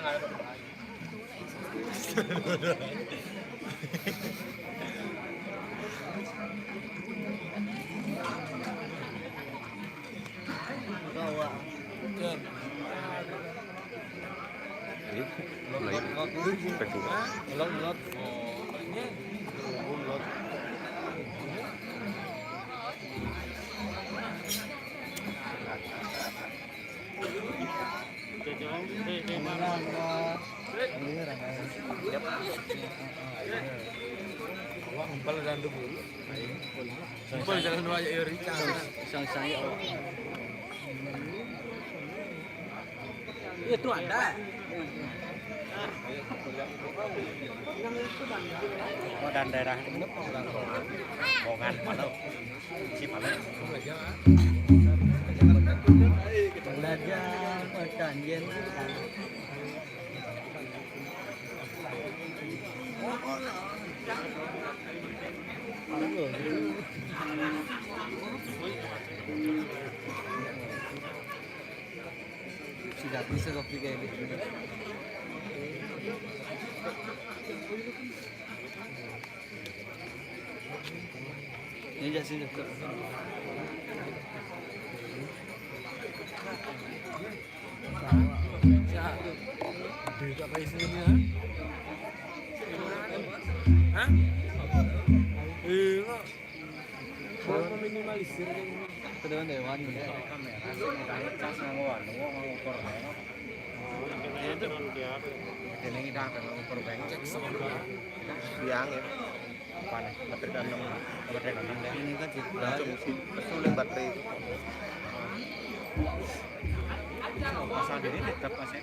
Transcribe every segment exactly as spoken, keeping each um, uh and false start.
Jadi, mulai. Spek dulu. Umpal dan dulu. Umpal jalan dua aja, Yori. Sang-sang ya. Itu ada. Oh, dan daerah ini Bongan, Palau. Si Palau. Belajar, perjanjian. Sudah bisa kopi kayak gitu. Ini aja sini. Duit apa isinya? Hah? Iya, kok. Buat meminimalisir kan. Kedewan dewan gitu. Kamera, sing ngedang cas nganggo anu, nganggo power bank. Ini kita akan nganggo power bank. Cek semua. Siang ya. Apa nih? Baterai dalam. Baterai dalam deh. Ini kan sih. Langsung si pesuling baterai. Pasang diri tetap masih.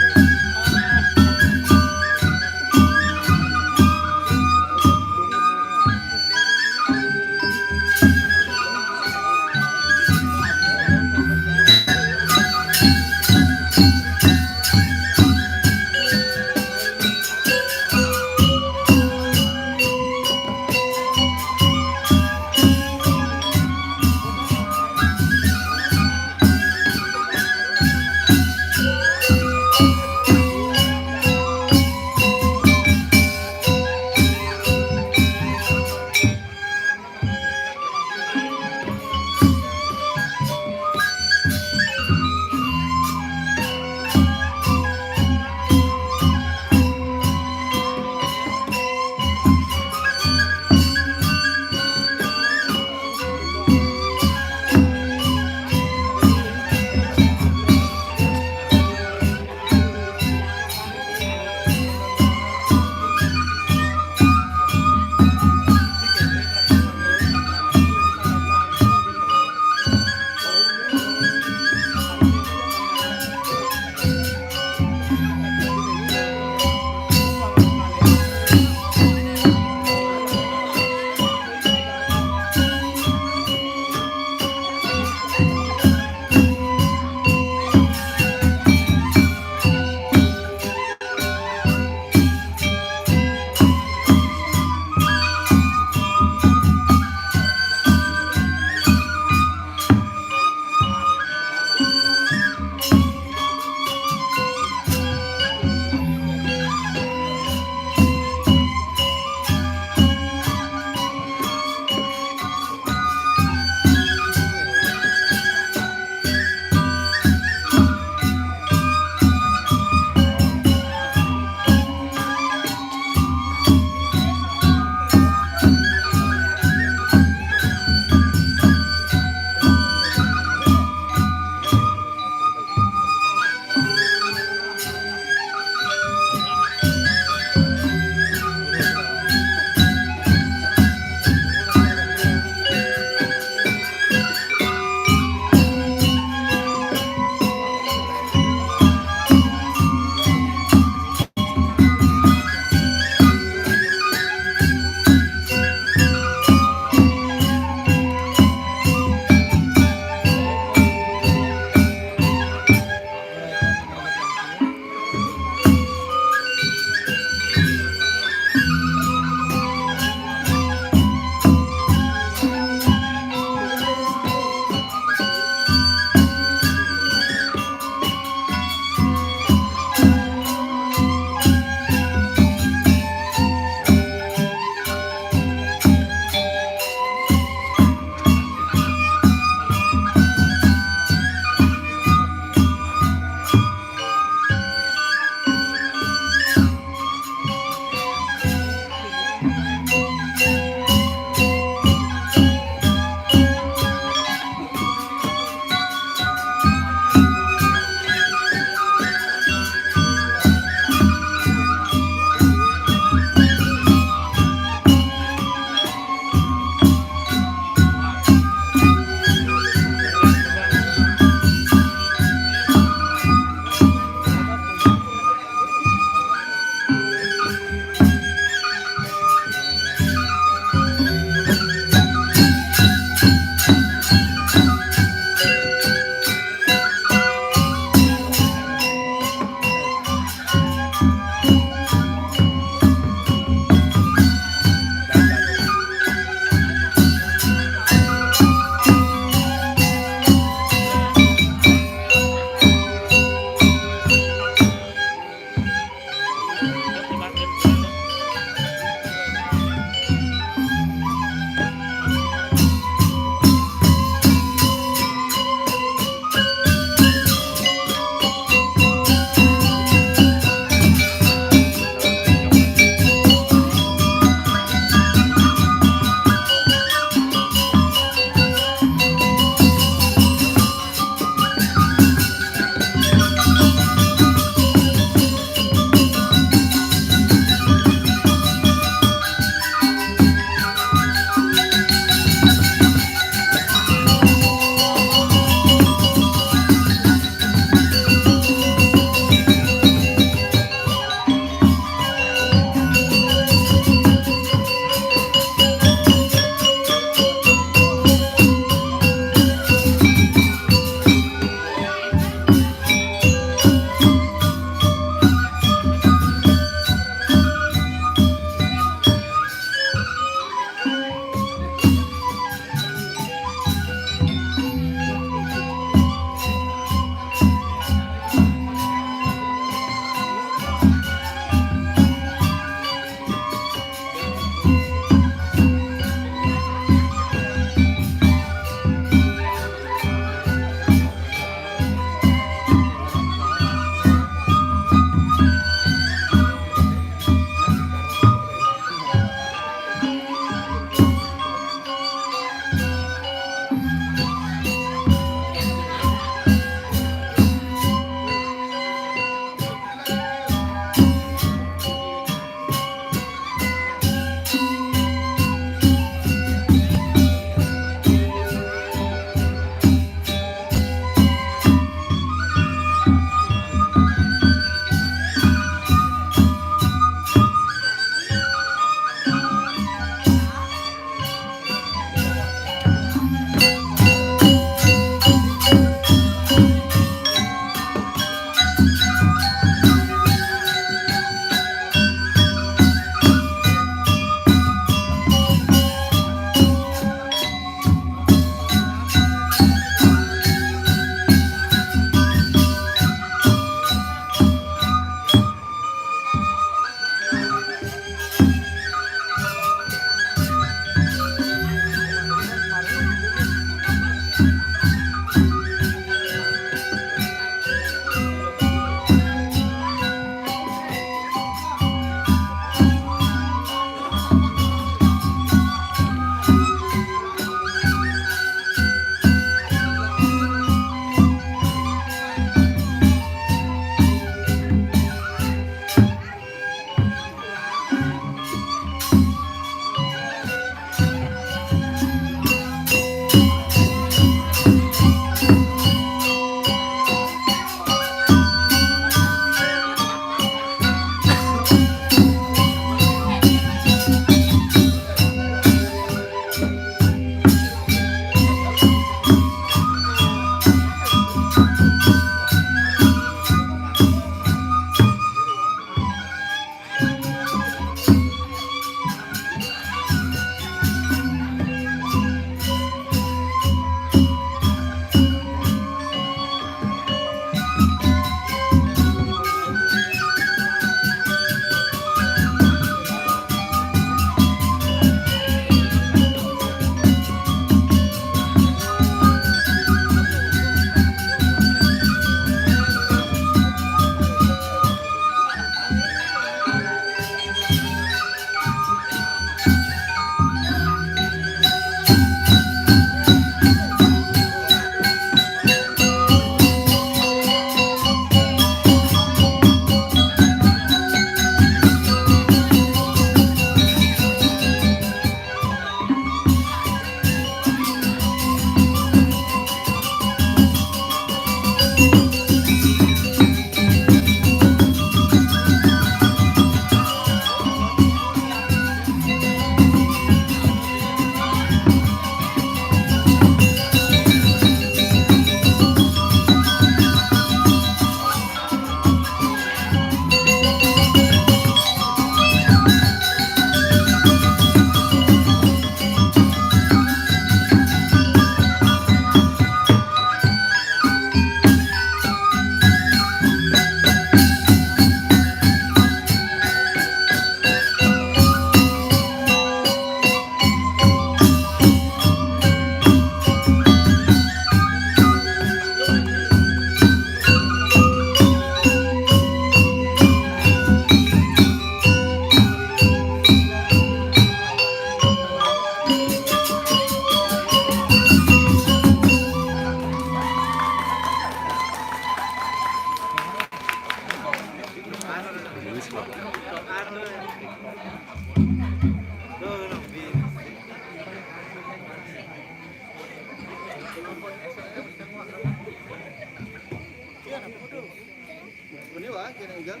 Ini wah, kena enggak.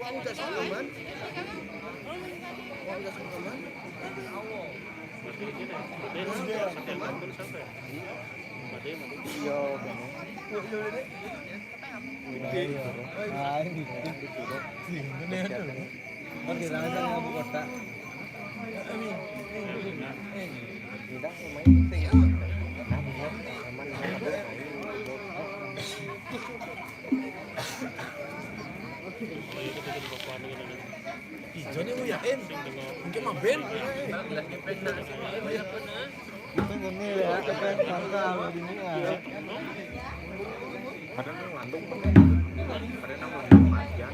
Wah, udah sama, man. Wah, udah sama, man. Iya, bener. Ah, ini. Ini tuh. Oke, langsung ke kotak. Tidak, main penting. Nah, bener. Aman, aman. Ijo ne uyakin. Mungkin maben. Itu gini ya, kita yang sangka kalau di ini ya. Padahal nang lantung. Padahal nang lantung matian.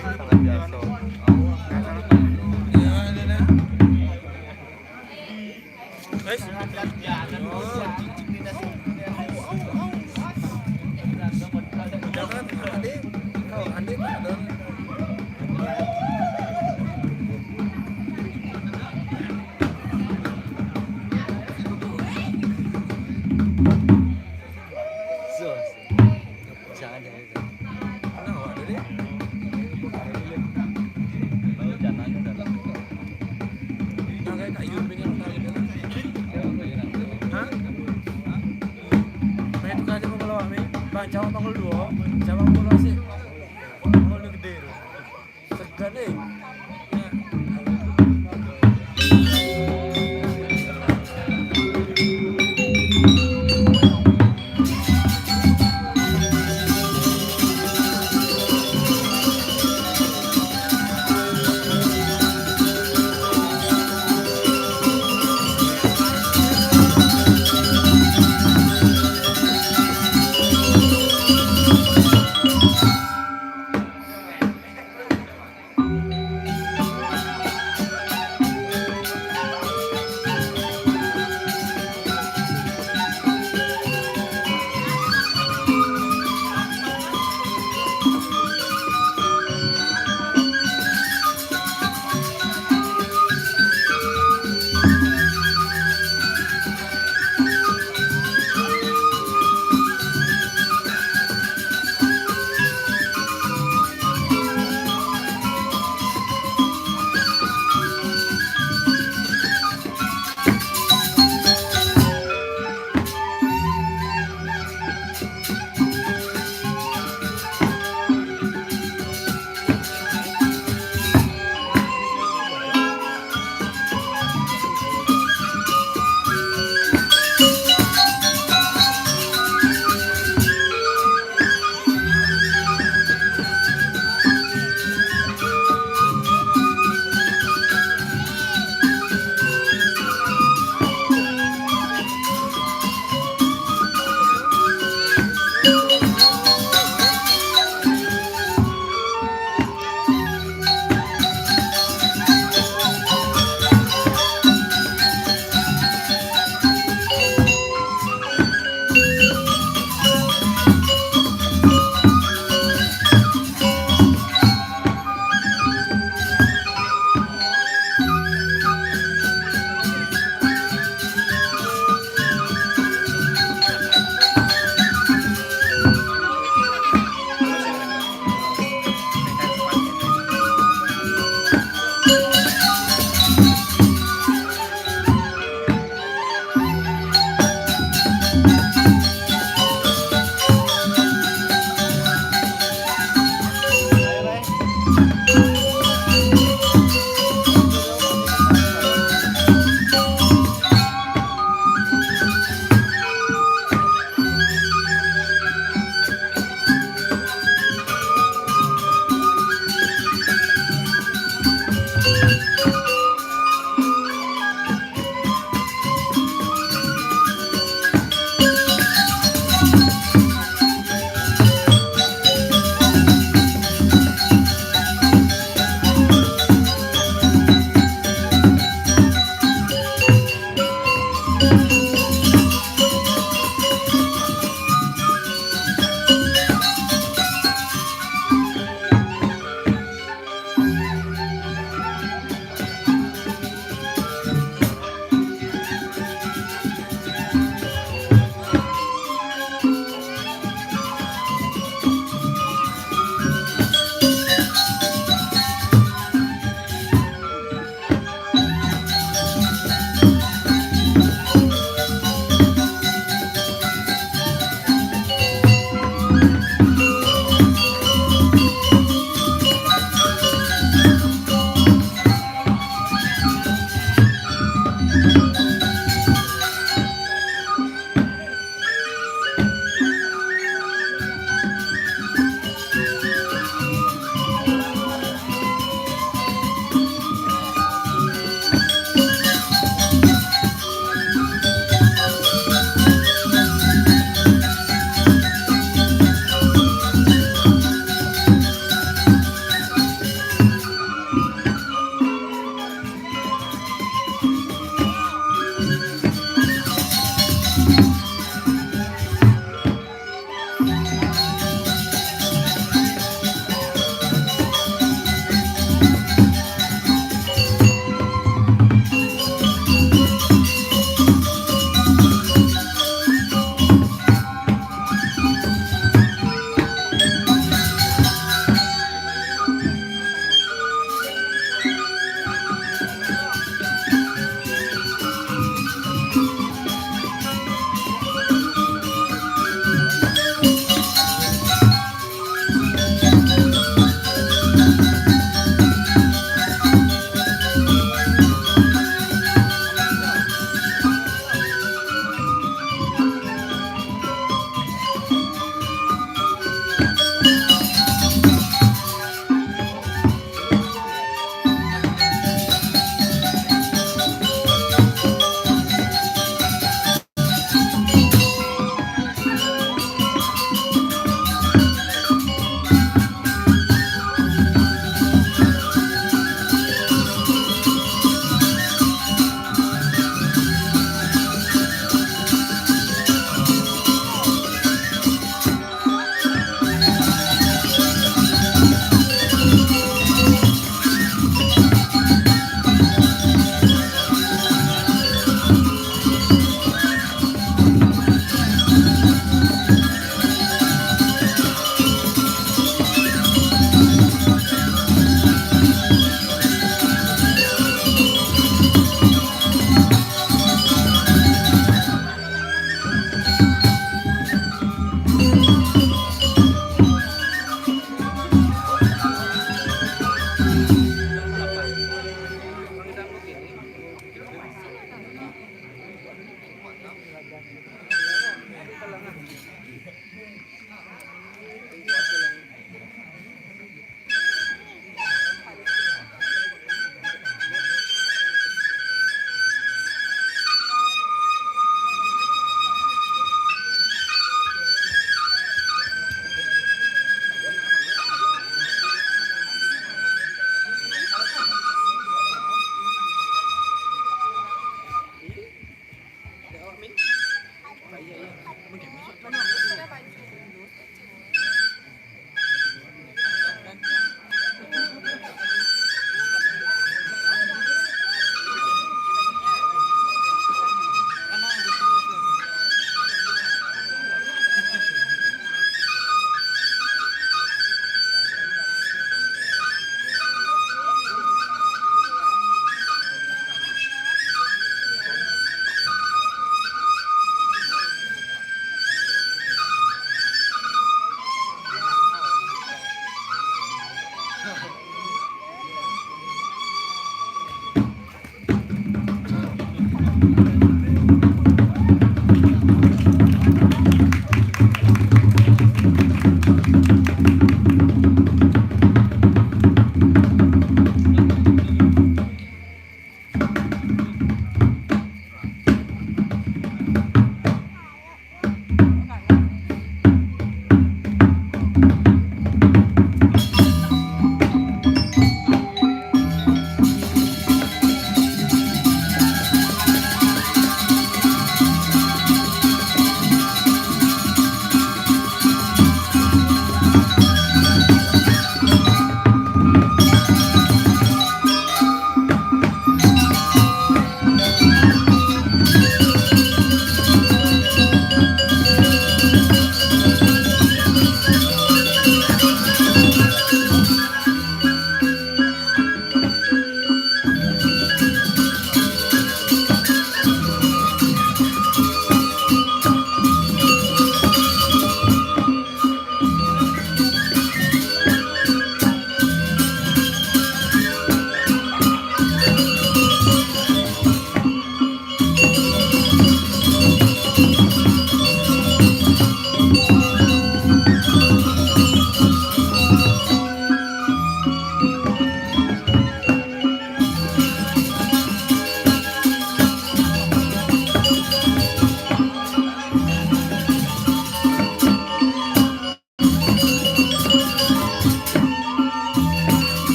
Sangat biasa. Guys. Jangan, jangan, jangan. Nah, kayak Kak Yun pengen tahu gitu. Hah? Main tukar aja kalau kami. Bang, jawab pukul dua. Jawab pukul dua sih. Pukul dua gede. Segan, eh.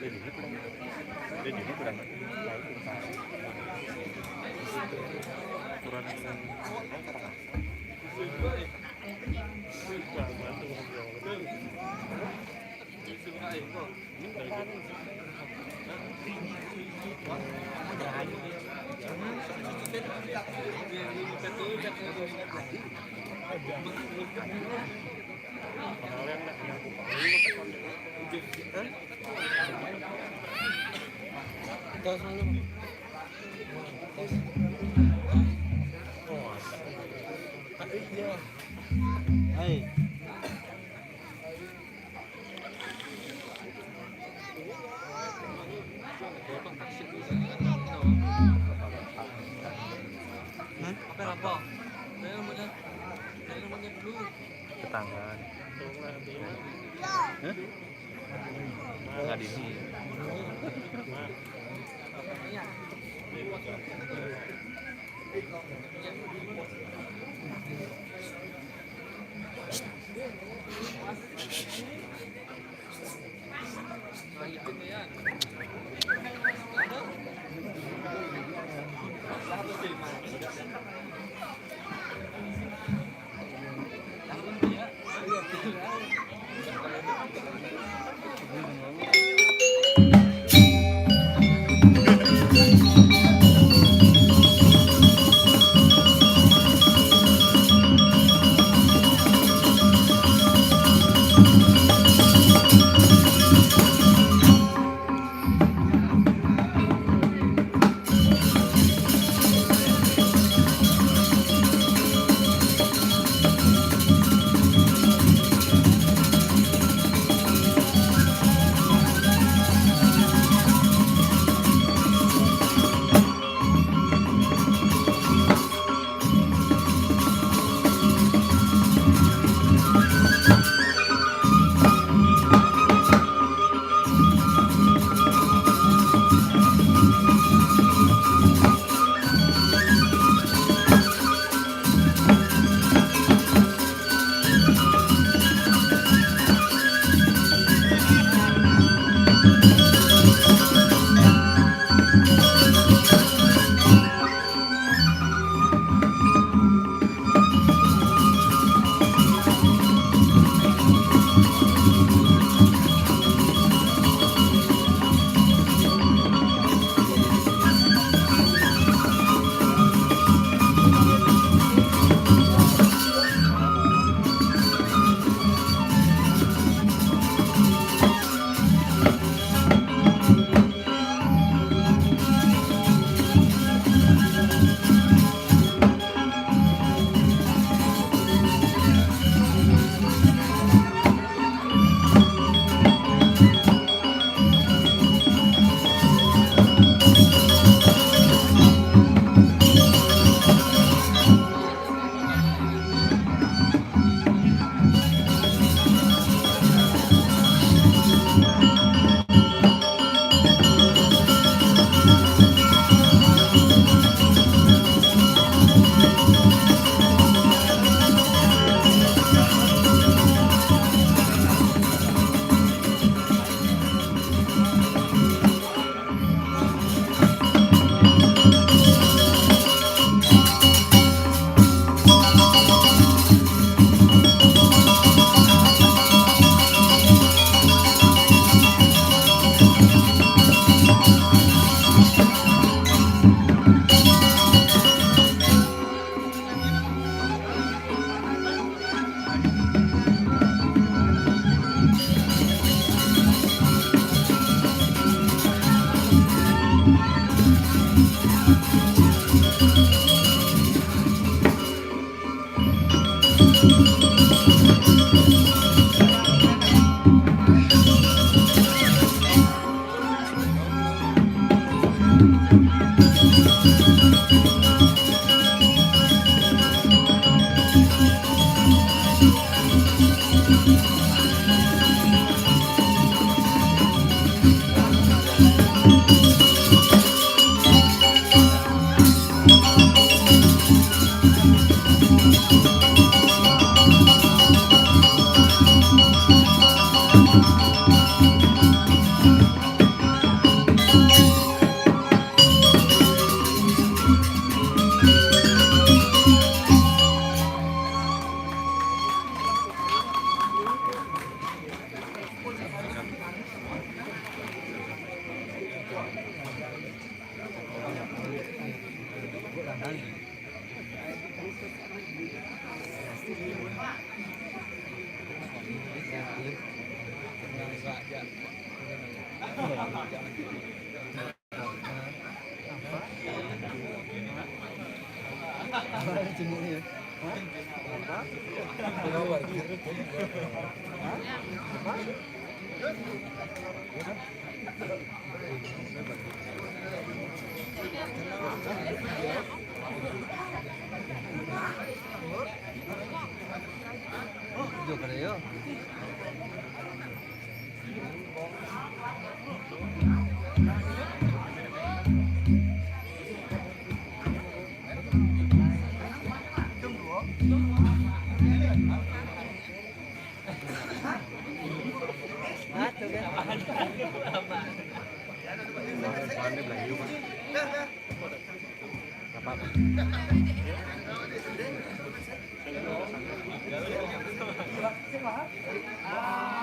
Jadi ini kurang, kurang Tos dulu. Tos. Oh, iya. Hai. Hah? Apa, apa? Saya namanya, saya namanya dulu. Tetangga. Hah? Nggak di sini.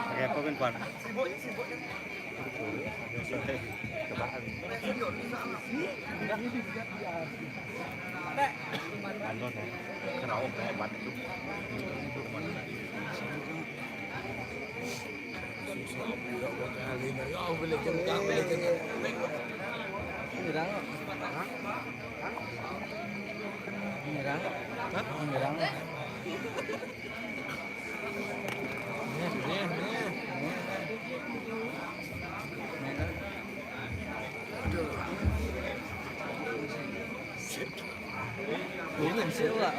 Pakai apa kan, Pan? Cobaan. Anu, ya. Keraup, hebat itu. Susah, udah buat kali, ya, boleh jengkang, boleh jengkang. Menyerang. Hah? Menyerang. Hah? Menyerang. Nih, nih, nih. Aduh. Shit. Ủa, mình xíu à?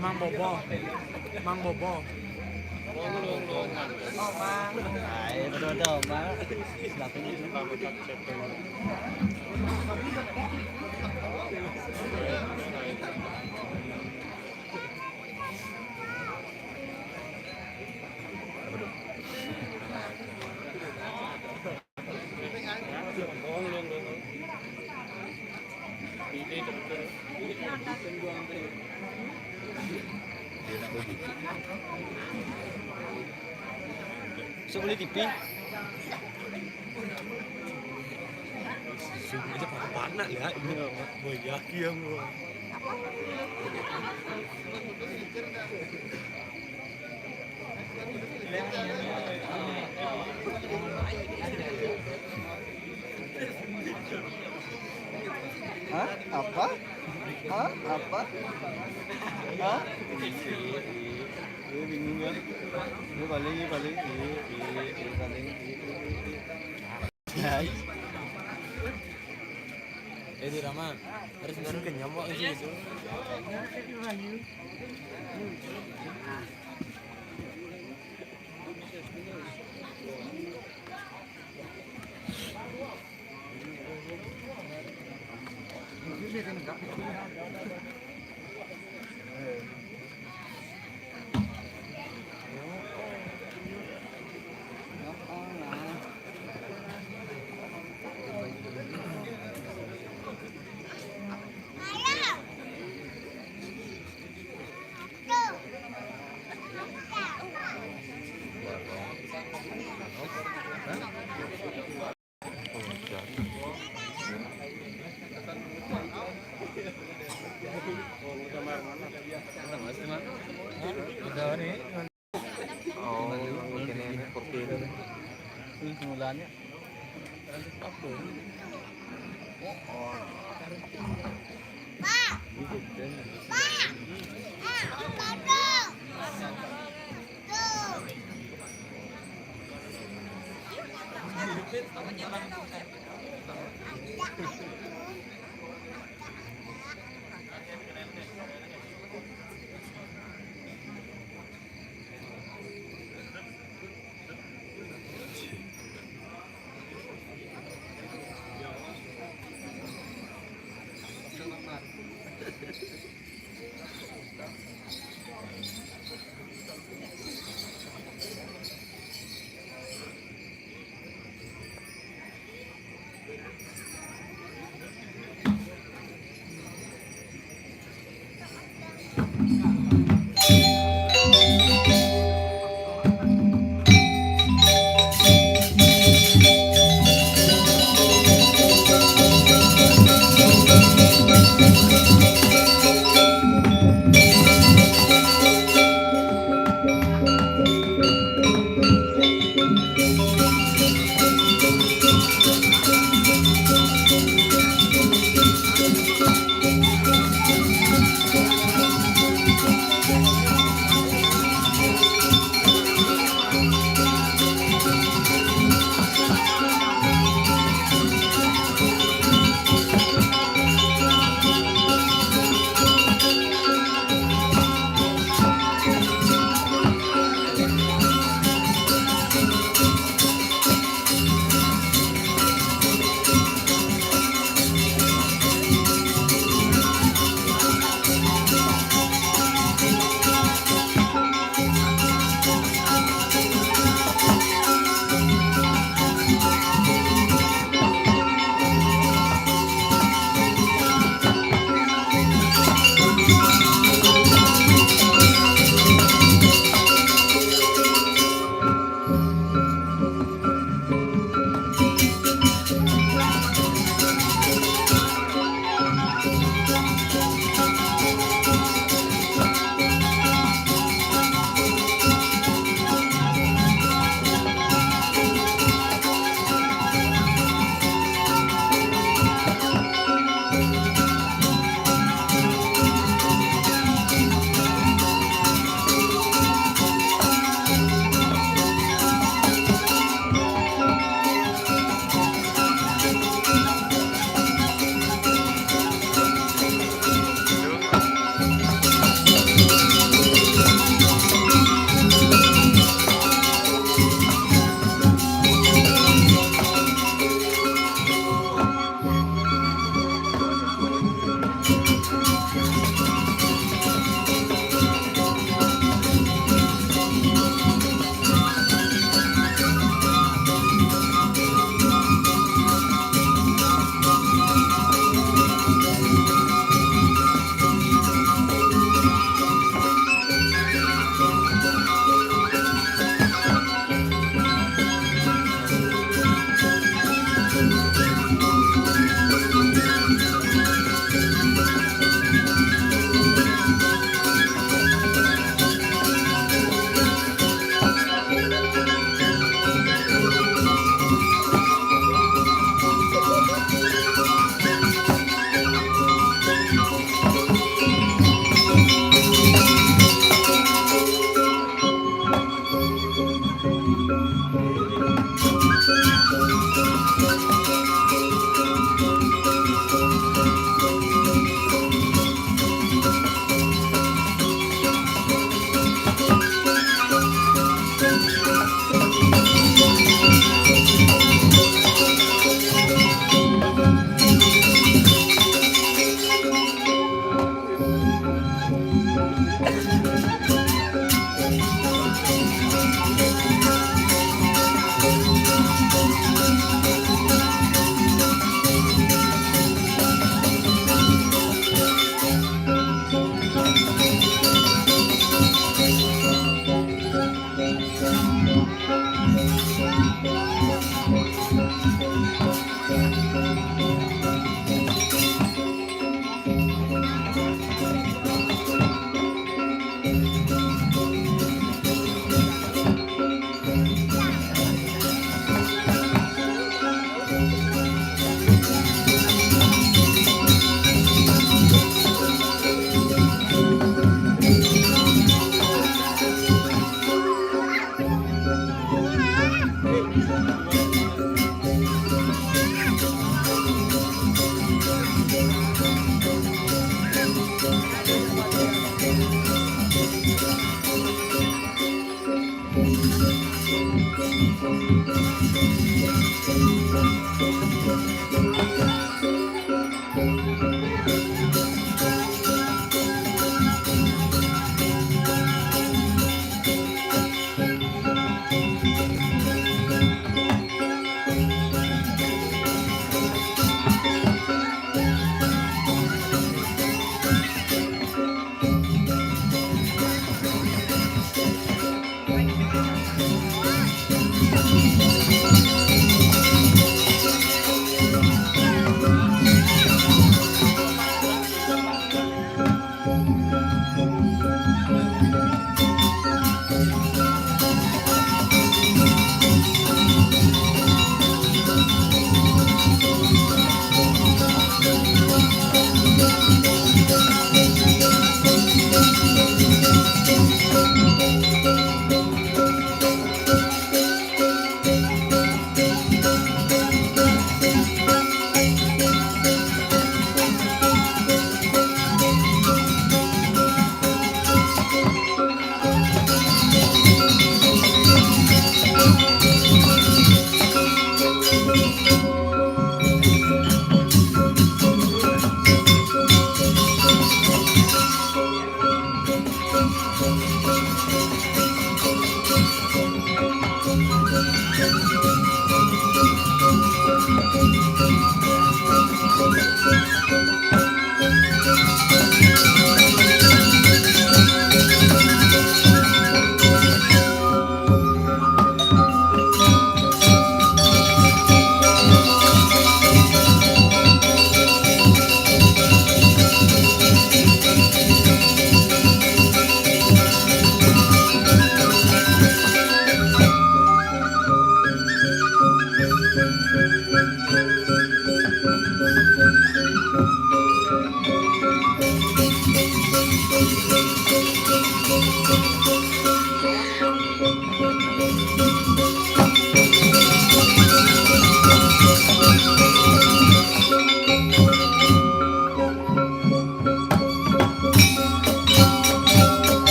Mang Bobo. Mang Bobo. Ai, betul dah, Mang. Sebeli T V. Sungguh aja pakai panak ya. Ini mau yakin yang mau. Hah? Apa? Hah? Apa? Hah? Dia bingung kan? Dia paling, dia paling, dia, dia, dia paling, dia, dia, dia. Eh, di Rama, harus bisa kenyam, Wak, gitu. Oh, ini seperti itu. Ini mulanya. Apa?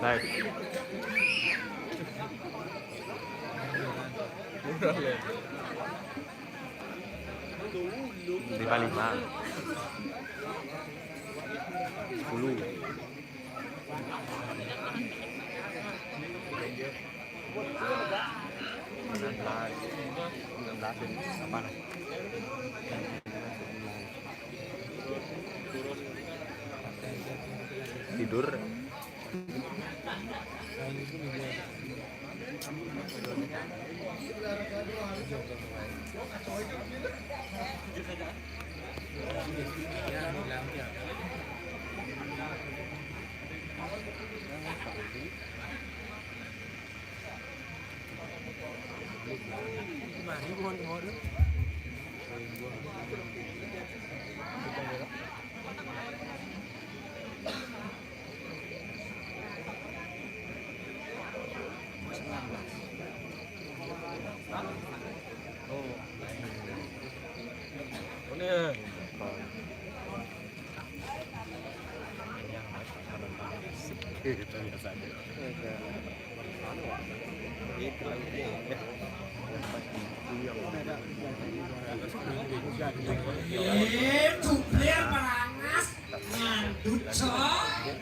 Baik. Lima lima. Sepuluh. Sembilan belas. Sembilan belas ini apa lah? Tidur. Eh, cuplir parangas, ngandut, coy.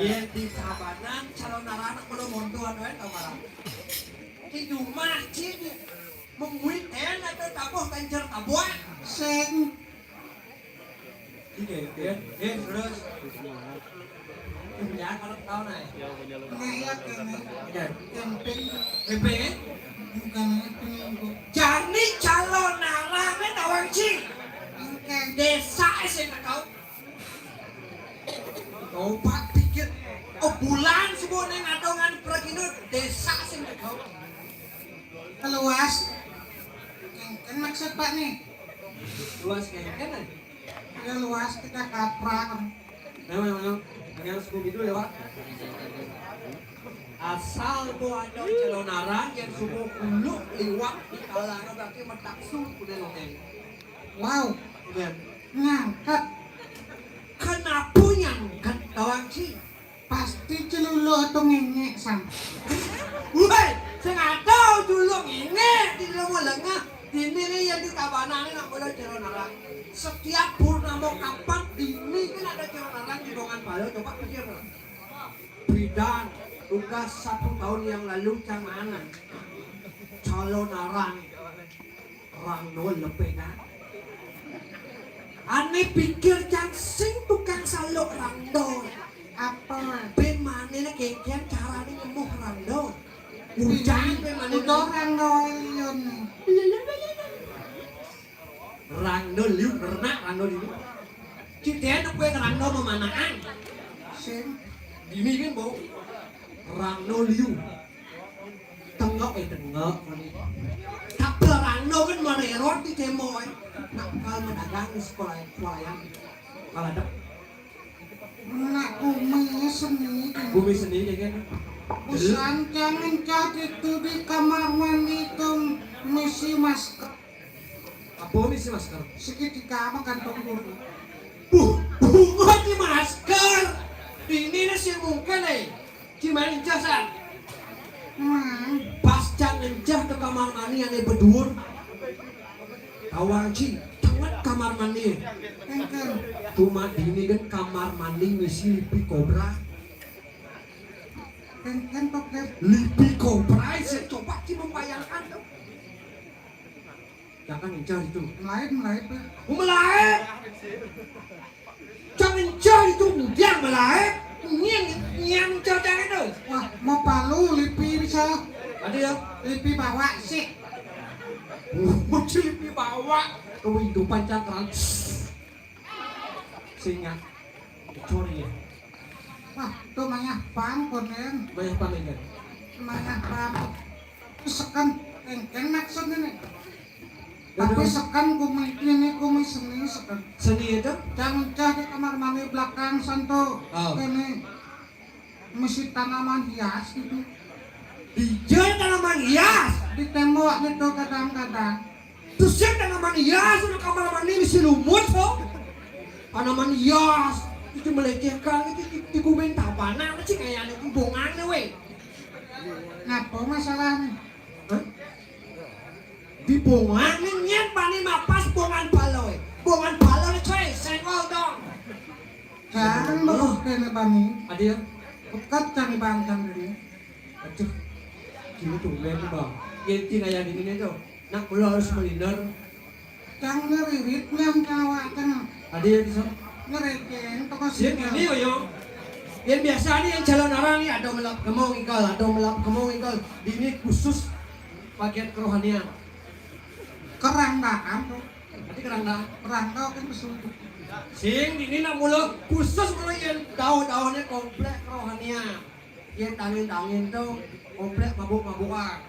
Yén di Tabanan calon anak belum montuan waé, Tabanan. Di rumah, Ci, di mengguit en atau tabuh, kencer tabuh. Sing. Oke, oke. Oke, terus. Kerjaan kalau tahu, nah. Nah, iya, kan. Oke. Camping. Camping, ya? Bukan, bukan. Jani calon anak, Tawang, Ci. Oke. Désa, eh, saya nggak tahu. Coba pikir, oh, bulan subuh neng adongan pergi nu désa sing tahu. Luas. Kéngkén maksud Pak nih. Luas kéngkén, eh? Ya luas kita kaprak. Memang, memang. Yang subuh gitu ya, Pak. Asal tuh ada calon arang yang subuh dulu liwat di kalana berarti metaksu udah nongeng. Wow. Udah. Ngangkat. Kenapa nyangkat, Tawang, Ci? Pasti celulu atau ngengek, Sam. Woi, sing ada celulu ngengek di rumah lengah. Ini nih yang di Tabanan ini nak boleh calon arang. Setiap purnama kapan ini kan ada calon arang di dongan bala, coba pikir. Bidan, tugas satu tahun yang lalu cang mana? Calon arang. Rangno lepénan. Ané pikir cang sing tukang saluk rangno. Apa? Bén manéna kéngkén carané nyemuh rangno. Ujang bén manéna. Udah rangno liun. Iya, iya, iya, iya. Rangno liu, renak rangno liu. Citén kué rangno memanaan. Sing. Dini kan bau. Rangno liu. Tengok, eh, tengok. Tapi rangno kan marerot di demo, eh. Nak kal medagang sekolah, sekolahan. Kalau ada. Nak bumi seni. Bumi seni, ya kan? Busan jangan chat itu di kamar mandi tuh misi masker. Bumi si masker. Segitiga mah kantong dulu. Buh, bungut ni masker. Ini nih sing mungkin, eh. Gimana jasan? Hmm. Pas can ngencah ke kamar mandi ane bedur. Tawang ci, tenget kamar mandi. Engken. Cuma dini kan kamar mandi misi lipi kobra. Engken, Pak, Dep. Lipi kobra, saya coba ci membayangkan tuh. Jangan ngencah itu. Melaib, melaib, Pak. Oh, melaib. Jangan ngencah itu, udah melaib. Nyen, nyen, cocok itu. Wah, mau palu lipi bisa. Ada ya? Lipi bawa sih. Oh, lipi bawa. Kehidupan cakran. Singa. Curi ya. Wah, tuh mayah pang konen. Mayah pang, ya? Mayah pang. Seken, engken maksudnya nih. Tapi seken kumi, ini kumi seni seken. Seni itu? Jangan cah di kamar mandi belakang santo. Oh. Ini mesti tanaman hias gitu. Dijel tanaman hias. Di tembok gitu kadang-kadang. Terus yang tanaman hias, udah kamar mandi mesti lumut, so. Tanaman hias, itu melecehkan, itu di, di kubeng tabana, apa sih kayak ada bongannya, weh. Ngapa masalahnya? Hah? Di bongan, ini nyen pani mapas bongan balo, weh. Bongan balo, coy, senggol dong. Jangan lo kena pani. Ada ya? Pekat cari bangkang ini. Aduh, gini tuh, men, Bang. Yenti kayak gini tuh. Nak mula harus meliner. Cang ngeririt nang kawatan. Ada yang bisa? Ngerekeng toko sih. Yang ini, yo. Yang biasa nih yang calon orang nih ada melap kemong ikal, ada melap kemong ikal. Ini khusus bagian kerohanian. Kerang bakar tuh. Nanti kerang dah. Kerang tau kan besudu. Sing ini nak mula khusus mula yang daun-daunnya komplek kerohanian. Yang tangin-tangin tuh komplek mabuk-mabukan.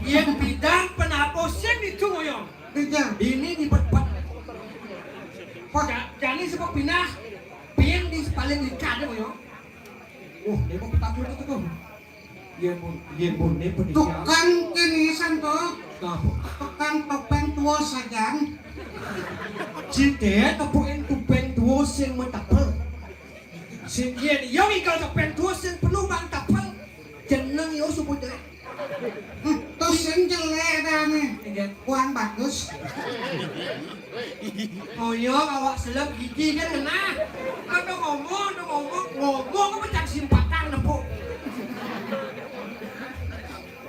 Yang bidang penapo sing di Cunguyong. Bidang. Ini di bet-bet. Wah. Ja-, jadi sebab pinah, pin di paling dekat deh, Moyong. Oh, dia mau petak dulu tuh, tuh. Iya, pun, iya, pun, ini pun. Tukang kinisan tuh. Kenapa? Tukang topeng tua sajan. Cite, tepukin topeng tua sing matapel. Sing yen, yo, iku topeng tua sing penuh bang tapel. Jeneng yo sebut jelek. Hmm, tuh sing jelek dah nih. Iya. Kurang bagus. Moyong awak seleb gigi kan kena. Kan udah ngomong, udah ngomong, ngomong apa cak simpatan nepuk.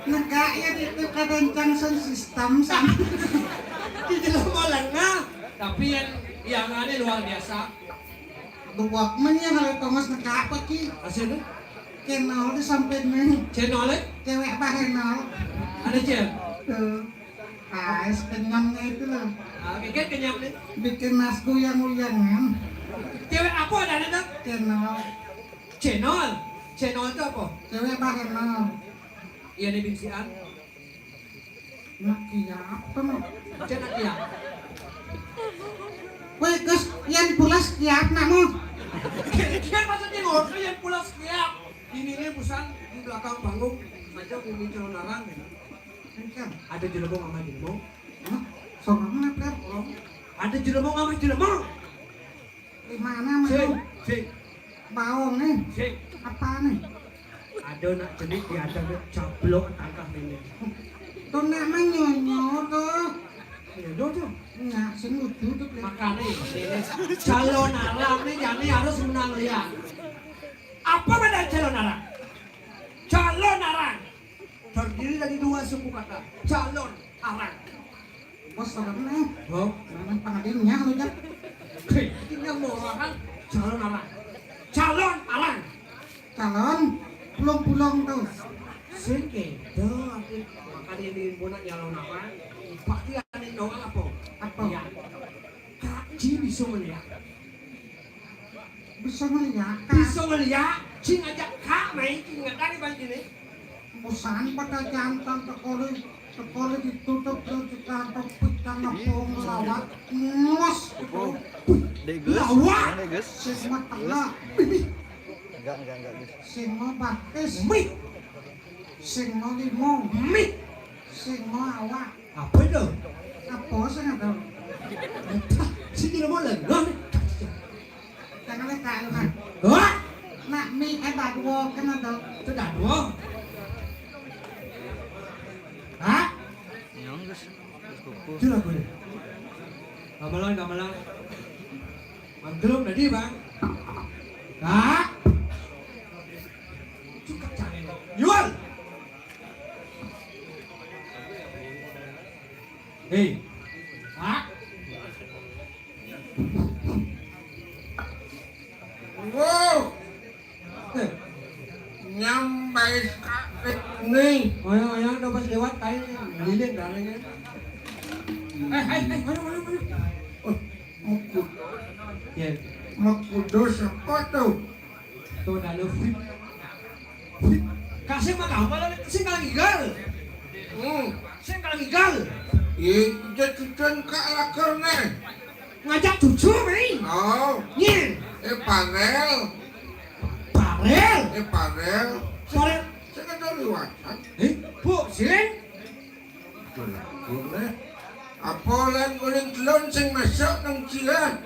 Negak ya itu kadang cang sound system sama. Di jelema lengah, tapi yang yang aneh luar biasa. Buat men ya kalau Thomas negak apa ki? Hasilnya? Channel di sampai nih. Channel, eh? Cewek apa channel? Ada cewek? Tuh. Ah, es kenyangnya itu loh. Ah, bikin kenyang nih. Bikin nasku yang uyangan. Cewek apa ada ada? Channel. Channel. Channel itu apa? Cewek apa channel? Iya nih bingsian. Nak kiap apa no? Cek nak kiap. Weh, Gus, yang pulas kiap nak mo. Kan maksudnya ngono yang pulas kiap. Ini nih busan di belakang panggung. Aja bumi calon arang ya. Ada jelebong sama jelebong. Hah? Sama mana, Pep? Ada jelebong sama jelebong. Di mana, mana? Sing, sing. Baong nih. Sing. Apa nih? Ada nak cenik di ada nak cablok tangkah ini. Tuh nak mah nyonyo tuh. Ya, do tuh. Nggak, sing lucu tuh, Pep. Makanya ini calon arang nih, jadi harus menang lihat. Apa beda calon arang? Calon arang terdiri dari dua suku kata. Calon arang. Bos, saudara nih. Oh, mana pangadinya lu, Jak? Hei, ini yang mau orang calon arang. Calon arang. Calon, pulung-pulung tuh. Sing kedo, aku makanya ini mau nak calon arang. Pasti ada yang doang apa? Apa? Ya. Kak Ji bisa melihat. Bisa ngeliat, Kak. Bisa ngeliat, cing aja Kak main, cing nggak dari bang ini. Bosan pada jantan tekoli, tekoli ditutup terus digantung pitang ngepung lawat. Ngos gitu. Dek Gus, lawat. Gimana, Gus? Sing mah tengah. Enggak, enggak, enggak, Gus. Sing mah batis. Mih. Sing mah limo. Mih. Sing mah awak. Apa itu? Apa Apa sing ada? Sing tidak boleh. Loh, nih. Jangan lupa, lupa. Wah, nak mi eh dadua kan ada. Itu dadua. Hah? Itu lagu nih. Gamelan, gamelan. Manggelung tadi, Bang. Kak. Cukup cari. Yual. Hei. Kak. Wow. Nyambai sakit nih. Oyang-oyang udah pas lewat, tai lilin darahnya. Eh, eh, eh, mana, mana, mana? Oh, mukut. Ya. Mukut dosa apa tuh? Tuh, dah lu fit. Fit. Kasih mah gampang, sing kalah ngigal. Hmm. Sing kalah ngigal. Iya, jatuhkan kak lakar nih. Ngajak cucu, Mei. Oh. Nyin. Eh, Parel. Parel. Eh, Parel. Parel. Saya kan dari Wacan. Eh, Bu, sini. Boleh. Apa lan uling telon sing masuk nang cila?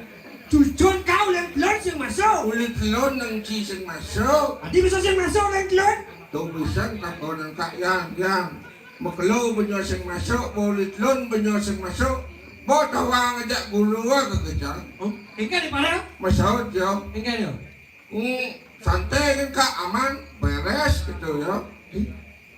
Cucun kau uling telon sing masuk. Uling telon nang ci sing masuk. Adi bisa sing masuk uling telon? Tuh bisa takon nang kak yang, yang. Mekelo benyo sing masuk, boli telon benyo sing masuk. Bo tawang ajak gulu ke kejang. Oh, engke di para? Masaut yo. Engke yo. Hmm, santai kan kak, aman, beres gitu yo.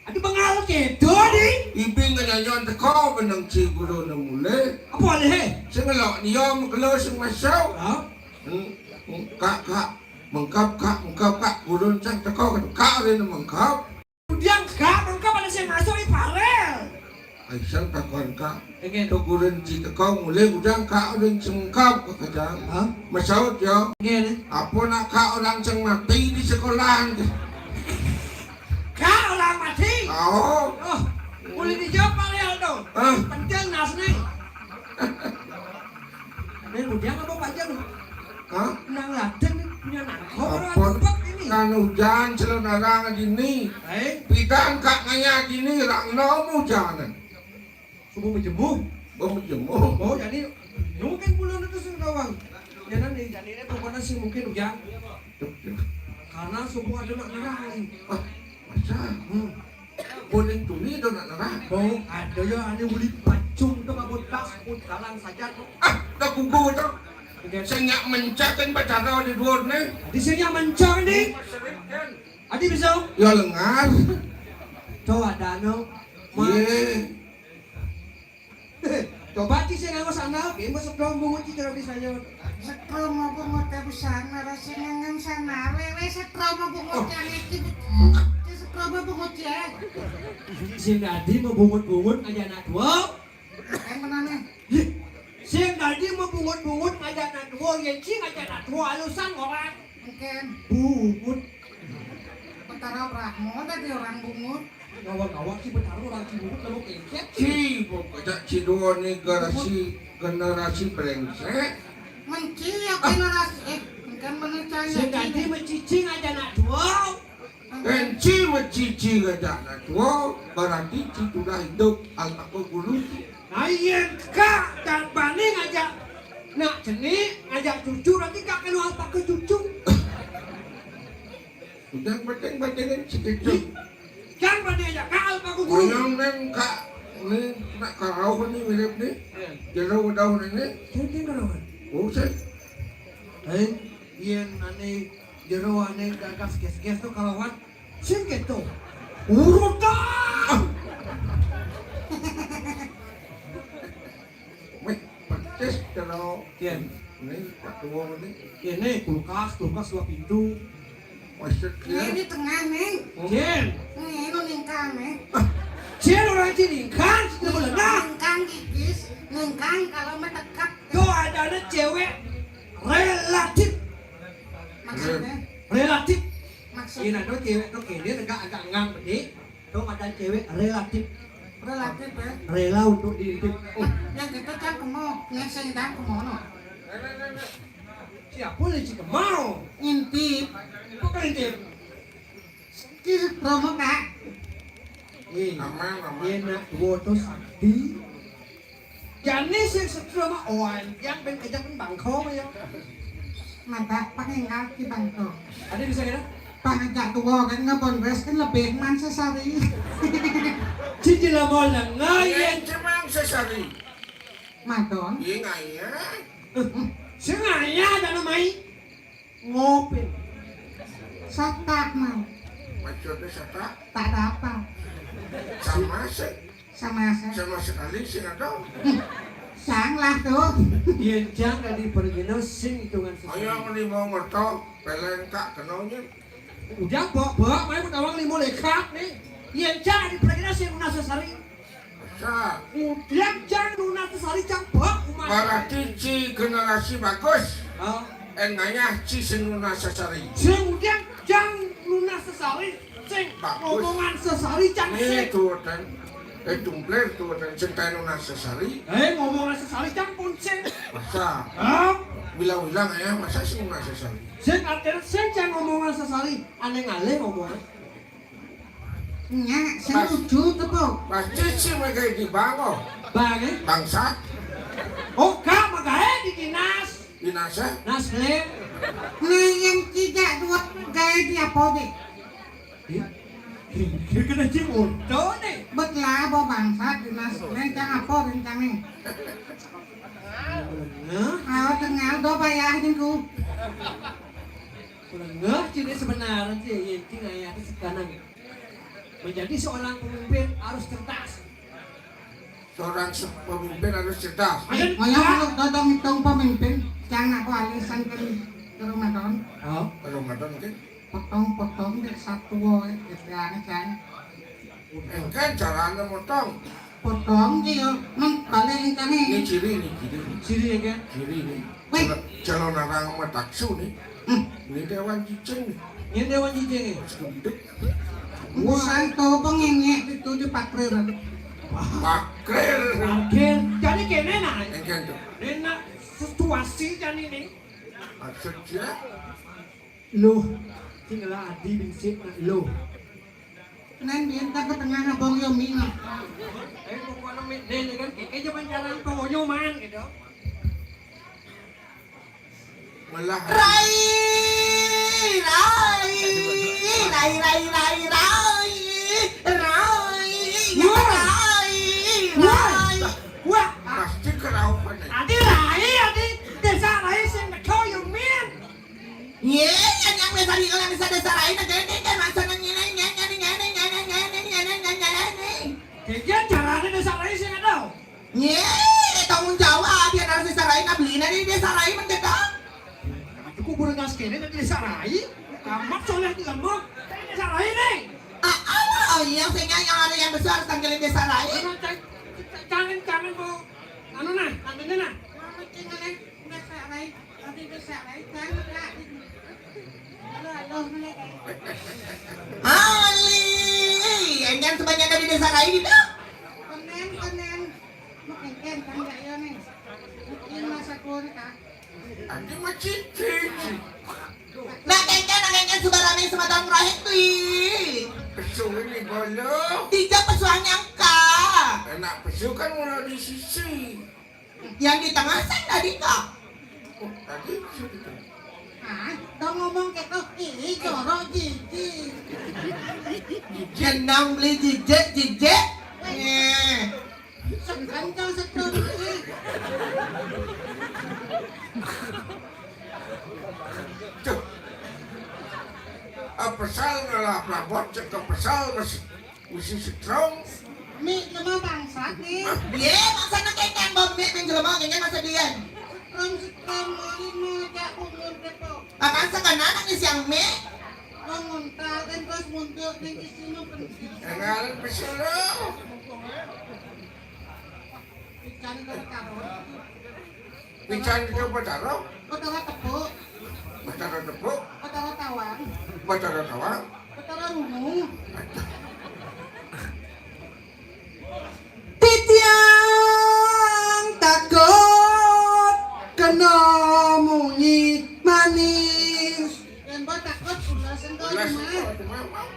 Adi bengal kedo di. Ibi ngenyanyon teko benang ci gulu ne mule. Apa le he? Sing ngelok dio mekelo sing masuk. Ha? Hmm, hmm, kak, kak, mengkap kak, mengkap kak, gulu cang teko kan kak, dia mengkap. Udiang kak, mengkap ada sing masuk di parel. Aisyah takon kak. Oke. Tukurin ci teko mulai udiang kak udiang cengkap ke kejang. Hah? Masaut yo. Oke nih. Apa nak kak orang ceng mati di sekolahan? Kak orang mati? Oh. Oh, boleh dijawab parel tuh. Hah? Pentil nas nih. Nih udiang apa Pak Jan? Hah? Nang ladeng punya nangkong. Apa? Kan hujan celana rang dini. Eh? Pidan kak ngaya dini rang nomu jangan. Subuh menjemuh. Oh, menjemuh. Oh, jadi mungkin bulan itu sing doang. Ya nanti jadi ini pokoknya sih mungkin hujan. Karena subuh ada nak ngerang. Ah, masa? Hmm. Boleh tuli do nak nerang. Oh, ada ya, ane uli pacung tu kabut tas, pun kalang saja tu. Ah, dah gugur tu. Oke. Sing nyak mencak kan pacara di luar ni. Adi sing nyak mencak ni. Adi bisa? Ya lengar. Coba dah no. Ye. Coba ci sing nganggo sandal, ki mbok setrum bungut ci karo bisa yo. Setrum bungut ya bisa nara sing nganggo sandal. Wewe setrum bungut yang iki. Ci setrum bungut ya. Sing dadi mau bungut-bungut aja anak dua. Yang mana nih? Sing dadi mau bungut-bungut aja anak dua, ya ci aja anak dua alusan orang. Mungkin. Bungut. Betara Brahmo tadi orang bungut. Ngawak-ngawak ci betara orang ci bungut lalu kengket. Ci, pokoknya ci dua ni generasi, generasi brengsek. Menci ya generasi, eh, mungkin mencari. Sing dadi mencicing aja anak dua. Menci mencicing aja anak dua, berarti ci sudah hidup almarhum guru. Nah, iya kak, dan bani ngajak nak jenik, ngajak cucu, berarti kak kena apa ke cucu? Udah bateng-batengan sekejo. Kan pada ya kak, apa aku guru? Yang neng kak, ni nak karau ni mirip ni. Jero daun ini. Sing karauan. Oh, sing. Eh, iya nane jero ane gagas ges-ges tu karauan. Sing keto. Urutan. Weh, pedes kalau. Kian. Ini Pak Tua ini. Ini kulkas, kulkas dua pintu. Maksud dia? Ini tengah nih. Kian. Nih, ini ningkang nih. Kian orang sini kan, sudah boleh nah. Ningkang gigis, ningkang kalau mendekat. Tuh ada anak cewek relatif. Maksudnya? Relatif. Maksudnya? Ini ada cewek tuh kayaknya agak agak ngang gede. Tuh ada cewek relatif. Relatif ya? Rela untuk diintip. Oh. Yang kita cang kemo, yang saya cang kemo no. Siapa lagi kemo? Ngintip. Kok ngintip? Ki promo kak. Eh, aman, aman. Enak dua ratus di. Jani sing setia mah, oh, yang ben kejak ben bangko ya. Mata pangingat ki bangko. Ada bisa kira? Pangajak tua kan ngabon wes kan lebih man sesari. Cici lah mau lah ngayen. Cemang sesari. Madon. Iya ngaya. Sing ngaya ada namai. Ngopi. Satak man. Maksudnya satak? Tak ada apa. Sama sih. Sama sih. Sama sekali sih ada. Sang lah tuh. Yen jang tadi pergino sing hitungan sesuai. Ayo meni mau ngerto, peleng tak kenalnya. Udah bok bok, main utawang limo lekak nih. Yen jang tadi pergino sing lunas sesari. Sa. Udah jang lunas sesari jang bok. Berarti ci generasi bagus. Oh. En ngayah ci sing lunas sesari. Sing udah jang lunas sesari. Sing. Bagus. Ngomongan sesari cang sing. Tuh dan eh tumplir tuh dan cinta lunas sesari. Eh ngomongan sesari cang pun sing. Masa? Hah? Bilang-bilang ya masa sing lunas sesari. Sing artinya sing cang ngomongan sesari. Aneh ngalih ngomongan. Nya, sing lucu tuh po. Pasti sih mereka di bango. Bang, eh? Bangsat. Oh, gak magae di dinas. Dinas ya? Nas Glen. Nah, yang tiga dua gaya di apa deh? Kira kena cing untung nih. Betlah bo bangsat di Nas Glen cang apa rencana? Nah, awas kenal do bayar jengku. Kurang ngeh ciri sebenarnya sih, ya, cing ayah itu sekarang. Menjadi seorang pemimpin harus cerdas. Seorang se- pemimpin harus cerdas. Ayo, ayo, kalau dodong hitung pemimpin, jangan aku alisan ke ke Ramadan. Oh. Ke Ramadan, oke. Potong-potong dek satu, eh, gitu ya, kan. Engkan caranya motong. Potong dia, men balik engkan ini. Ini ciri nih, ciri nih. Ciri ya kan? Ciri nih. Wih. Calon, calon orang sama taksu nih. Hmm. Ini dewan cicing nih. Ini dewan cicing nih. Gendut. Bukan tuh pengengek itu di pakrir. Pakrir. Pakrir. Jadi kene nah. Engkan tuh. Ini nak situasi jadi nih. Maksudnya? Loh, tinggal adi binsip nak loh. Nan biar tak ke tengah abang yo mina. Eh, pokoknya mi- deh, ini kan kayak aja pancaran tonyo man gitu. Melah. Rai, rai, rai, rai, rai, rai, rai, ya, wah, rai, wah, rai. Wah, pasti keraupan. Adi rai, adi desa rai sing betul you mean. Ye, yang yang desa di kalau desa desa lain aja ini kan maksudnya ini ini ini ini ini ini ini ini ini ini ini. Kayak caranya desa lain sih nggak tahu. Nye, tanggung jawab, biar narasi sarai, nah beli nanti dia sarai mendekat. Aku kurang gas kene nanti dia sarai. Amat soleh di lembur, saya dia sarai nih. Ah, ah, oh iya, sehingga yang ada yang besar tanggalin dia sarai. Jangan, jangan, jangan, Bu. Anu nah, ambilnya nah. Mama tinggalin, udah sarai. Ali, engken sebanyak dari desa lain itu. Kenen, kenen. Mau engken kan gak ya nih. Mungkin masa tua nih, Kak. Adi mah cici. Nah, engken, nah, engken sebarang sematang rahit, Li. Pesu ini bolo. Tiga pesuang nyangka. Enak pesu kan mulai di sisi. Yang di tengah saya tadi kok. Oh, tadi sudah. Ah, dong ngomong kayak tuh, ih, jorok jijik. Jenang beli jijik, jijik. Nih. Sekencang sekencang. Tuh. Ah, pesal ngalah pelabot, cek ke pesal, mas. Mesti strong. Mi jelema bangsat nih. Ye, maksana kengkeng bom mi, mi jelema kengkeng masa dia. Strong, strong, mau lima, jak umur depo. Akan sekarang anak nih siang mi. Bangun, tahan terus mundur, ning isi mau pensil. Engalan pesuruh. Ikan berkaro. Pican ke Batara? Batara Tepuk. Batara Tepuk? Batara Tawang. Batara Tawang? Batara Rungu. Titiang takut kena munyi manis. Yang buat takut, ulah sentuh. Ulah rumah. Sentuh rumah.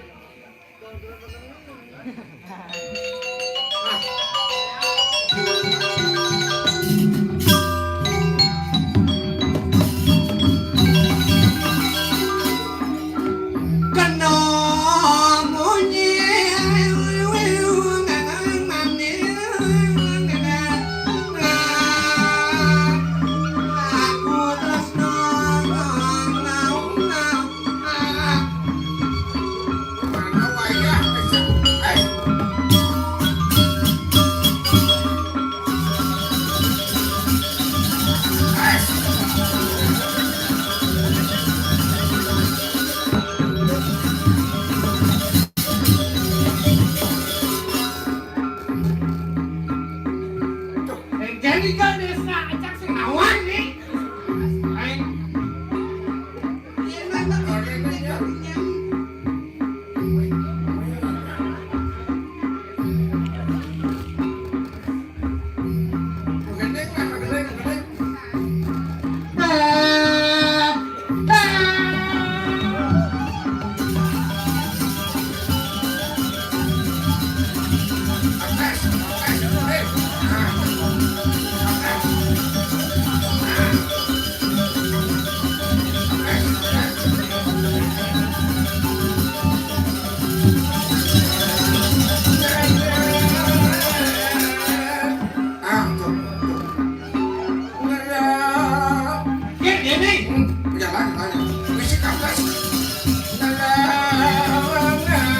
Jadi kan desa acak sing awan nih. Aing. Ah, tuh, tuh. Ngerap. Gini, gini. Hmm, jalan, jalan. Bisi kapas. Ngerap. Ngerap.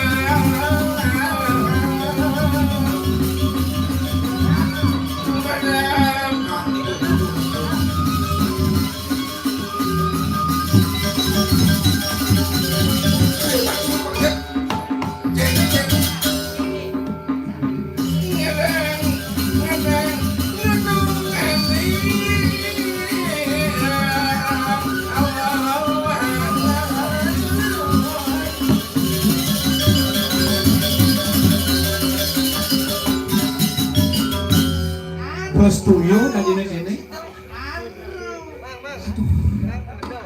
Bos tuyul tadi ini.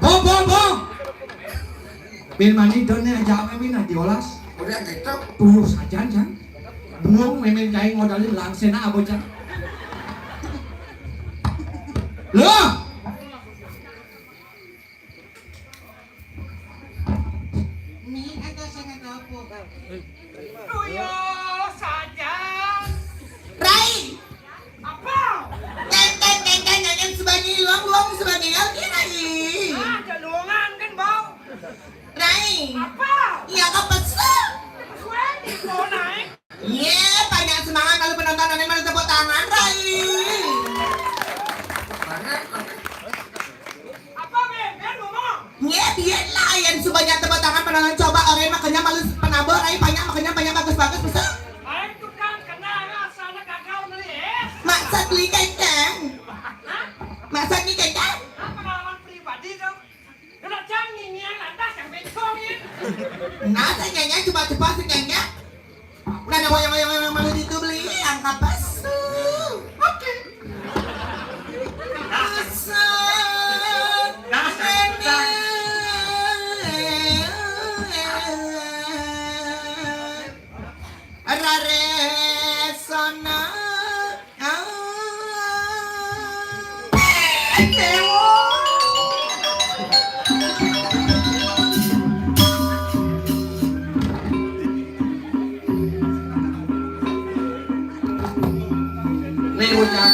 Bong, bong, bong. Bin mandi don nih aja apa mina diolas. Udah gitu. Tuyul saja, Jang. Buang memen kain modalin langsena abocan. Loh. Tuyul saja. Rai. Apa? Teng, teng, teng, teng, nyanyian sebagai luang, luang sebagai alki, Rai. Ah, ada luangan kan, Bang? Rai. Apa? Iya, kok pesel? Suami, mau naik? Iya, banyak semangat kalau penonton, nanti malah tepuk tangan, Rai. Apa, Beb? Biar ngomong. Nya, biar lah, yang sebanyak tepuk tangan penonton coba orang makanya malu penabur, ai banyak makanya banyak bagus-bagus bisa. Ai tukang kena asal gagal beli es. Maksud beli kacang. Hah? Maksud beli kacang. Hah, pengalaman pribadi dong. Udah jangan ini yang lantas yang bencong ya. Nah, saya nyanyi coba-coba saya nyanyi. Nada wayang-wayang yang malu itu beli angka pasu. Oke. Pasu. Nah, nah, Rare sana. Nih bocah.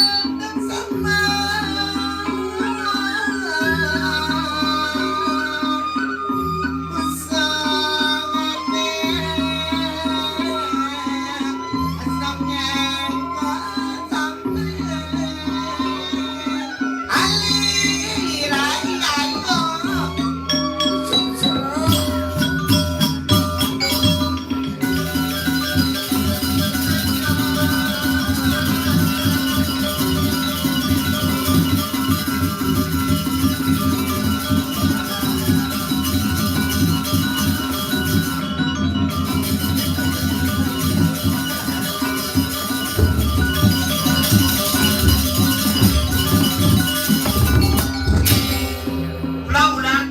Ulang, ulang.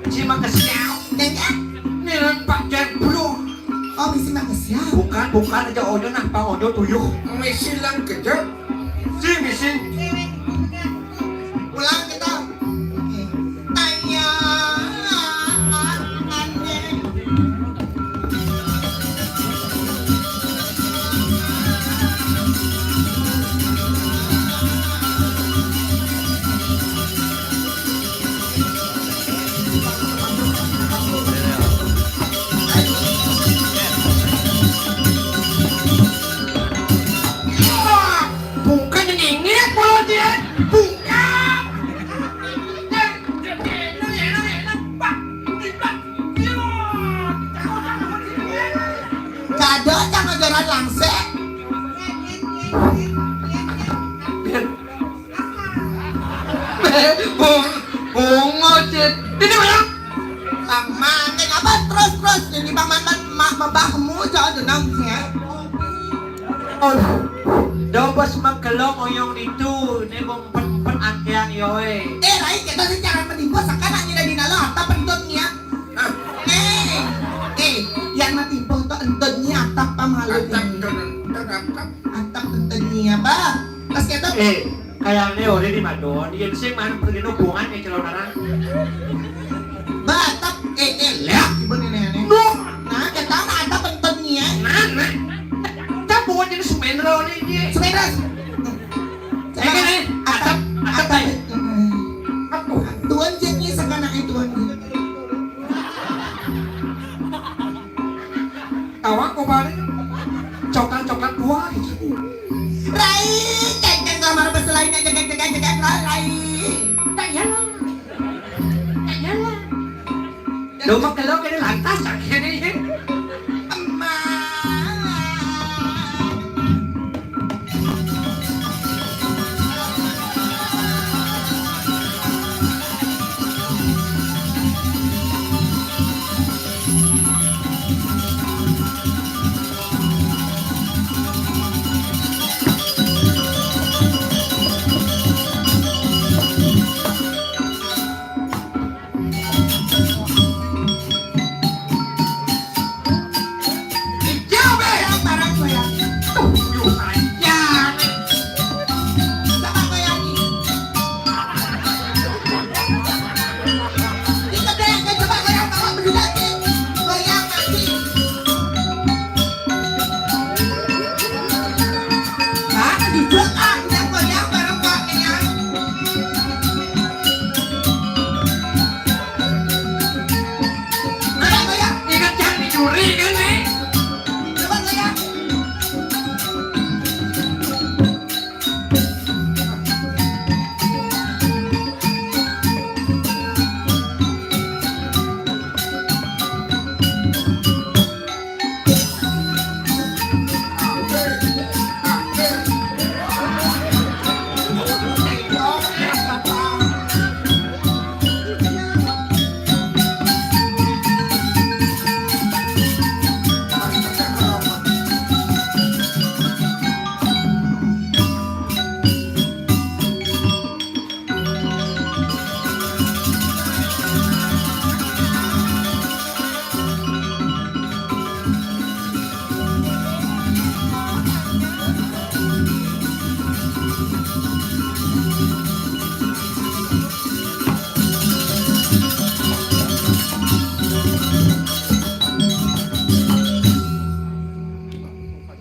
Si Mang Kesiau. Neng, ah? Niran Pak Jan Bro. Oh, bisi Mang Kesiau. Bukan, bukan aja ojo nah, Pak Ojo tuyuh. Misi lang kejam. Si misi. Ulang kita. Tanya. Bung, bungo, Cit. Ini mana? Sama, kayak apa? Terus, terus. Jadi paman, man, ma, mabahmu, jangan tenang, ya. Oh, dobos makelong oyong ditu, ne bong pet-pet angkean yoe. Eh, Rai, kita sih jangan menimbun, sekarang aja dari dalam, apa pentutnya? Eh, eh, yang mati pun tuh entutnya atap pamalu. Atap, entut, entut, atap. Atap entutnya, apa? Pas kita Eh, kayaknya udah di Madon, iya sih mana pergi hubungan ya calon orang. Batak, eh, eh, lihat, ibu nenek-nenek. Duh. Nah, kita mah ada pentingnya. Nah, nah. Kita buat jadi Sumendro nih, dia. Sumendro. Eh, kan, eh, atap, atap, eh. Tuan jadinya sekarang itu, tuan. Tawa kok balik. Coklat-coklat buah gitu. Rai, cengkeh kamar beselain aja, cengkeh, cengkeh, cengkeh, Rai. Tanya lah. Tanya lah. Lu mah kalau kena lantas, akhirnya. Emak. Jauh, be. Yang barang goyang. Tuh, yuk, sayang. Coba goyangin. Ini gede, gede, coba goyang, coba bedudak, Ci. Goyang, Ci. Nah, duduk, ah, udah goyang, baru gua kenyang. Coba goyang. Ingat jangan dicuri, kan, nih? Coba goyang.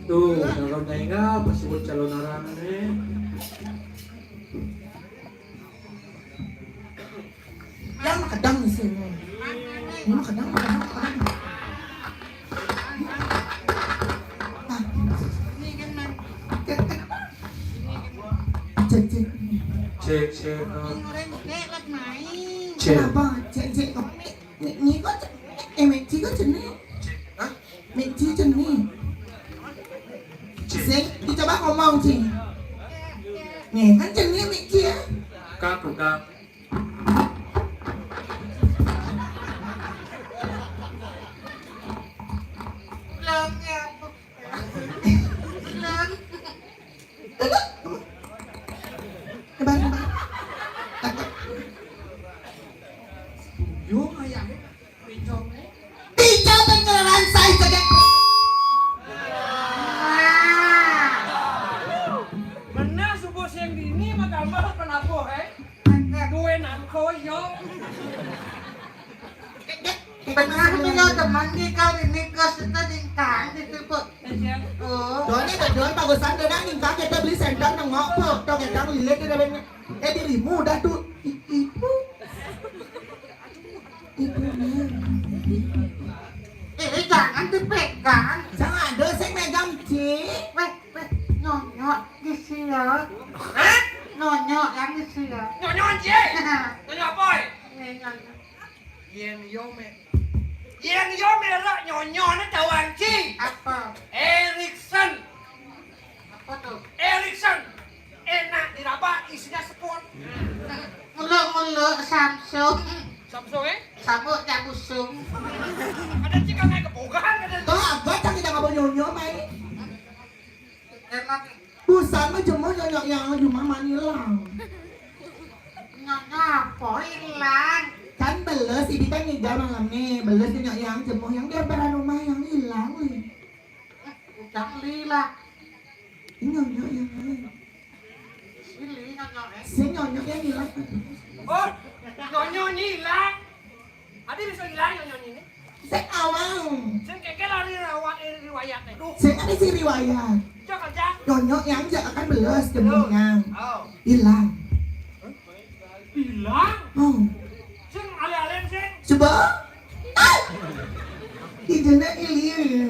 Tuh, calon dainga, pas sebut calon arangan, eh. Yang mah kadang di sini. Ini mah kadang, kadang, kadang. Nah. Cek, cek. Cek, cek, eh. Cek. Kenapa? Cek, cek. Kok mi-, mi-, mi kok ce-, eh, mi ci kok jenih? Cek. Hah? Mi ci jenih. Cek. Sing, dicoba ngomong, Ci. Nih, kan jenih mi ci ya. Kak, buka. Belum ya, Bu. Belum. Tebar, tebar. Takut. Yo, ayah. Pincang, eh. Pincang, pengenalan saya saja. Benar, subuh siang dini, mah tambah kenapa, eh? Duwe nangko, yo. Benar tuh ya, teman di kali ini kos kita di tang di tuh, Bu. Oh. Doanya ada jual bagusan, ada nanging kakek kita beli sendal nang ngopok, tong yang lilit ada banyak. Eh, dirimu udah tuh, i-, ibu. Ibu. Eh, eh, jangan dipegang. Jangan ada saya megang, Ci. Weh, weh, nyonyok di sini. Hah? Nyonyok yang di sini. Nyonyok, Ci? Nyonyok apa, eh? Eh, nyonyok. Yen yo me-, yen yo merek nyonyone tawang, Ci. Apa? Erickson. Apa tuh? Erickson. Enak diraba, isinya spons. Lu Lo Samsung. Samsung, eh? Samuk jak busung. Ada cik kang naik kebogan, ada. Toh, apa cang tidak ngapa nyonyo, mai? Enak. Busan mah jemuh nyonyo yang cuma manilang. Nyonyo apa ilang? Kan beles, ini kan ngiga malam nih. Beles nyonyo yang jemuh yang dia beranu mah yang hilang, nih. Ujang lila. Ini nyonyo yang lain. Sili nyonyo, eh. Si nyonyo yang hilang. Oh, nyonyo nyilang. Adi bisa hilang nyonyo ini. Sing awang. Sing keke lari rawat, eh, riwayat, eh. Sing ada si riwayat. Cok aja. Nyonyo yang jak akan beles jemuh yang. Oh. Hilang. Hilang? Oh. Sing ale-ale sing. Coba. Ah! Idenya ilir.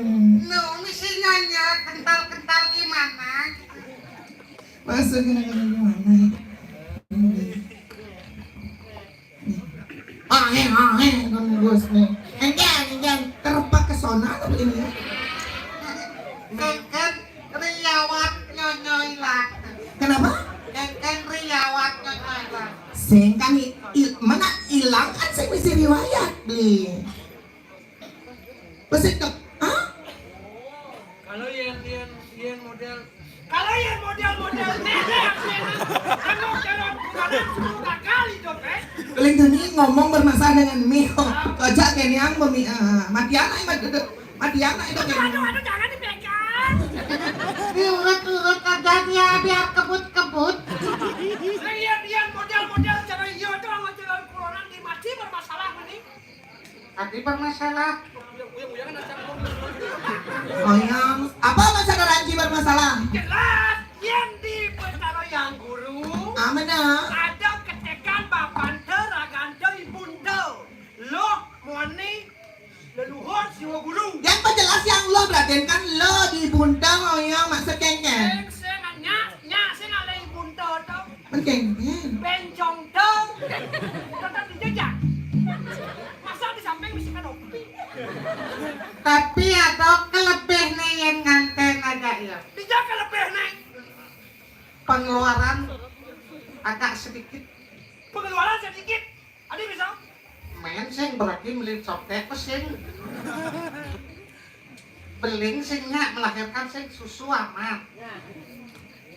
No, misi nyonyo kental-kental gimana? Masuk ke negara gimana? Angin, angin, kan bos nih. Engken, engken. Terpak ke sana atau ini ya? Engken riwayat nyonyo ilang. Kenapa? Engken riwayat nyonyo ilang. Sing kan i-, i-, mana hilang kan sing bisa riwayat, beli. Pasti ke, hah? Kalau yang, yang, yang model, kalau yang model-model nenek, anu, jalan kurang sepuluh kali tuh, eh. Paling tuh nih ngomong bermasalah dengan Mio. Aja kayak yang memi-, eh, mati anak, mati, mati anak itu kayak. Aduh, aduh, jangan dipegang. Diurut-urut aja dia biar kebut-kebut. Yang, yang model-model cara iya tuh sama jalan kurang di mati bermasalah ini. Adi bermasalah. Oh, yang apa masalah Ranji bermasalah? Jelas, yang di Betara Yang Guru. Ah, mana? Ada ketekan bapante, ragante, ibunte. Loh, moni, leluhur, siwa guru. Yang perjelas yang lo berarti kan lo di bunte, oh, yang maksud kengkeng. Sing, sing, nyak, nyak, sing ale ibunte to. Mengkengkeng. Bencong to. Tetap dijejak. Masa di samping bisa kanopi. Tapi ada kelebih nih yang nganten aja ya. Tidak kelebih nih. Pengeluaran agak sedikit. Pengeluaran sedikit. Ada bisa? Main sing berarti beli cotek sing. Beling sing nyak melahirkan sing susu aman.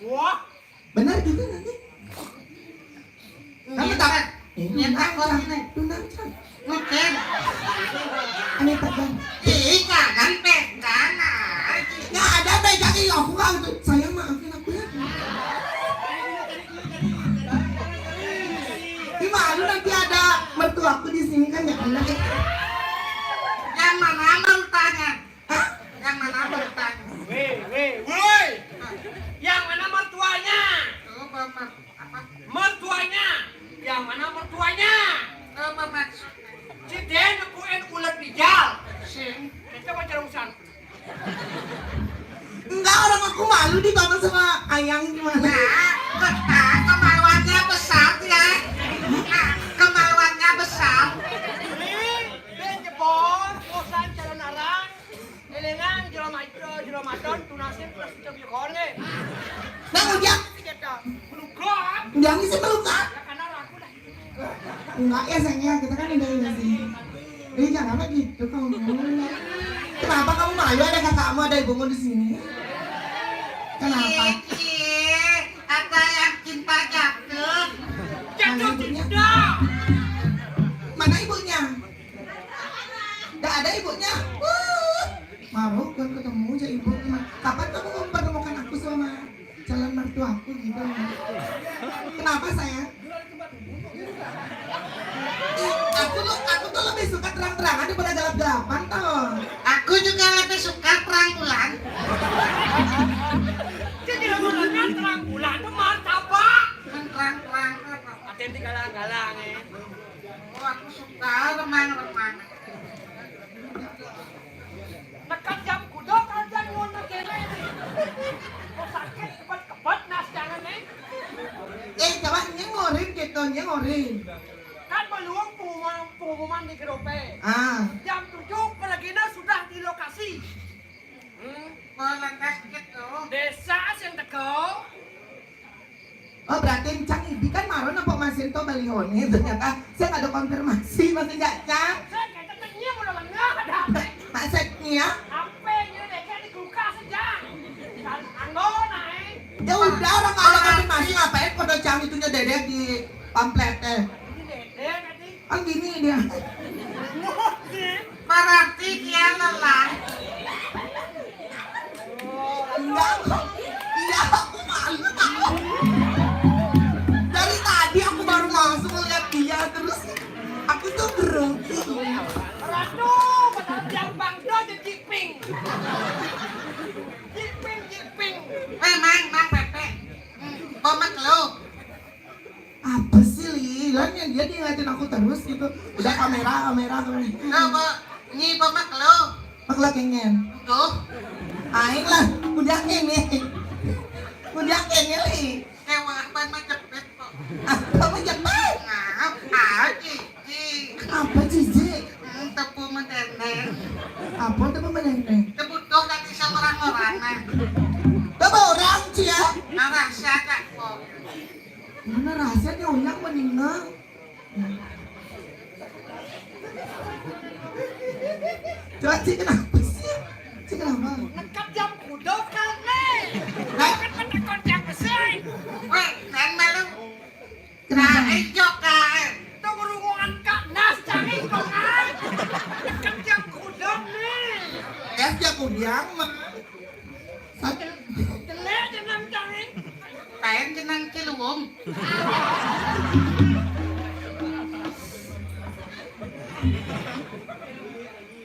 Wah. Benar juga nanti. Kamu tak? Nyetak, nyetak kok ini. Tunang, Cang. Mungkin. Ini pegang. Ih, jangan pegang, ah. Nggak ada pegang, ih, aku nggak, sayang, maafin aku ya. Ini malu nanti ada mertuaku di sini kan, nggak enak ya. Yang mana mertuanya? Hah? Yang mana mertuanya? Weh, weh, woi. Yang mana mertuanya? Tuh, Bapak. Apa? Mertuanya. Yang mana mertuanya? Apa maksudnya? Si Den nepuin ulet bijal. Sing. Kita baca urusan. Enggak, orang aku malu ditonton sama Ayang gimana? Nah, betah kemaluannya besar ya. Nah, kemaluannya besar. Ini, Ben jebol, bosan jalan arang. Elengan, jero maco, jero maton, tunasin, terus kita beli korne. Nah, ujang. Kita. Melukat. Ujang sih melukat. Ya, karena ragu dah. Enggak ya, sayang ya, kita kan udah, udah sih. Eh, jangan apa gitu kamu. Kenapa kamu malu, ada kakakmu, ada ibumu di sini? Kenapa? Cie, cie, ada yang cinta jatuh. Jatuh cinta. Mana ibunya? Nggak ada ibunya. Wuh, maruk kan ketemu aja ibu. Kapan kamu mempertemukan aku sama calon mertuaku gitu? Kenapa, sayang? Ih, aku tuh, aku tuh lebih suka terang-terangan daripada gelap-gelapan, tau. Aku juga lebih suka terang bulan. Dia tidak mengatakan terang bulan itu martabak. Kan terang-terang apa? Ada yang digalang-galang, ya. Oh, aku suka remang-remang. Nekan jam kuda kerja nyuwun kene. Kok sakit kebet-kebet nas jangan nih. Eh, coba nyengorin gitu, nyengorin. Kan belum pengumuman, pengumuman di grup, eh. Ah. Jam tujuh perginya sudah di lokasi. Hmm, kok lantas gitu. Desa sing teko. Oh, berarti Cang Ibi kan maro napa masih Itu beli Honi, ternyata saya nggak ada konfirmasi, masih nggak cang. Saya kata tanya mau lengah ada apa? Maksudnya? Apa yang dia kayak di kulkas aja. Kan anggo naik. Ya udah, orang nggak ada konfirmasi, ngapain foto cang itunya dedek di pamflet teh? Ini dedek tadi. Kan gini dia. Berarti dia lelah. Enggak kok. Iya, aku malu tahu. Dari tadi aku baru masuk ngeliat dia terus, aku tuh grogi. Ratu, padahal dia Bang Do jadi jiping. Jiping, jiping. Eh, Mang, Mang Pepe. Hmm, komek lu. Apa sih, Li? Lah, yang dia, dia ngeliatin aku terus gitu. Udah, kamera, kamera, kamera. Nah, Bo, nyi, Bo, mak lu. Mak lu kengen. Tuh. Aing lah, udah kengen. Udah kengen, Li. Kewah ban mah jepit kok. Apa mah jepit? Nah, ah, Cici. Apa, Cici? Hmm, tebu mendeneng. Apa tebu mendeneng? Tebu tuh nanti sama orang-orang, nah. Tebu orang, Ci, ya? Nah, rahasia, Kak, kok. Mana rahasia dia, unyang meninggal. Coba, Ci, kenapa sih? Ci, kenapa? Nekap jam kuda kali. Hah? Kan penekon jam besi. Weh, dan malu. Kenapa? Nah, ijo kae. Tong runguan Kak Nas cari kok, ai. Nekap jam kuda nih. Es ya kudiang mah. Sat- Jelek jenang cari. Kain jenang Ciliwung.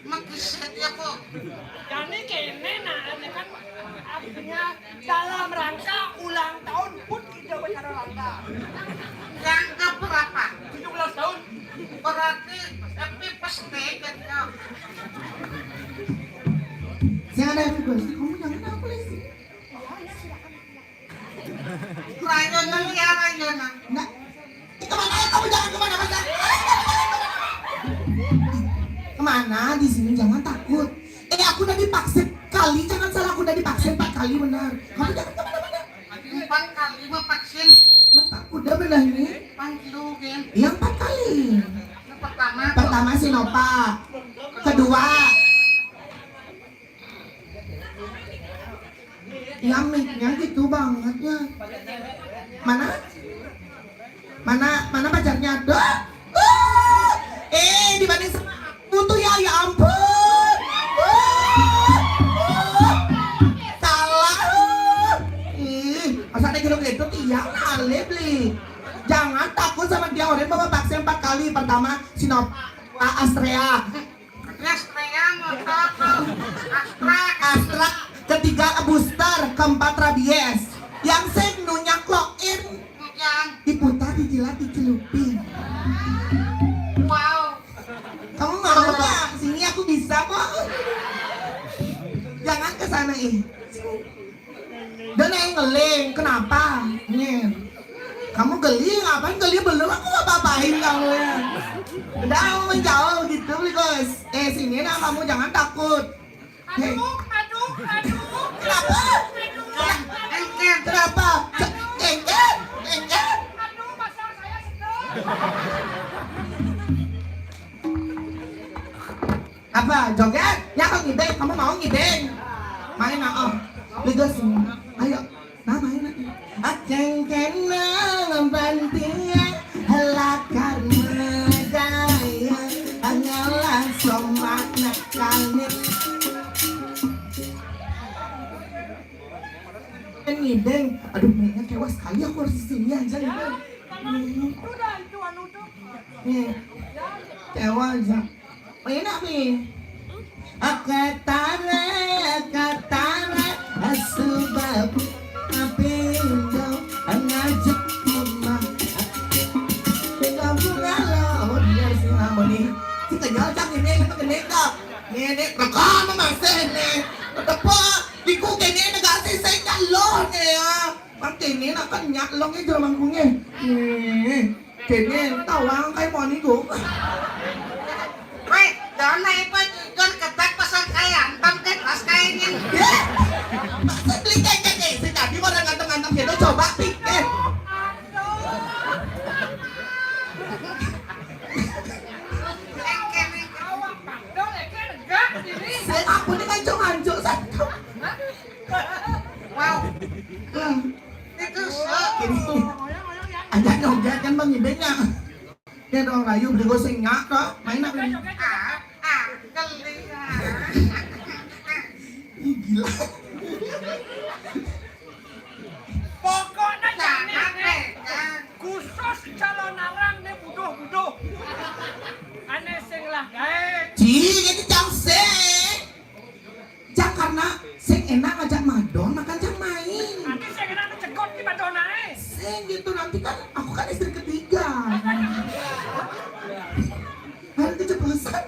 Makiset ya kok. Jani kene, nah, ini kan artinya dalam rangka ulang tahun pun kita bicara rangka. Rangka berapa? Tujuh belas tahun. Berarti happy birthday kan, ya. Saya ada happy birthday, kamu jangan apa sih? Rayonan ya, rayonan. Nah, eh, kemana ya kamu? Jangan kemana-mana. Kemana? Di sini jangan takut. Eh, aku udah dipaksa kali, jangan salah, aku udah dipaksa empat kali benar. Kamu jangan kemana-mana. Empat kali mah vaksin. Empat, udah benar ini. Empat kilo, Gen. Iya, empat kali. Yang pertama. Pertama Sinovac. Kedua, ya, mic-nya gitu banget ya. Mana? Mana, mana pacarnya? Duh! Uh! Eh, dibanding sama aku tuh ya, ya ampun. Uh! Uh! Salah. Ih, masa ada gitu-gitu, iya, alif, Li. Jangan takut sama dia, orang bawa vaksin empat kali. Pertama Sinovac, Astra. Astrea, ngotot tuh. Astra. Astra, ketiga booster, keempat rabies. Yang sing nunyak loin. Yang diputar, dijilat, dicelupin. Wow. Kamu mau nggak? Sini, aku bisa kok. Jangan ke sana, ih. Sini. Dan yang ngeling, kenapa? Nih. Kamu geli, ngapain geli? Belum aku apa-apain kamu ya. Udah, kamu menjauh gitu, Bos. Eh, sini nah, kamu jangan takut. Hei. Aduh, aduh, aduh. Kenapa? Aduh, aduh. Kenapa? Aduh. Engken, engken. Aduh, masa saya sedot. Apa? Joget? Ya, kok ngibeng? Kamu mau ngibeng? Main, ah, oh. Ligas. Ayo. Nah, main, ah. Akeng kenang bantian, helakar medaya, angalah somak nak kanit. Kan ngibeng. Aduh, mainnya kewas sekali, aku harus di sini aja gitu. Udah, itu anu tuh. Nih. Kewas aja. Oh, enak nih. Akatara, akatara, asubab, apindo, ngajak mama. Tinggal bunga lo, oh, dia sih ngomong nih. Si kenyal cang ini, ini gede kok. Ini, ini, rekam masih ini. Tepuk, di kuku ini negara sih, saya nyalon ya. Mang kene nak kan nyak long e jero mangkunge. Nih, kene tawang kai moni go. Weh, jangan naik pas jujuan ketak pasang kayak antam kan pas kayaknya. Ya, maksud beli kayak kayak si tadi orang ganteng-ganteng gitu coba pikir. kan Bang Ibing ya. Dia doang rayu beli gue sing ngak kok. Main apa ini? Ah, ah, geli. Ih, gila. Pokoknya jangan khusus calon arang nih buduh-buduh. Aneh sing lah gae. Ci, ini cang sing. Cang karena sing enak ngajak madon, makan cang main. Nanti sing enak cegot di madon ae. Sing gitu, nanti kan aku kan istri ketiga. Kan keceplosan.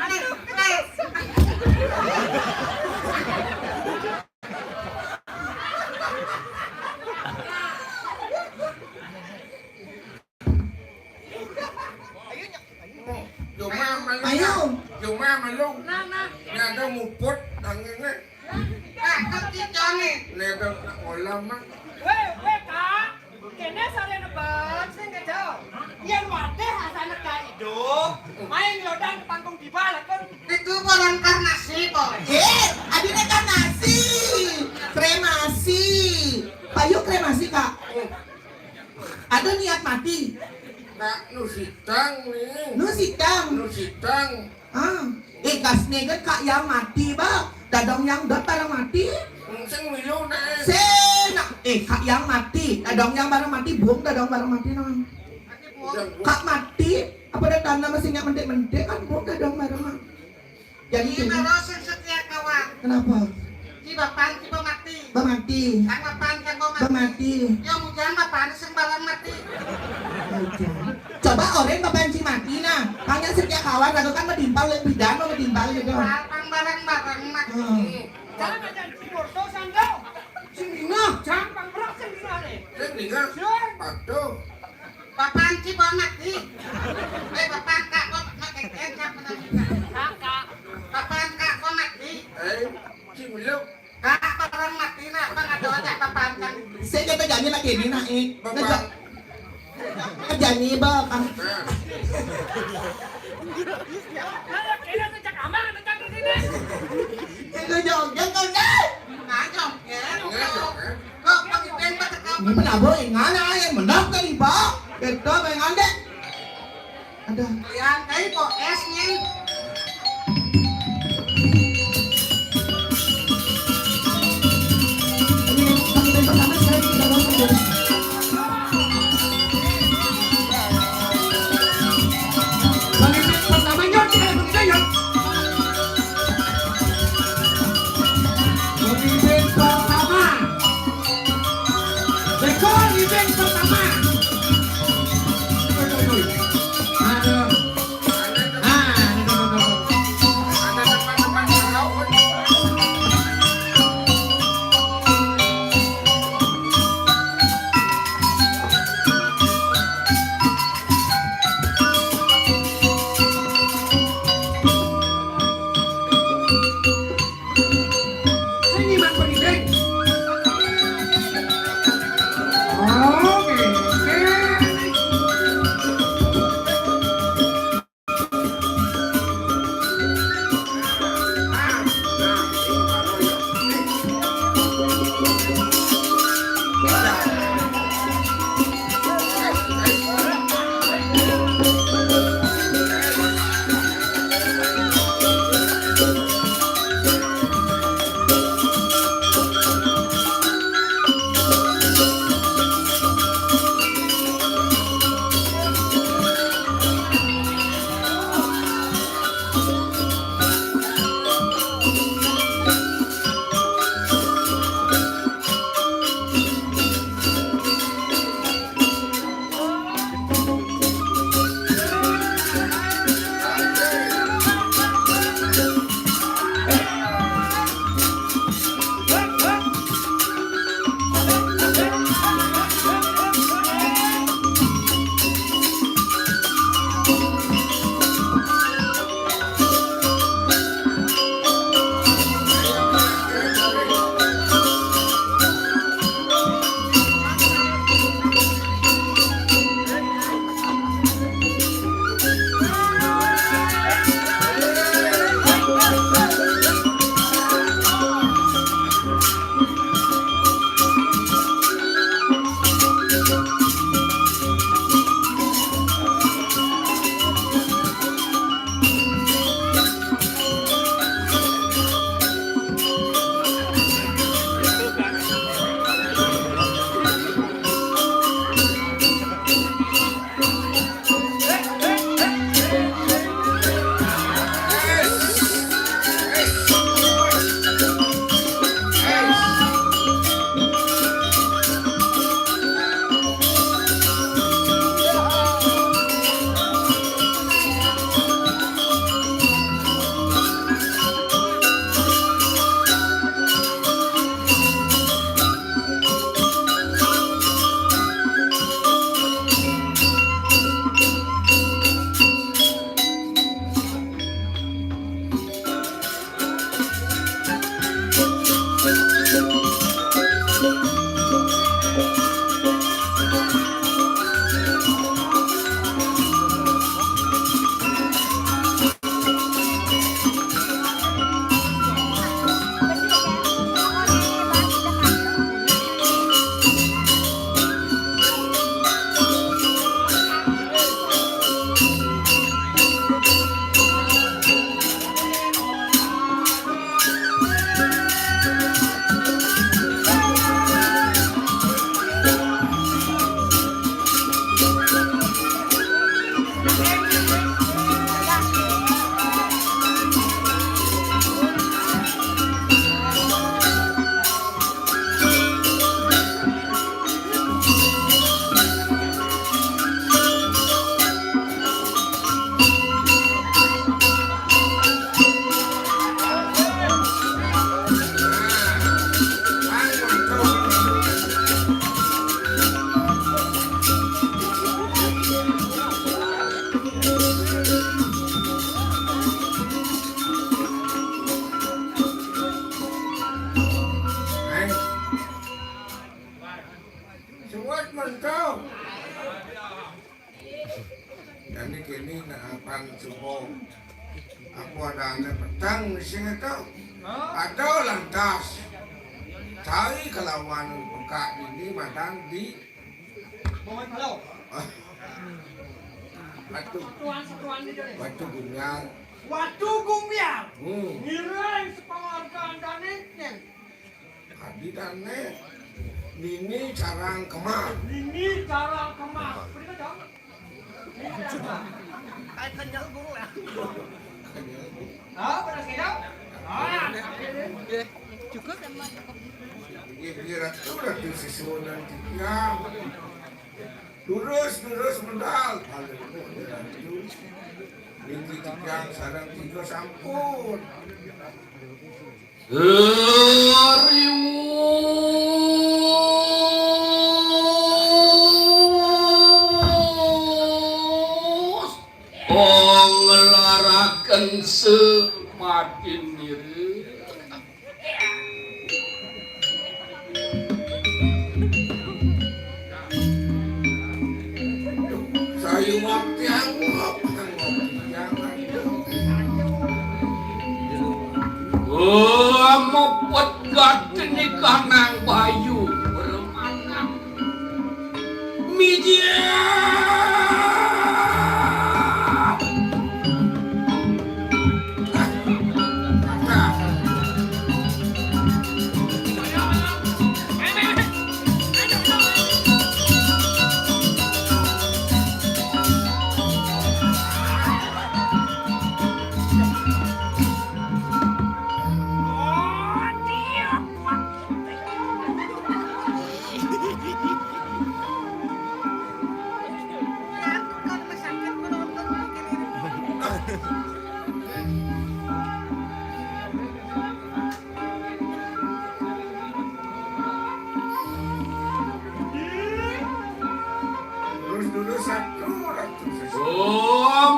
Aduh, guys. Cuma malu. Ayo. Cuma malu. Nah, nah. Nada muput tangannya. Ah, kok kita nih? Nada olah mah. Weh, weh, Kak. Kene sore nebeng sing kejo. Yen wadeh asane gak idup, main lodang panggung di bal, kan. Itu barang karnasi, Bos. Eh, adine karnasi. Kremasi. Payu kremasi, Kak. Ada niat mati. Kak, nu sitang nih. Nu sitang. Nu sitang. Ah, eh, kasne kan Kak Yang mati, ba. Dadong Yang dot barang mati. Sing milu nah. Sena, eh, Kak Yang mati. Dadong Yang barang mati, bung dadong barang mati, nah. Kak mati, apa ada tanah masih nyak mentik-mentik kan, bung dadong barang mati. Jadi ini gini. Kalau sing setia kawan. Kenapa? Di bapan tiba mati. Bamati. Kang bapan kang mati. Bamati. Yang hujan bapan sing barang mati. Aja. Coba orang bapan si mati nah. Hanya setia kawan, lalu kan medimpal, lebih bidan mau medimpal gitu. Kang barang-barang mati. Hmm. Jangan ada di Porto Sando. Sing dina, jangan pang berak sing dina nih. Sing dina. Sing. Patuh. Bapan si mati. Eh, bapan kak kok mati, eh, siapa namanya? Kakak. Bapan kak kok mati. Eh, si milu. Kak, orang mati nah, apa nggak tahu aja apa panjang. Saya kata janji lagi ini nah, eh. Bapak. Ngeja-, ngejanji, Bang. Nah. Itu joget, joget. Nah, joget. Kok pakai band pada kamu? Ini pun abo yang mana, yang menang tadi, Bang. Kita pengen deh. Ada. Kalian kayak kok es nih. Ini bagi band pertama sekali kita bawa saja. Bagi band pertama, yuk, kita bagi band, yuk. Bagi band pertama. Rekor event pertama. Aduh. Ah, ada Ini kini nak apan subuh. Apa ada anak petang di sini tu? Ada lantas. Cari kelawan pekak ini madan di Bawai Palau. Batu. Satuan-satuan di Indonesia. Batu Gumbial. Batu Gumbial. Hmm. Ngiring sepenghargaan dane. Adi dane. Nini carang kemah. Nini carang kemah. Beri kacang. Kayak kenyal guru ya. Ah, pada saya. Ah, cukup. Iya, biar aku ratu sesuunan tiang. Lurus, lurus, medal. Kalau itu, biar ratu. Minggu tiang sarang tiga sampun. Riwus. Panglaraken sematin nire. Sayuwak tiang, tiang. Oh, mepet gatene kanang bayu, bermanang. Mijil. Terus dulu satu, satu, satu. Oh,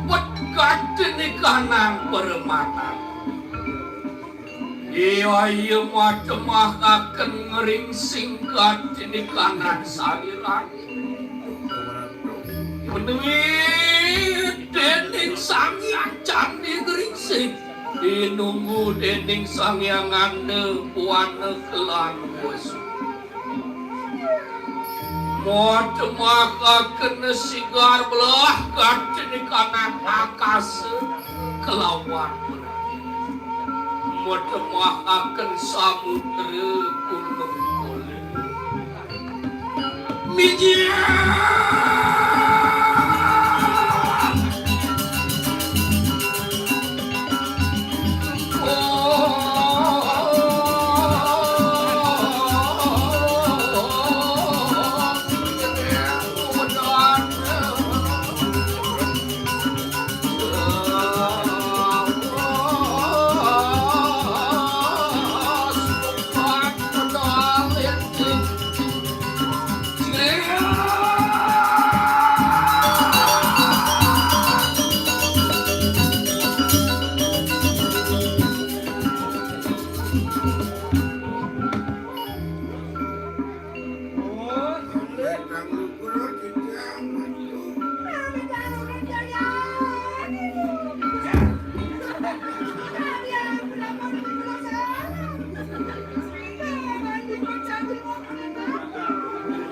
mepet katene kanang permata. Iya, iya, macemahaken ngeringsing katene kanang saliran. Menawi dening Sang Hyang Candi Geringsing, dinunggu dening Sang Hyang Anda buana kelan wesi. Modemahaken sigar belah katene kanang akasa kelawan modemahaken samudra gunung kulit. Mijil.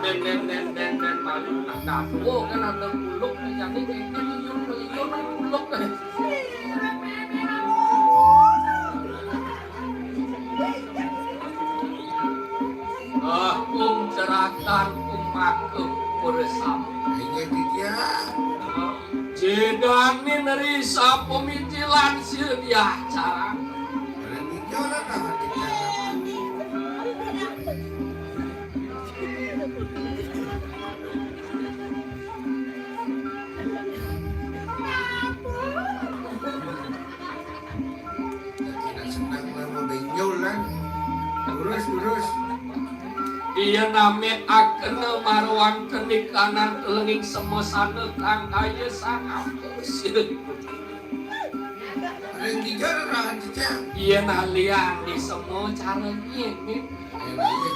Den, den, den, den, den, malu nak datuo kan ada kuluk, jadi kayak gitu, yun, yun, kuluk. Ah, kum ceratan, kum makem, bersama. Ini dia. Jedane neri sapemicilan sedia cara. Ada bicara dah hati cara. Tidak senang mah mau benjol kan. Lurus, lurus. Iya name akena marwang kenik kanan kelenging semesana kang kaya sangampun. Ring tiga rahan cecah. Iya nalian di semua cara nyen, nyen. Ayo, ayo.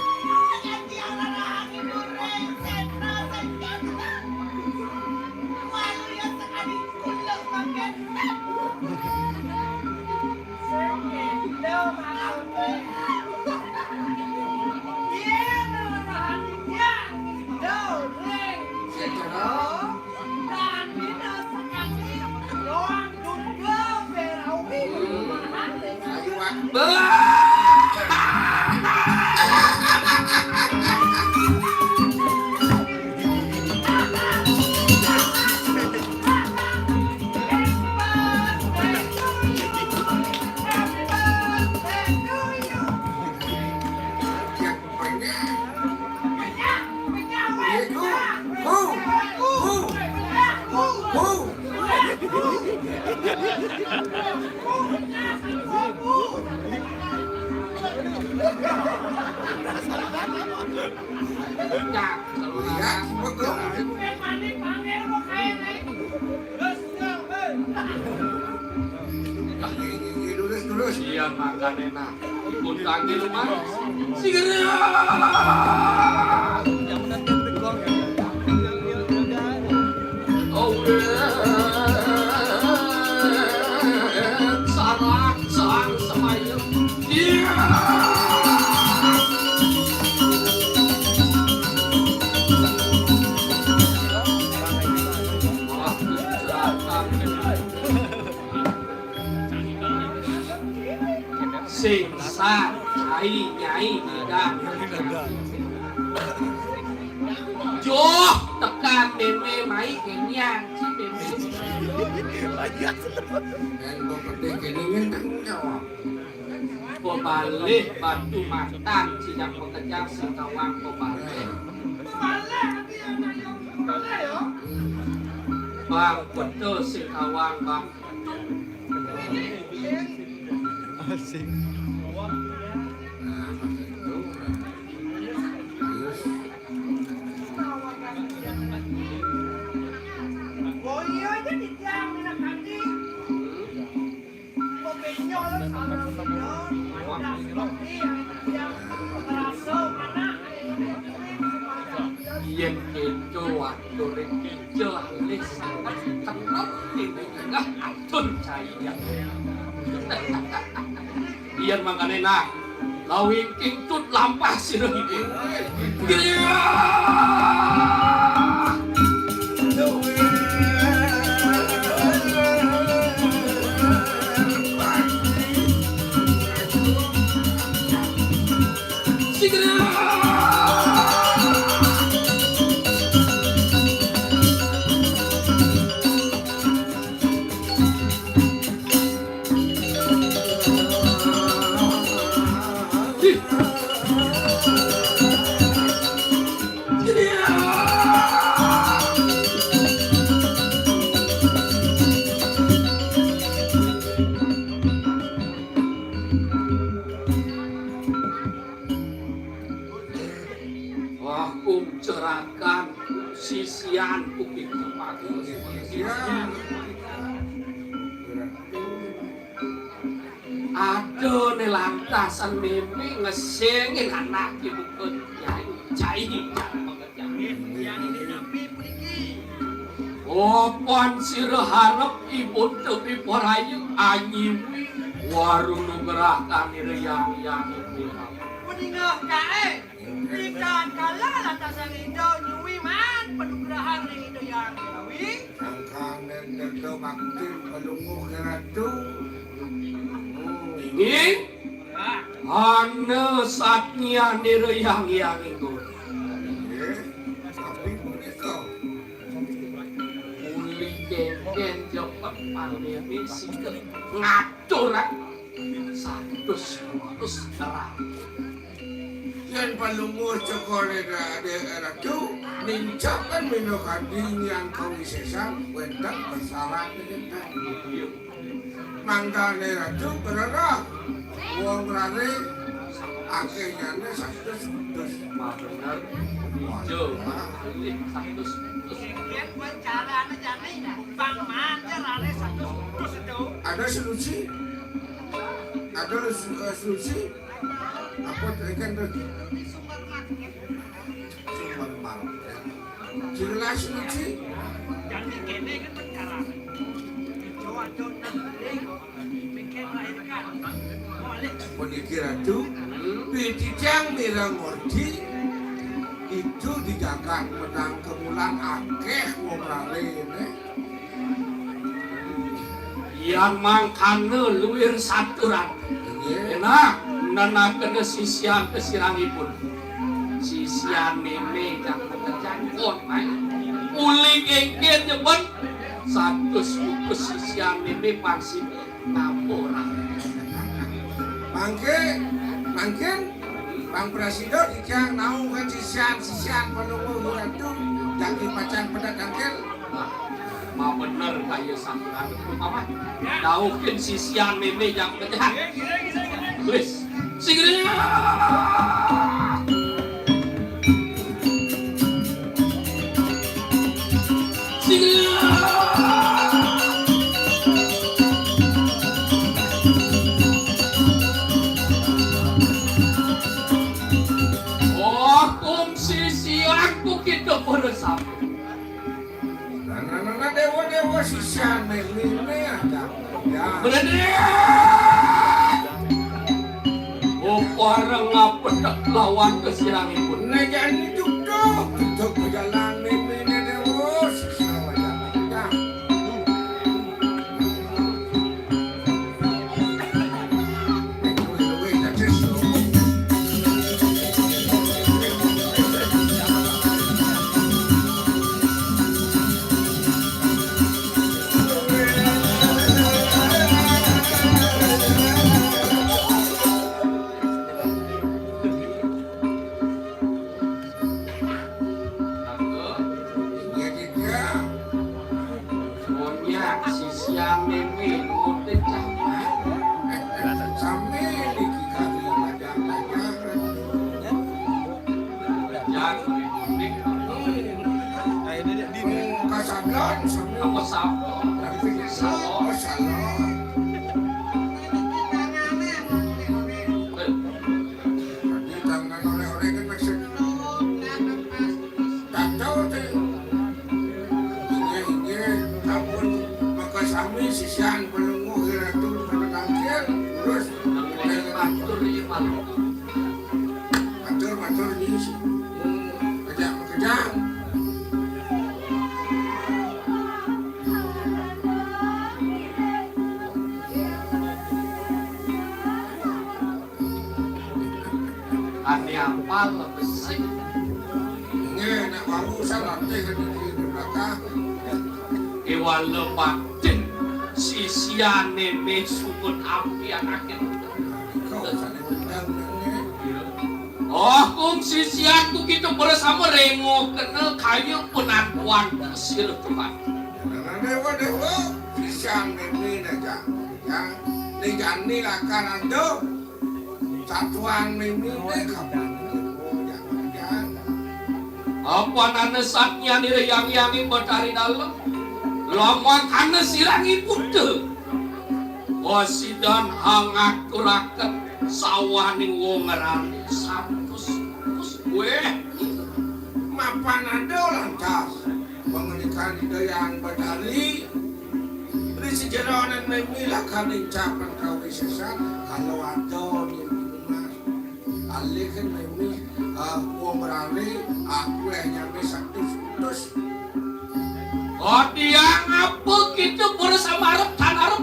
Iya, makané nah. Utangé lumayan. Segera. Oh, sarang, sarang, semaya. Iya. Sing sa, cai, nyai, ngidang. Joh, tekan mémé mai kenyang, ci mémé. Ento gedé kéné nyén tanggung jawab. Pebalih batu matan, sidang pekejar sing kawang pebalih. Bang betul sing kawang, Bang. Asik. Yén kéto, waduh, ring kija alih sanget kenep dene, nah, adun caian. Yén mangkané, nah, lawing kingtut lampah sira iki. Griya! Wah, kum cerakan, sisian, kuping tepak. Ada né lantasan mémé ngesengin anak ibu ké nyai cai. Opan sira harep ibun tepi paraya anyiwi warung nugrahan ira yang yang. Meninggal kaé. Rikala lantasan Ida nyuwi maan panugrahan ring Ida Hyang Kawi. Sangkaning Ida bakti palungguh ka Ratu. Inggih. Ana satnyané Hyang Hyang Inggur. Inggih. Tapi punika. Uli kénkén jepet pandemi sida ngaturang satus satus terang. Yén palungguh cokor Ratu, nincakan minakadi nyang kawisésan wénten pasaran wénten. Mangdané Ratu bererah wong raré akéhnyané satus wedhus. Bener. Ijo, malih satus wedhus. Yén kuwi carané jane, Bang, manjer raré satus wedhus itu. Ada solusi? Ada lu-, eh, solusi? Apa tekan tuh? Sumber market. Jelas, Ci. Dadi kene kan perkara. Jawa Jawa nang beling. Mikir melahirkan. Balik. Puniki Ratu, pitijang mireng ordi itu digagat menang kemulan akeh wong rarene. Yan mangkana luwir saturan. Nah, nenakena sisian kesirangipun. Sisian mémé jang kejangkon, Mai. Uli kéngkén nyebet satus bungkus sisian mémé pang sida ngapura. Mangké, mangkin, pang prasida titiang nauhang sisian-sisian Palungguh Ratu, jagi pacang pedek tangkil. Nah, mabener kaya sampeyan, Paman. Dauhin sisian mémé jang pejahat. Wis. Sing. Sing. Oh, kungsi siangku kita bersama. Nah, nah, nah, nah, déwa-déwa sisian mémé ada. Ya. Bener. Oh, bareng ngapedhek lawan kesirangipun. Nah, jani duduk, duduk bejalan mémé déwa sisian ada. Ya. Inggih, Dinda. Monyak sisian mémé nurutin jaman. Sami niki kari bajang-bajang. Bajang kuning. Hmm. Kasablon sami. Apa sablon? Tapi sablon. Oh, sablon. Eh. Tadi tangan oleh-oleh kan maksud. Kacau téh. Inggih, inggih, ampun, maka sami sisian Palungguh Ratu pada tangkil, terus matur, matur, nyi. Hmm, kejang, kejang. Ane apal besi. Nggih, nek wau salatih di belakang. Iwale batin sisiane meh sungun api anake. Kok sane undang nggih. Oh, kung sisianku kita bersama rengo kena kaya penantuan sir Tuhan. Dewa, dewa, sisian meh nene aja. Ya, ne jani lakar ando. Satuan mimine kabeh. Apa nane satnyane Hyang Hyang ing Betari Dalem? Lamakane sirangipun te. Wasidan hangaturaken sawaning wong ngerani satus. Weh, mapan ada lantas. Pangandikan Ida Hyang Betari, ri sajeroning mimi lakar nincapan kawisesan, kalau ada ning Mas. Alihin mimi, ah, wong merari, aku leh nyampe satus utus. Oh, tiang apa kita bersama arep tan arep?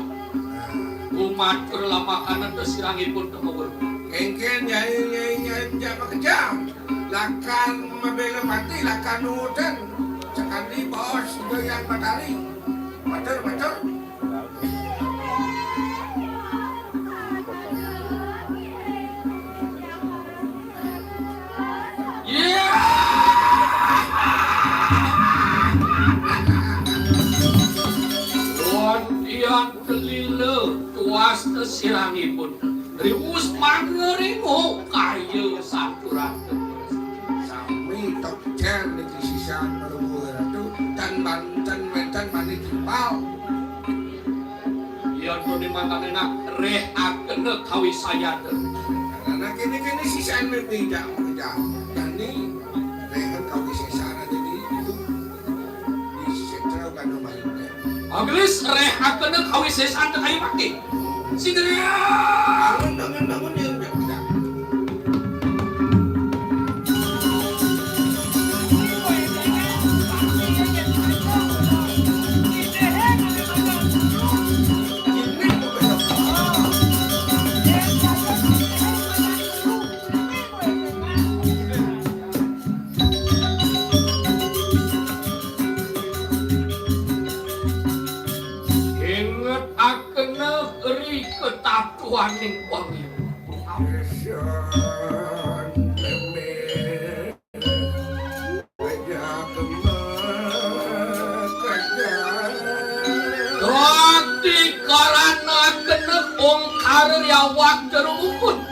Kumatur lamakane te sirangipun temawur. Kengken nyai, nyai, nyai, menjak makejam. Lakar mabela pati, lakar nurutin. Sakadi bos Ida Hyang Betari. Matur, matur. Iya. Wontian kelila tuas sirangipun. Riwus mangeringo kaya saturan. Sami tokcer niki sisan Prabu Ratu, tan banten wenten mani timpal. Iya, tuni mangkane nak reh akena kawisayata. Karena kene-kene sisan mepindah kerja. Dani reh kawisesan aja di itu. Di setra kanu malu. Aglis reh akena kawisesan te kayu pake. Sidria. Bangun, bangun, bangun, ya, udah, udah. Waning wangi. Dadi karana genep ongkar yawak jero mukun.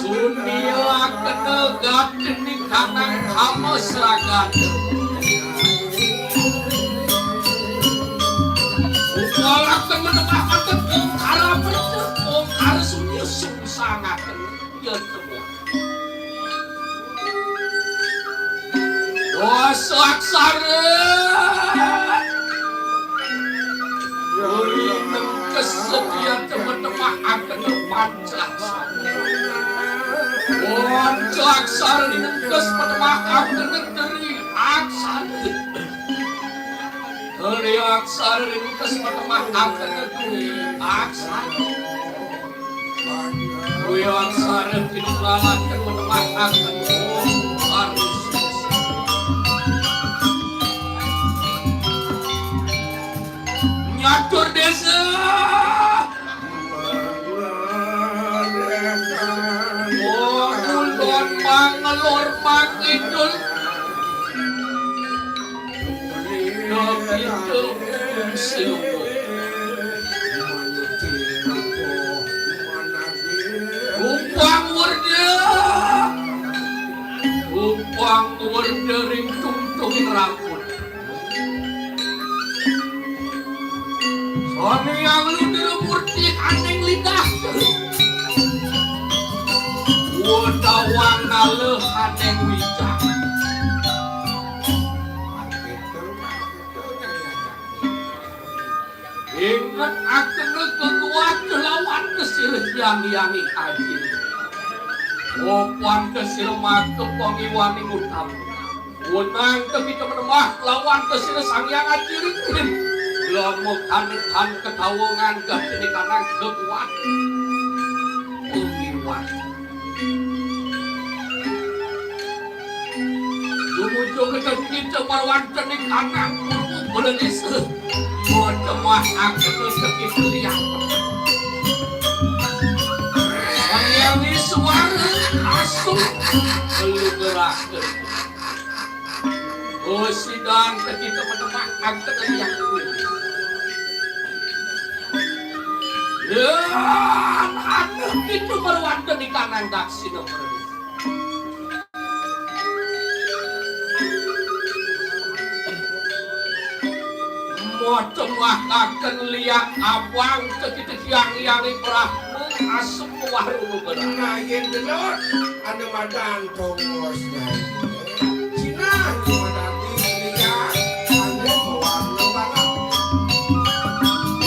Suniakena gatini kanang kama sragata. Upalaken menemah anten ongkara merca, ongkara sunia sungsangaken yen temuan. Dosa aksara. Uli nengkes setia teman-teman akan Pancaksara. Pancaksara ringkes panemah akan teri aksara. Teri aksara ringkes panemah akan teri aksara. Teri aksara tinungalaken panemah akan Om Paris. Nyatur desa. Oh, kulon mangelor mangidul. Kepintul fungsi umum. Upang werda. Upang werda ring tungtung rambut. Sang Hyang Ludra Murti aning lidah. Wedawang ngaleh aning wijak. Inget akena kekuat lawan kesirih yang yangi aji. Opan kesirih maka pangiwaning utama. Wenang tepita menemah lawan kesirih Sang Hyang Aji Ringkih. Lama kanetan ketawangan gati kanang kekuat. Pengiwat. Tumuju ka kita marwantene kanang purwa Bala Desa. Matemah akena sakit liang. Sayang suara asung. Lugerake. Oh, sidang ka kita matemah akena liang. Ya, aduh, kita marwantene kanang daksina. Mocemakake liang abang teki-teki yang-yang Brahma asem warung bener. Nah, yen gelut, anu madan tongos nyai. Cina anu madan di liang, anu warung barang.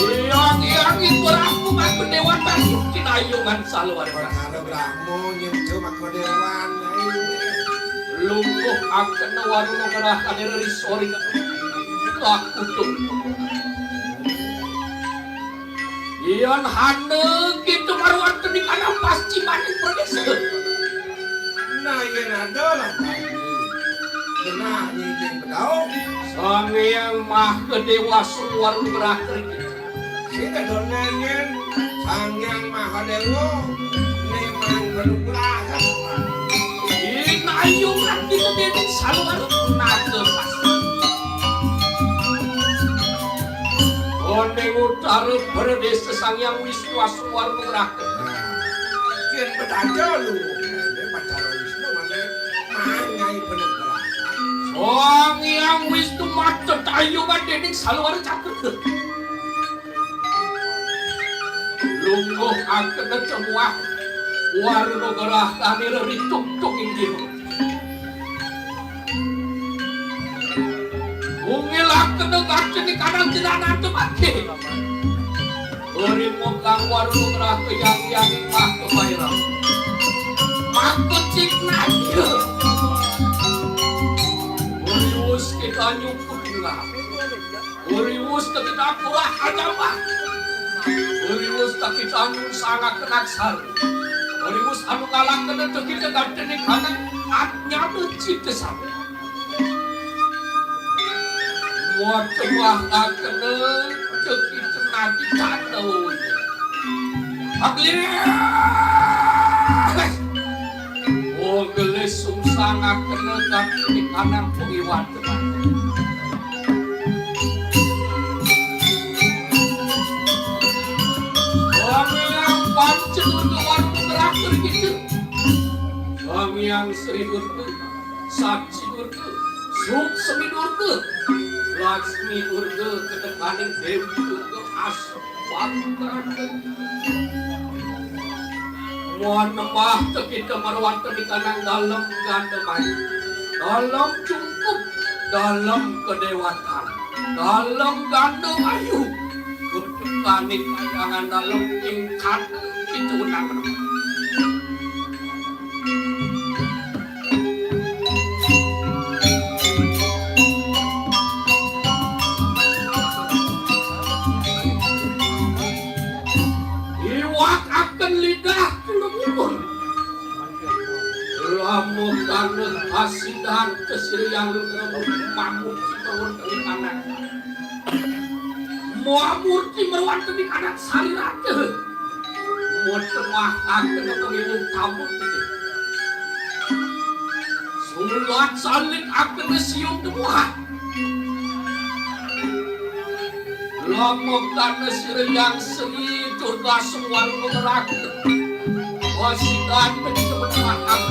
Yang-yang Brahma aku dewa tadi, cinayungan saluar. Perkara Brahma nyentuh maka dewan. Lungguh akena warung ngerah kadere risori. Lakutung. Yan hana kita marwantene kana pascimaning pradesa. Nah, yen ada lah tadi. Genah nyincin bedau. Sang Hyang Maha Dewa suwara nugraha. Sing kadonanyen Sang Hyang Maha Dewa memang benugraha. Inayungan kita dening saluwara naga pasti. Oning utara pradesa Sang Hyang Wisnu suwara nugraha. Nah, yen bedaja lu, ini pacara Wisnu mane mangai penugrahan. Sang Hyang Wisnu macet ayu dening saluwara caket. Lungguh akena cemuah warna gerah kanira ritung-tung inggih. Ungil akena gaceni kanang jenengan temake. Uri mukang warung rakyang yang mah kebairang. Maka cik naja. Uri wus kita nyukur tinggal. Uri wus kita kurah ajamah. Uri wus kita nyusangak kenaksar. Uri wus anu ngalakena kita gantene kanang atnyana cita sama. Wah, cemah akena cekit Ati kata wong. Aglis. Oh, gelis sungsang akena kati kanang pengiwat teman. Wong yang pancen untuk warung terakhir gitu. Wong yang seribu tuh. Saksi Durga, Suksemi Durga, Laksmi Durga, ketepaning Dewi Durga, aswang. Muan nembah tekita marwantenikanang dalem gandemayu, dalem cungkup, dalem kedewatan, dalem gandemayu, ketepaning kayangan dalem tingkat itu unang. Iwak akan lidah kena bubur. Lama tanah asidan kesiriang lu kena bubur, mamut kita wonten anak. Mamurti merwanteni anak salirata. Mutemah kagena pemilu kabut. Sulat salik agena siung temuhan. Lamuk dana sira yang seni tur dasung warung neraka. Wasitan begitu bermakam.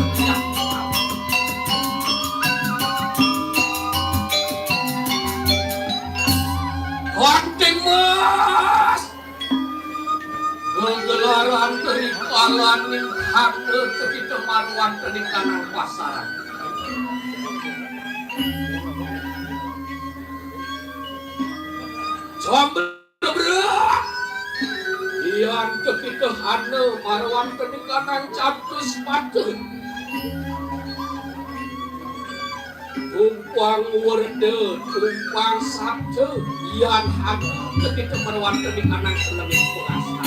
Kanting Mas. Gegelaran dari kalaning harta cerita marwanteni kanang pasaran. Jomblo bro. Ian kekitehana marwanteni kanang catus patun. Tumpang werda, tumpang sabda, yan hati kita marwanteni kanang selengit purasta.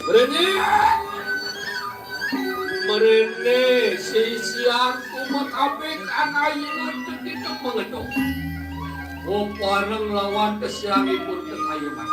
Mrene, mrene sisian kumat abek anayina kita mengedo. Opareng lawan kesiangipun kekayangan.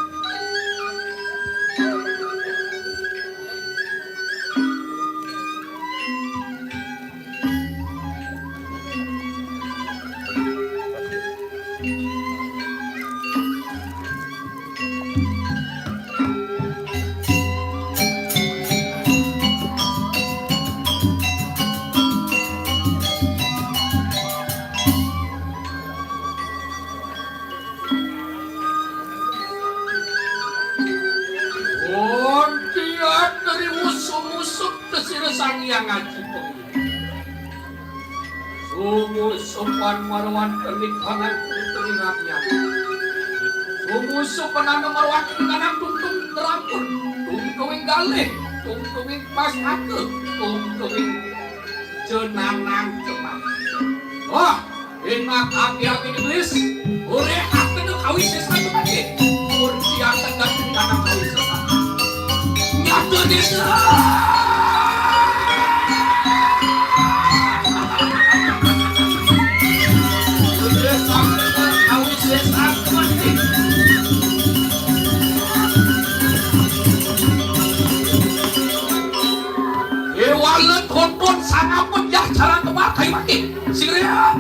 Wontian dari musuh-musuh kesira Sang Hyang Aji Pengiring. Sumusupan marwanteni kanang tungtunging atian. Sumusupan anu marwanteni kanang tungtung terampun, tungtunging galih, tungtunging pastaka, tungtunging jenangan cepat. Wah, enak ati-ati iblis. Ore akena kawisésan mati. Murti akan ganti tanah kawisésan. Nyata desa. Iblis akena kawisésan mati. Ewale tonton sangampun yah jalan tebak kayu mati. Sing ria.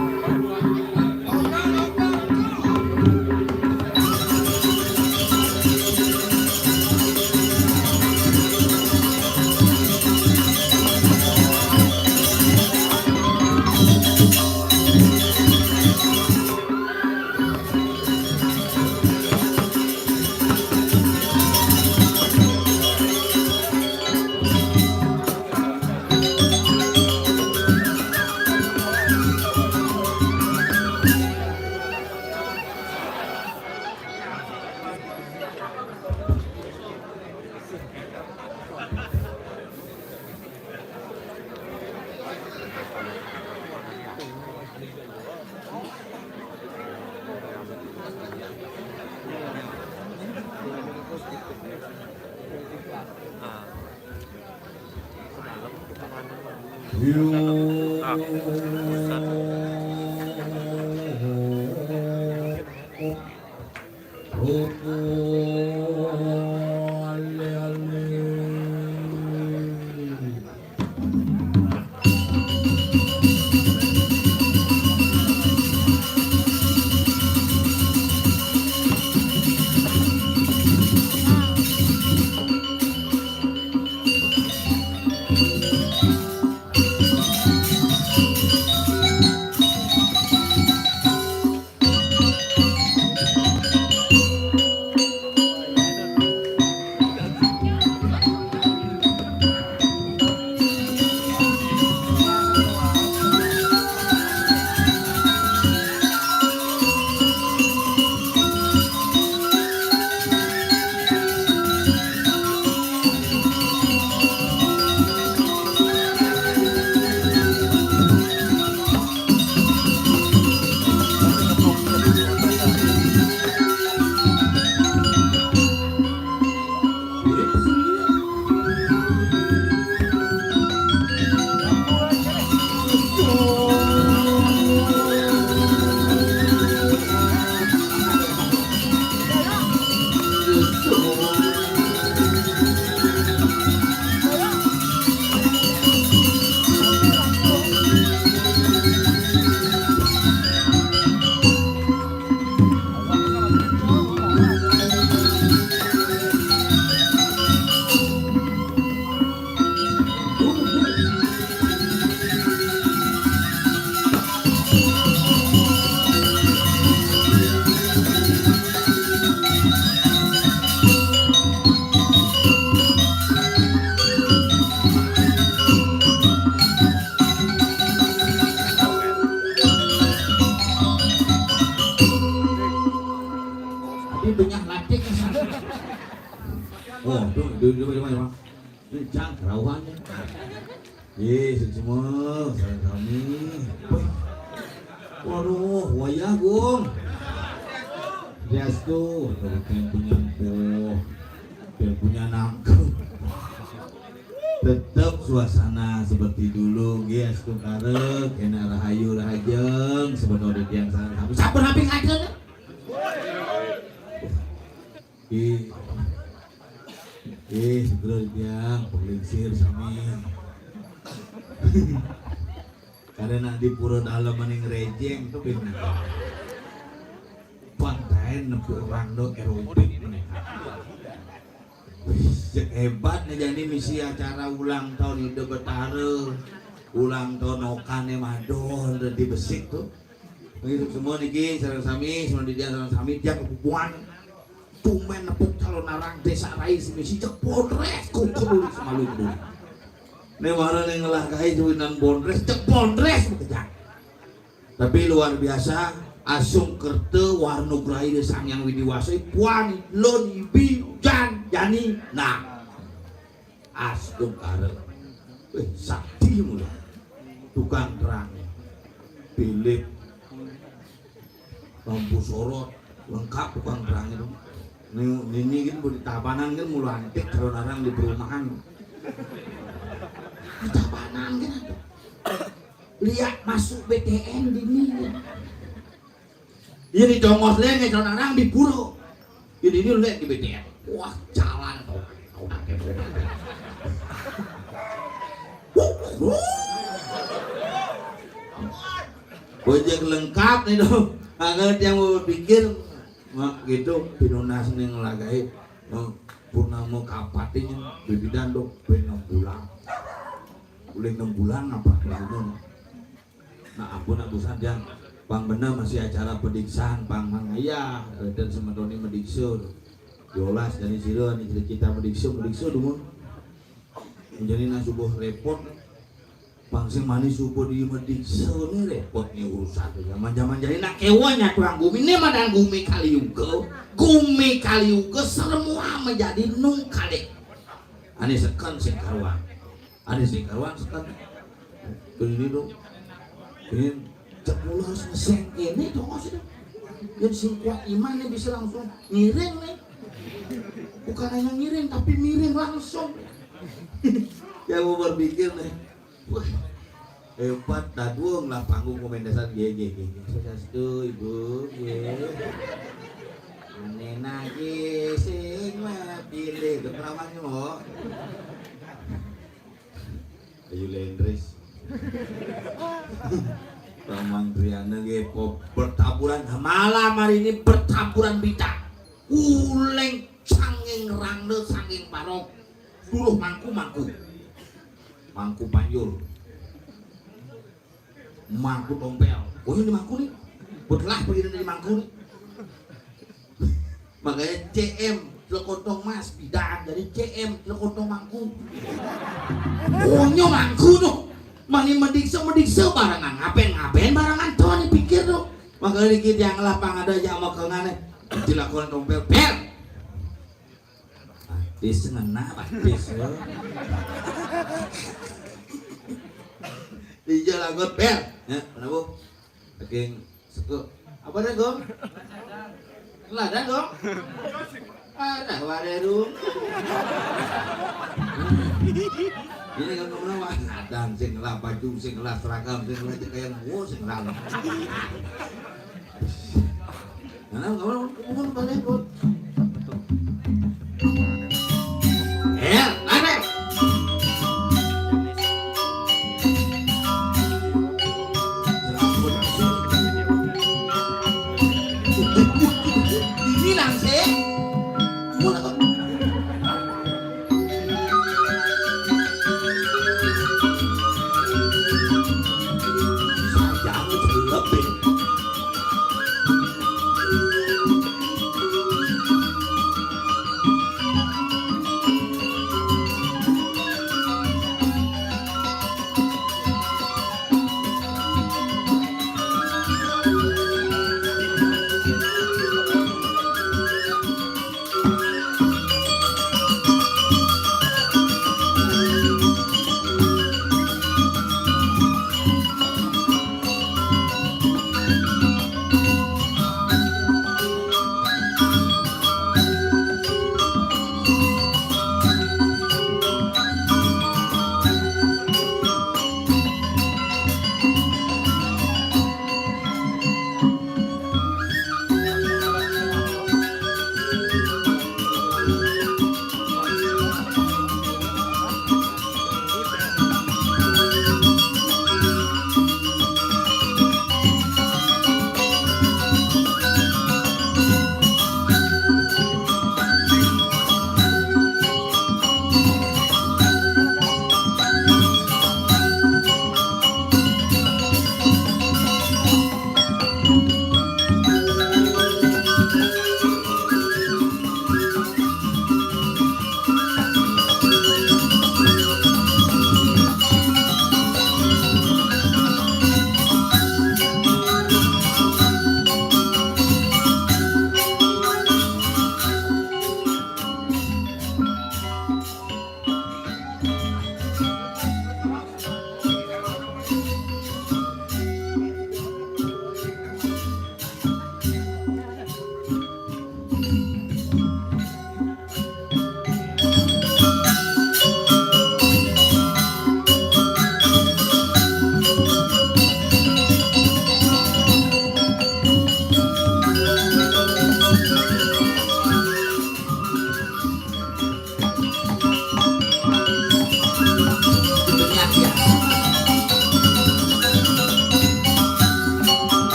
Tapi banyak latih ke sana. Oh, tuh, tuh, tuh, tuh, tuh. Ini cang kerauhannya. Ye, semua, saya kami. Wih. Waduh, wayah, Gung. Diastu, tuh, yang punya empuh, yang punya nangkep. Tetap suasana seperti dulu, guys, tuh karek, enak rahayu, rahajeng, sebenarnya tiang sana. Sabar, hampir aja, nih. Ih, ih, segera dia penglingsir sami. Karena di pura dalam mending rejeng tuh bener. Pantai nepuk orang do aerobik nih. Wih, cek hebat nih jadi misi acara ulang tahun Ida Betara, ulang tahun Okane Madon di Besik tuh. Begitu semua niki sareng sami, semua di dia sareng sami dia kebubuhan. Tumben nepuk calon arang desa rai semisi cek pondres kumpul semalu kudu. Ne mara ne ngelah kai duinan pondres cek pondres bekerja. Tapi luar biasa, asung kerte warnuk rai de sang yang widiwasa puan lon ibi jan jani nah. Astungkara. Wih, sakti mula. Tukang terang. Pilih lampu sorot lengkap tukang terang itu. Ini, ini kan mau di Tabanan kan mula antik calon orang di perumahan. Di Tabanan kan ada. Lihat masuk B T N di ini. Iya di Jongos lenge calon orang di pura. Ini ini lek di B T N. Wah, jalan tuh. Bojek lengkap nih dong. Kagak dia mau berpikir mak gitu pinunas nih ngelagai. Mak, purnama kapatinya bibidan dong, enam bulan. Boleh enam bulan apa? Nah, ampun, ampun saja. Pang bener masih acara pediksaan, pang mang ayah, dan sementoni mediksa. Yolas dari sira ni cerita mediksa, mediksa dulu. Jadi nak subuh repot. Pang sing manis subuh di mediksa ni repot ni urusan tu. Zaman-zaman jadi nak kewa nyatuang gumi ni madan gumi Kali Yuga. Gumi Kali Yuga semua menjadi nung kali. Ani seken sing karuan. Ada sih kawan sekarang. Ini dong. Ini cek mulu harus ngeseng ini dong sih. Yang sing kuat iman nih bisa langsung ngiring nih. Bukan hanya ngiring tapi miring langsung. Ya mau berpikir nih. Wah, Empat dadung lah panggung pementasan, nggih, nggih, nggih, nggih. Swastiastu, Ibu, nggih. Anéh nggih sing mapilih, lho, perawannya, kok. Ayu Lendris. Mamang Triana nggih, po-, pertaburan malam hari ini, pertaburan bintang. Uling sanging rangda, sanging parong. Duruh mangku, mangku. Mangku panjul. Mangku tompél. Oh, ini mangku nih. Belah begini dari mangku nih. Makanya C M, Clekontong Mas, pidan dari C M, Clekontong mangku. Oh, nyo mangku tuh. Mani mediksa, mediksa barangan. Ngapain, ngapain barangan tuh, nih pikir tuh. Makanya kita yang lah pang ada aja sama kengan nih. Dilakukan tompél, pel. Batis ngena, batis, yo. Dijalagot, pel. Ya, kenapa? Saking seko. Apa dah, Gong? Ladang, Gong? Ada warung. Ini kan kemana, Wak? Ladang, sing lah baju, sing lah seragam, sing lah kaya, wo, sing lah. Nah, kamu, kamu balik, Bud. Eh, aneh. Ini langsung. Kamu lah, kamu. Sayang, lebih.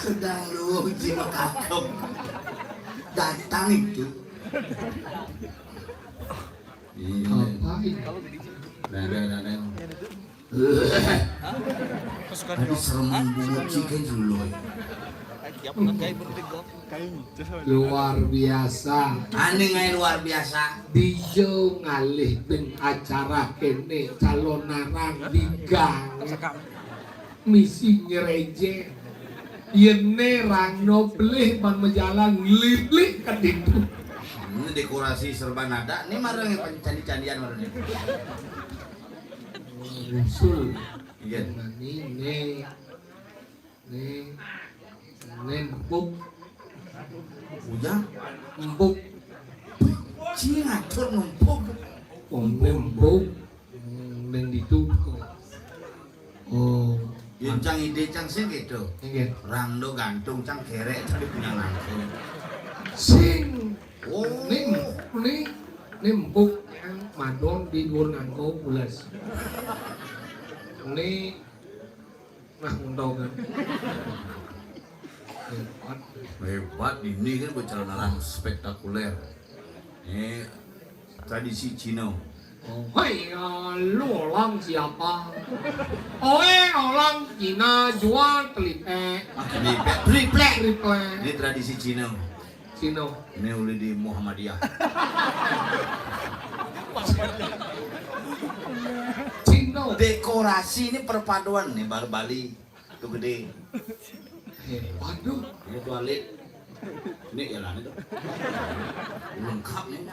Sedang lu jiwa kakem. Datang itu. Iya. Ngapain? Dadang, dadang. Tadi sereman bungut cikin dulu. Luar biasa. Ane ngae luar biasa. Dija ngalih ben acara kene, Calon Arang di gang. Misi nyereje. Yene rangno pelih ban majalan ngelik-lik ka ditu. Ini dekorasi serba nada. Ini mara candi-candian mara ni. Usul. Iya. Mani ne. Ne. Ne empuk. Ujang? Empuk. Cing ngatur ngempuk. Oh, empuk. Hmm, neng ditu. Oh. Yen cang ide cang sing gitu. Nggih. Rangno gantung cang kerek tadi punya langsung. Sing. Oh. Ning, ning, ning empuk yang madon di dhuwur nganggo pules. Ning, nah, untung kan. Hebat. Hebat, ini kan bicara narang spektakuler. Ini tradisi Cina. Oh, hai, ya, lu orang siapa? Oh, eh, orang Cina jual telipek. Ah, telipek. Triplek. Triplek. Ini tradisi Cina. Cina. Ini ulih di Muhammadiyah. Cina. Dekorasi ini perpaduan nih, baru Bali. Tuh gede. Hebat tuh. Ini tuh alit. Ini ya lah itu. Lengkap nih.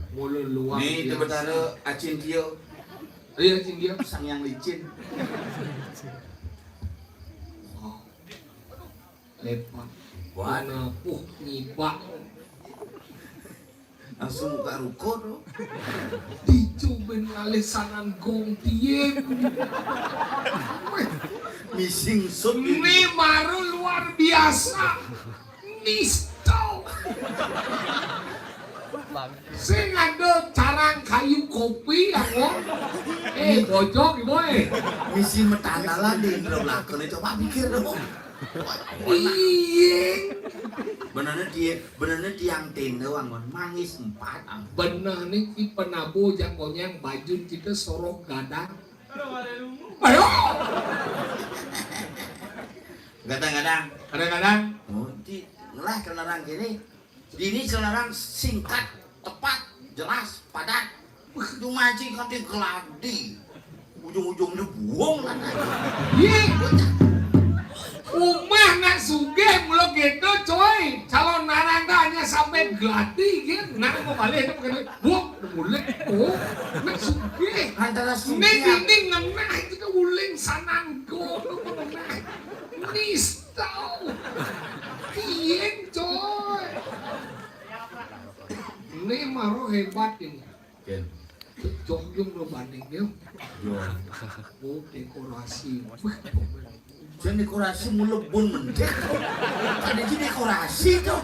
Mulu luar nih, itu biasa. Betara Acin Tio. Iya, Acin Tio. Sang yang licin. Wah. Lepak. Buat. Napuh nyibak. Langsung buka ruko tuh. Dicu ben ngalih sanan gong tien. Missing sup ini. Ini baru luar biasa. Nisto. Sing ada carang kayu kopi, aku. Eh, bojok, boy. Misi metandalan di Indra Belakang, coba pikir dong. Iya. Benernya dia, benernya tiang tenda, Wang, mangis empat, Ang. Bener nih, ki penabo jakonyang baju kita sorok gadang. Ayo. Gadang-gadang. Gadang-gadang. Oh, di ngelah kelarang gini. Ini kelarang singkat, tepat, jelas, padat. Wah, itu mancing kan dia geladi. Ujung-ujungnya buang lah. Iya. Umah nak sugih mula gitu, coy. Calon narang dah hanya sampai geladi, kan. Nak mau balik itu bukan buang, udah mulai. Oh, nak sugih. Antara sugih. Ini, ini ngenah itu ke uling sananggo. Ngenah. Nisto. Tien, coy. Ini maru hebat ini. Ken. Cocok dong lo banding dia. Yo. Oh, dekorasi. Wih, jadi dekorasi mula bun mendek. Tadi sih dekorasi tuh.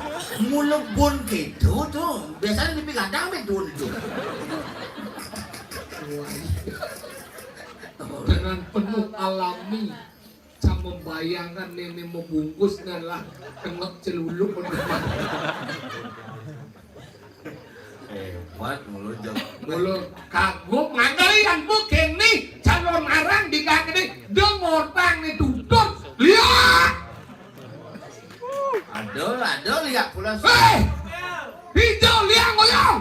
Mula bun gitu tuh. Biasanya di gadang be dun tuh. Wah, iya. Dengan penuh alami. Cang membayangkan nenek membungkus dan lah tengok celuluk. Hebat mulu jam. Mulu kagum ngandai yang bukan nih calon arang di gang ini dengor tang nih tutut. Lihat. Aduh, aduh, lihat pula. Hei! Hijau liang ngoyong.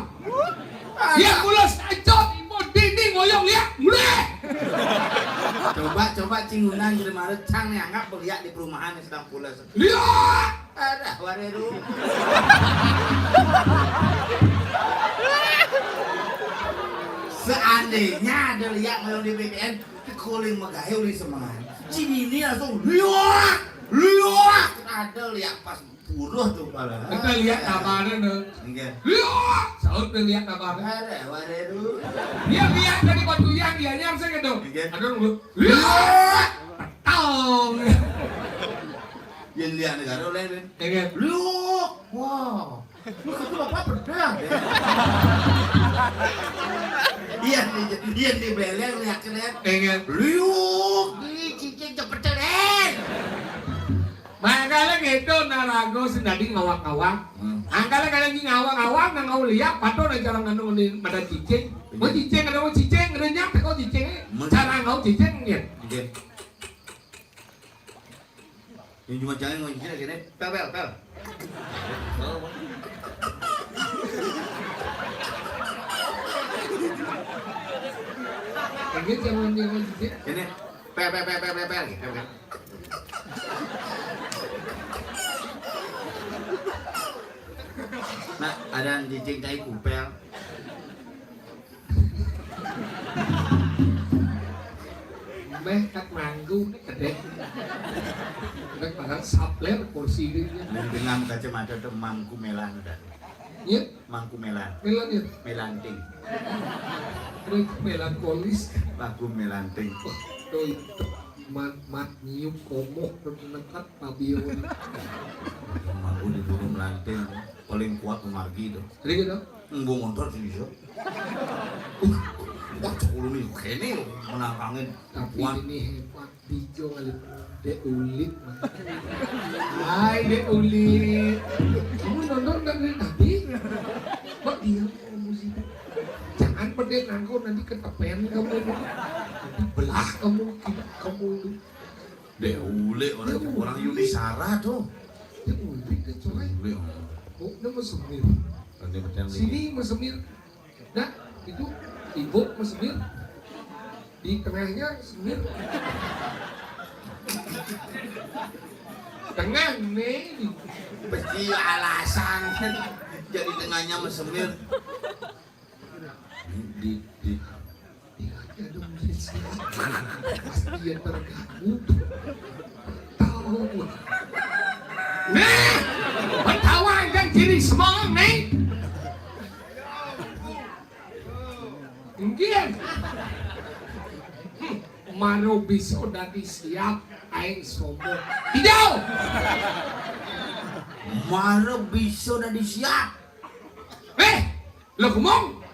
Liang pula sancot, imut dinding ngoyong liang. Mulai. Coba, coba cingunan jadi maret cang nih anggap beliak di perumahan yang sedang pula. Liak. Ada wareru. Seandainya ada liak ngoyong di B T N, dikuling megahe uli semangat. Cini ini langsung liak, liak. Ada liak pas Buruh tuh pala. Kita lihat kabarnya tuh. Nggih. Lihat, saut tuh lihat kabarnya. Ada, waduh. Dia lihat dari batu yang dia nyam saya gitu. Nggih. Ada lu. Lihat. Petong. Yang lihat negara oleh ini. Nggih. Lu. Wah. Lu kata bapak bedah. Iya, iya, iya, di beleng lihat lihat. Nggih. Lu. Ini cicing cepet deh. Mangkale gitu naraga sing dadi ngawang-ngawang. Hmm. Angkale kale nyi ngawang-ngawang nang ngau liak, padha nang cara nganu ni madan cicing. Mau cicing, ada mau cicing, ada nyampe kau cicing. Hmm. Cara ngau cicing, ya. Nggih. Yang cuma jangan ngomong gini, gini. Pel, pel, pel. Ini jangan, jangan gini. Ini pel, pel, pel, pel, pel, pel, gitu, pel. Nah, ada yang dicintai kupel. Meh kat manggu kedek. Kedek padahal sapler kursi ini. Nang dengan kacamata tuh mangku melan udah. Iya. Mangku melan. Melan ya. Melanting. Terus melankolis. Mangku melanting. Tuh itu mat mat nyium komoh terus nekat pabio. Mangku di gunung melanting. Paling kuat margi itu. Jadi gitu. Nggo motor sih bisa. Wah, cok ulun nih, kene menangkangin. Tapi kuat. Ini hebat, Bijo kali, Dek Ulit, man. Hai, Dek Ulit. Kamu nonton nggak dari tadi? Kok diam kamu sih? Jangan pedek nangkau, nanti ketepen kamu ini. Belah kamu, kamu itu. Dek Ulit, orang, orang Yuni Sara tuh. Dek Ulit, Dek Coy. Dek Ulit, oh. Oh, nama Semir. Sini, Mas Semir. Nah, itu ibu Mas Semir. Di tengahnya Semir. Tengah nih. Pasti alasan. Jadi tengahnya Mas Semir. Di, di, di. Pasti dia terganggu. Tahu. Nih, ketawa yang kiri semua nih. Nggih. Hmm, maro bisa dadi siap, aing sombong. Hijau. Maro bisa dadi siap. Eh, lo kemong.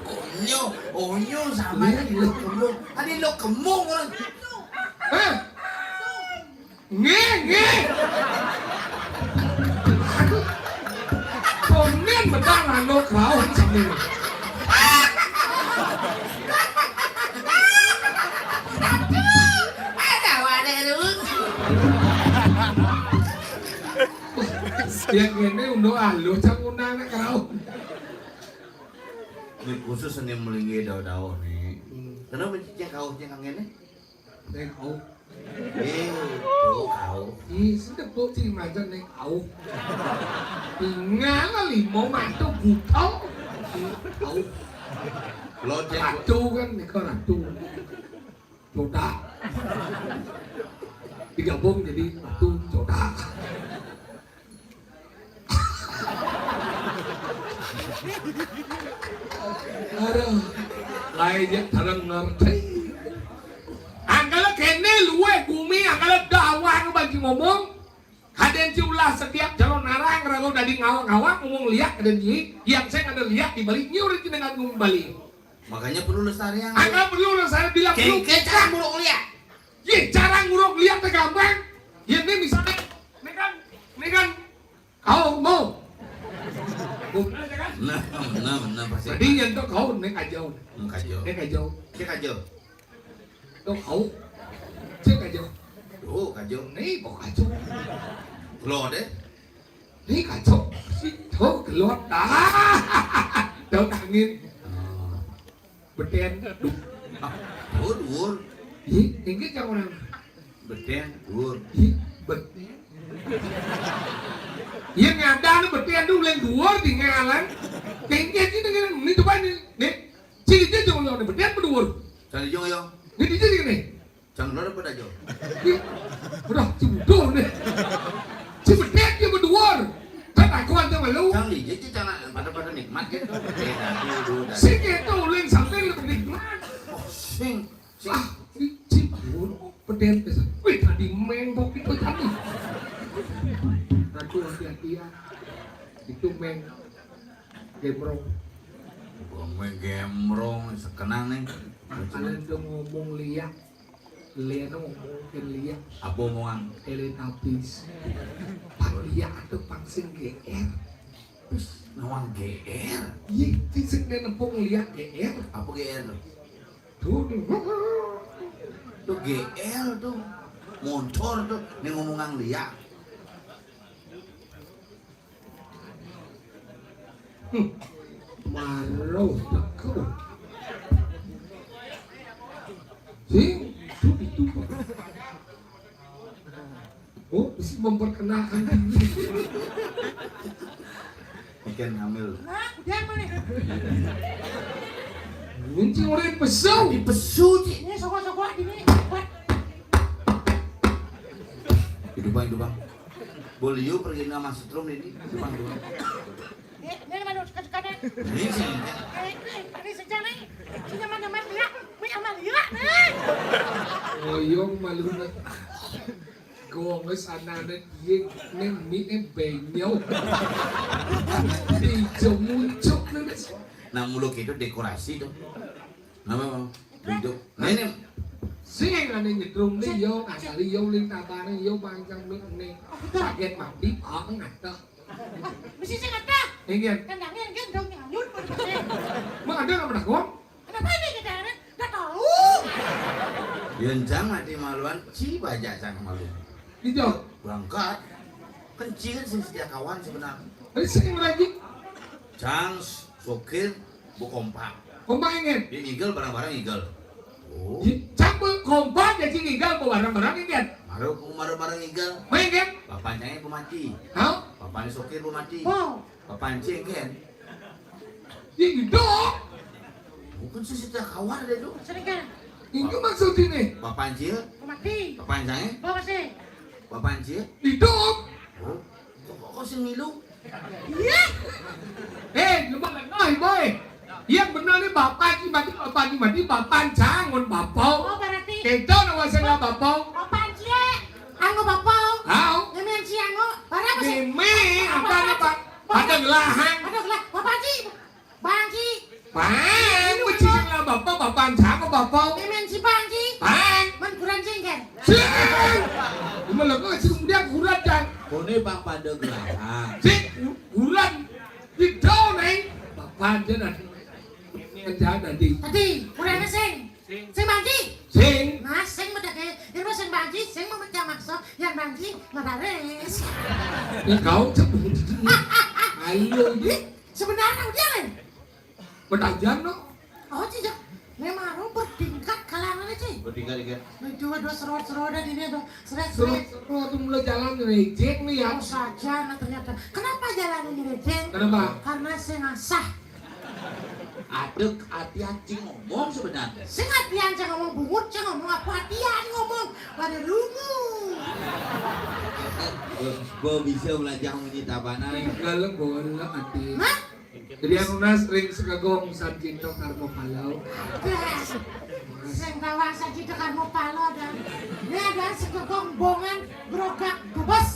Onyo, onyo sama lo kemong. Tadi lo kemong. Hah? Nggih, nggih. Aduh. Komen bedah manuk raun sambil. Ada wadah lucu. Ya kene undo alus cang undang nek raun. Ini khusus ini melinggi dau-dau nih. Hmm. Kenapa cicing kaosnya kang ini? Nek au. Eh, tuh au. Ih, sudah tuh ciri macan nek au. Tinggal lima mata buta. Au. Lo cek. Ratu kan, nek ratu. Codak. Digabung jadi ratu codak. Aduh, lain ya tarang ngerti. Angkala kene luwe gumi, angkala dawang bagi ngomong. Kaden ci ulah setiap calon arang ragu dadi ngawang-ngawang ngomong liak kaden ci. Yang saya ada liak di Bali, nyiur ci dengan ngomong Bali. Makanya perlu lestarian. Angkala perlu lestarian bilang perlu. Kengke cara buruk liak. Ye, cara nguruk liak teh gampang. Ye, ini misalnya, ini kan, ini kan Au, mau. Nah, nah, nah, pasti. Jadi yang tu kau nek kajau. Hmm, kajau. Nek kajau. Cek kajau. Tu kau. Cek kajau. Oh, kajau. Ni bau kajau. Lo deh. Ni kajau. Si tu keluar dah. Tahu angin. Oh. Beten. Ah, dhuwur, dhuwur. Ih, tinggi cak orang. Beten, dhuwur. Ih, beten. Iya, ngadan beten tu lain dhuwur tinggalan. Tinggi ci dengan ni coba ni. Ni. Ci dia jangan lawan beten berdhuwur. Cari jong yo. Ni dia ci ni. Jangan lo dapat aja. Ih, udah cembudo nih. Cembedet dia berdua. Kan aku ada malu. Jangan nih, jadi jangan pada-pada nikmat gitu. Eh, aduh, aduh, aduh. Sing itu ulin sampai lebih nikmat. Oh, sing, sing. Ah, ini cembudo. Peden. Wih, tadi meng kok itu tadi. Ratu hati-hati ya. Itu meng gemrong. Gua meng gemrong, sekenang nih. Kalian tuh ngomong liak. Leno mungkin lihat. Apa omongan? Teletabis. Pak lihat tuh pang sing G R. Terus nawang G R. Iya, sing nempung lihat G R. Apa G R? Tuh, tuh G L tuh, motor tuh, nih ngomongan liak. Hmm. Maro teko. Sing, tuh itu. Oh, mesti memperkenalkan diri. Ikan hamil. Nah, udah mana? Kunci orang pesu. Di pesu, Ci. Ini soko-soko lagi nih. Buat. Hidup, Bang, hidup, Bang. Boleh yuk pergi nama setrum ini. Hidup, Bang, hidup, Bang. Ini, ini mana suka-suka deh. Ini sih. Eh, ini, ini sejam nih. Ini mana mana ya? Ini sama dia nih. Oyong malu. Gong wis anane piye ning mie benyok. Ijo muncuk terus. Nah, mulu gitu dekorasi tuh. Nama, Bang? Bentuk. Nah, ini. Sing ane nyetrum ni yo, asal yo ling tabane yo pancang mie ne. Sakit mati, oh, ngateh. Mesti sing ngateh. Nggih. Kandangnya nggih dong nyanyut. Mau ada nggak pernah gong? Kenapa ini kita ini? Nggak tahu. Yencang mati maluan, ci baja sang malu. Ijo. Berangkat. Kan ci kan sing setia kawan sebenarnya. Ini sing lagi. Cang, sokir, bu kompak. Kompak ingin. Dia ngigel barang-barang ngigel. Oh. Cang bu kompak jadi ngigel bu barang-barang ingin. Maru, maru-maru ngigel. Main kan? Bapak cangnya bu mati. Hah? Bapaknya sokir bu mati. Wow. Bapak cing kan? Di hidup. Bukan sih setia kawar deh tuh. Sering kan? Itu maksud ini. Bapak cing. Bu mati. Bapak cangnya. Bapak sih. Bapak cing. Hidup. Oh. Kok, kok, kok sing milu? Iya. Eh, lu mah lengah, boy. Iya bener nih, bapak sih mati, bapak sih mati, bapak cang, mun bapau. Oh, berarti. Kita nama saya nggak bapau. Bapak cie, anggo bapau. Hau. Ngemen si anggo, barang apa sih? Neme, apa, apa? Ada gelahang. Ada gelah, bapak sih. Bangki. Bang, mesti lah bapak, bapak cang, bapak. Ngemen si bangki. Bang. Men kurang jengkel. Sing. Cuma lo kok sing dia kurat kan. Kone bang pada gelahang. Sing, kurat. Di daun, eh. Bapak aja nanti. Ini aja nanti. Tadi, kurangnya sing. Sing bangki. Sing. Nah, sing bedake. Ini mah sing bangki, sing mau pecah maksa. Yang bangki, madares. Ya kau cemburu. Ayo, ini. Ih, sebenarnya udah, eh. Pedagang, no? Oh, tidak. Memang bertingkat kalangannya, Ci. Bertingkat, iya. Nah, itu ada serot-serotan ini, ada seret-seret. Serot-serot tuh mulai jalan rejek nih ya. Oh, saja, nah, ternyata. Kenapa jalan ini rejek? Kenapa? Karena saya ngasah. Adek, hati-hati ngomong sebenarnya. Sing hatian saya ngomong bungut, saya ngomong apa hatian ngomong. Pada rungu. Bo, bo bisa belajar menit apa, nah? Kalau bola hati. Hah? Jadi anu nas ring segegong sacinta karma palo. Sing tawang sacinta karma palo dan ini ada segegong bongan grogak debes.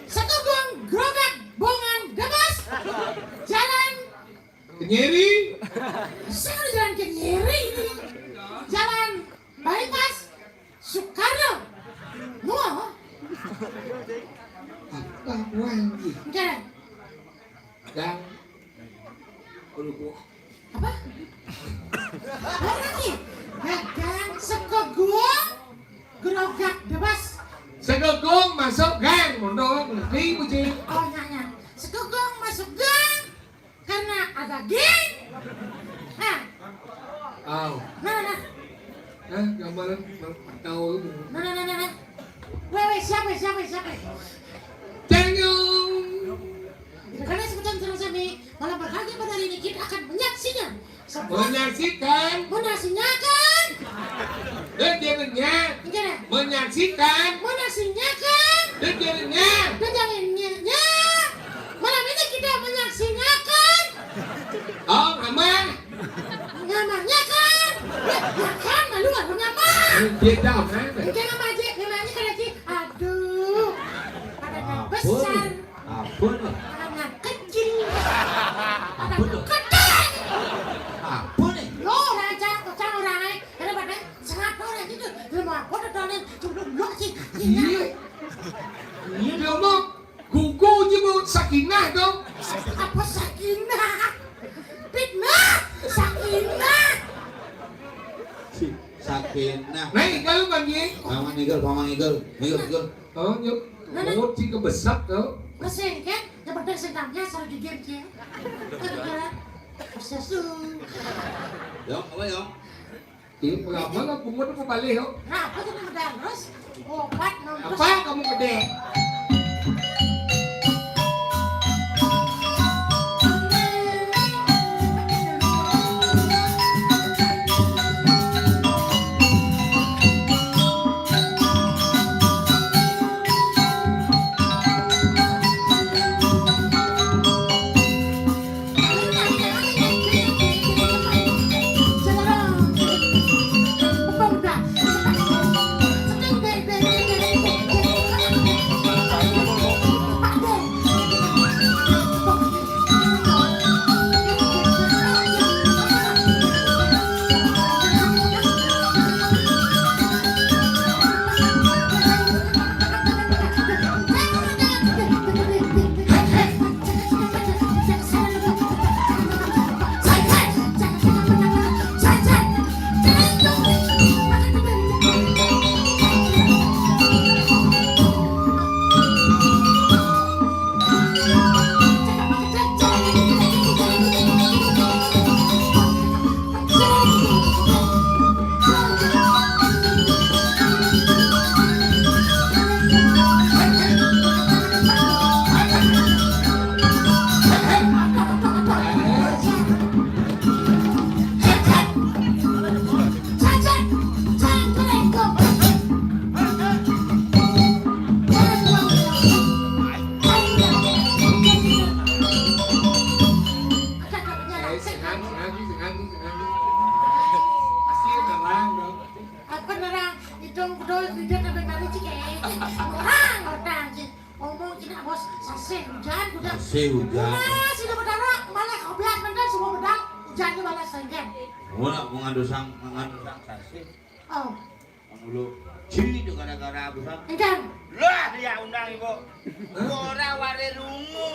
Segegong grogak bongan debes. Jalan Kenyeri. Saya jalan Kenyeri ini. Jalan bypass Soekarno. Mau? Apa wangi? Enggak. Gang. Aduh, gua. Apa? Apa lagi? Dagang sekegong gerogak debas. Sekegong masuk gang, mondok, ngerti, Puji? Oh, nyanyi. Sekegong masuk gang karena ada geng. Nah. Aw. Nah, nah. Hah, gambaran tahu. Nah, nah, nah, nah, nah. Weh, weh, siapa, siapa, siapa? Cengong. Karena sebutan sama sami, malam berbahagia pada hari ini kita akan menyaksikan sebuah menyaksikan. Menyaksikan. Eh, dia menyak. Enggak ada. Menyaksikan. Menyaksikan. Eh, dia menyak. Dan jangan nyak. Malam ini kita menyaksikan. Oh, aman. Namanya kan? Ya, ya kan, malu aku nyamar. Dia jawab, kan? Dia nama aja, namanya kan lagi. Aduh. Pada besar. Apa nih? Anak kecil. Apa tuh? Kecil. Apa nih? Lo raja, kocang orang, eh. Karena pada sangat orang gitu. Dia mau apa tuh, Tony? Coba lo sih. Iya. Iya, dia mau. Gugu aja mau Sakinah dong. Apa Sakinah? Fitnah. Sakinah. Enak. Nah, igel lu, Bang Ji. Paman igel, paman igel. Igel, igel. Oh, nyup. Nah, nah. Mulut sih kebesek tuh. Mesin kan? Yang penting sendangnya asal gigit, Ji. Gara-gara proses tuh. Yo, apa yo? Ih, lama lah, bungut apa balik, yo? Nah, apa tuh, mudah terus? Obat, non, terus. Apa kamu gede? Sing anu, sing anu, sing anu, sing anu. Pasti udah lang, dong. Aku nerang, hidung kudu tidak sampai mari cik, eh. Orang, orang, cik. Ngomong cina bos, sasih hujan, udah. Sasih hujan. Wah, sih udah berdarah, malah kau biar bener semua bedal, hujannya malah senggen. Mau nak mengandusang, mengandusang sasih. Oh. Mangulu. Ci itu gara-gara busan. Enggan. Lah, dia undang ibu. Hah? Ora ware rungu.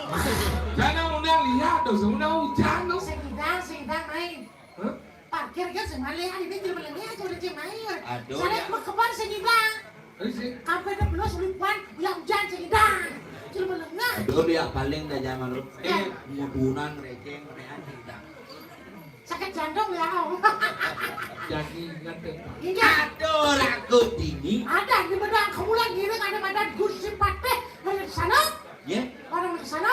Jangan undang lihat tuh, undang hujan tuh. Sing idang, sing idang main. Hah? Parkir kan sing malih, hari ini jelema lengah aja udah cek main. Aduh, saya ya. Mau kebar sing idang. Ayo sih. Kampanye belum selipan, yang hujan sing idang. Jelema lengah. Aduh, dia paling dah zaman lu. Ya. Eh, mudunan receng, menehan sing idang. Sakit jantung ya, Om. Jadi ingat ya, Pak. Iya. Aduh, lagu dini. Ada di Medang Kemulan, ini ada Madan Gusti Patih, mana di sana? Ya. Orang di sana?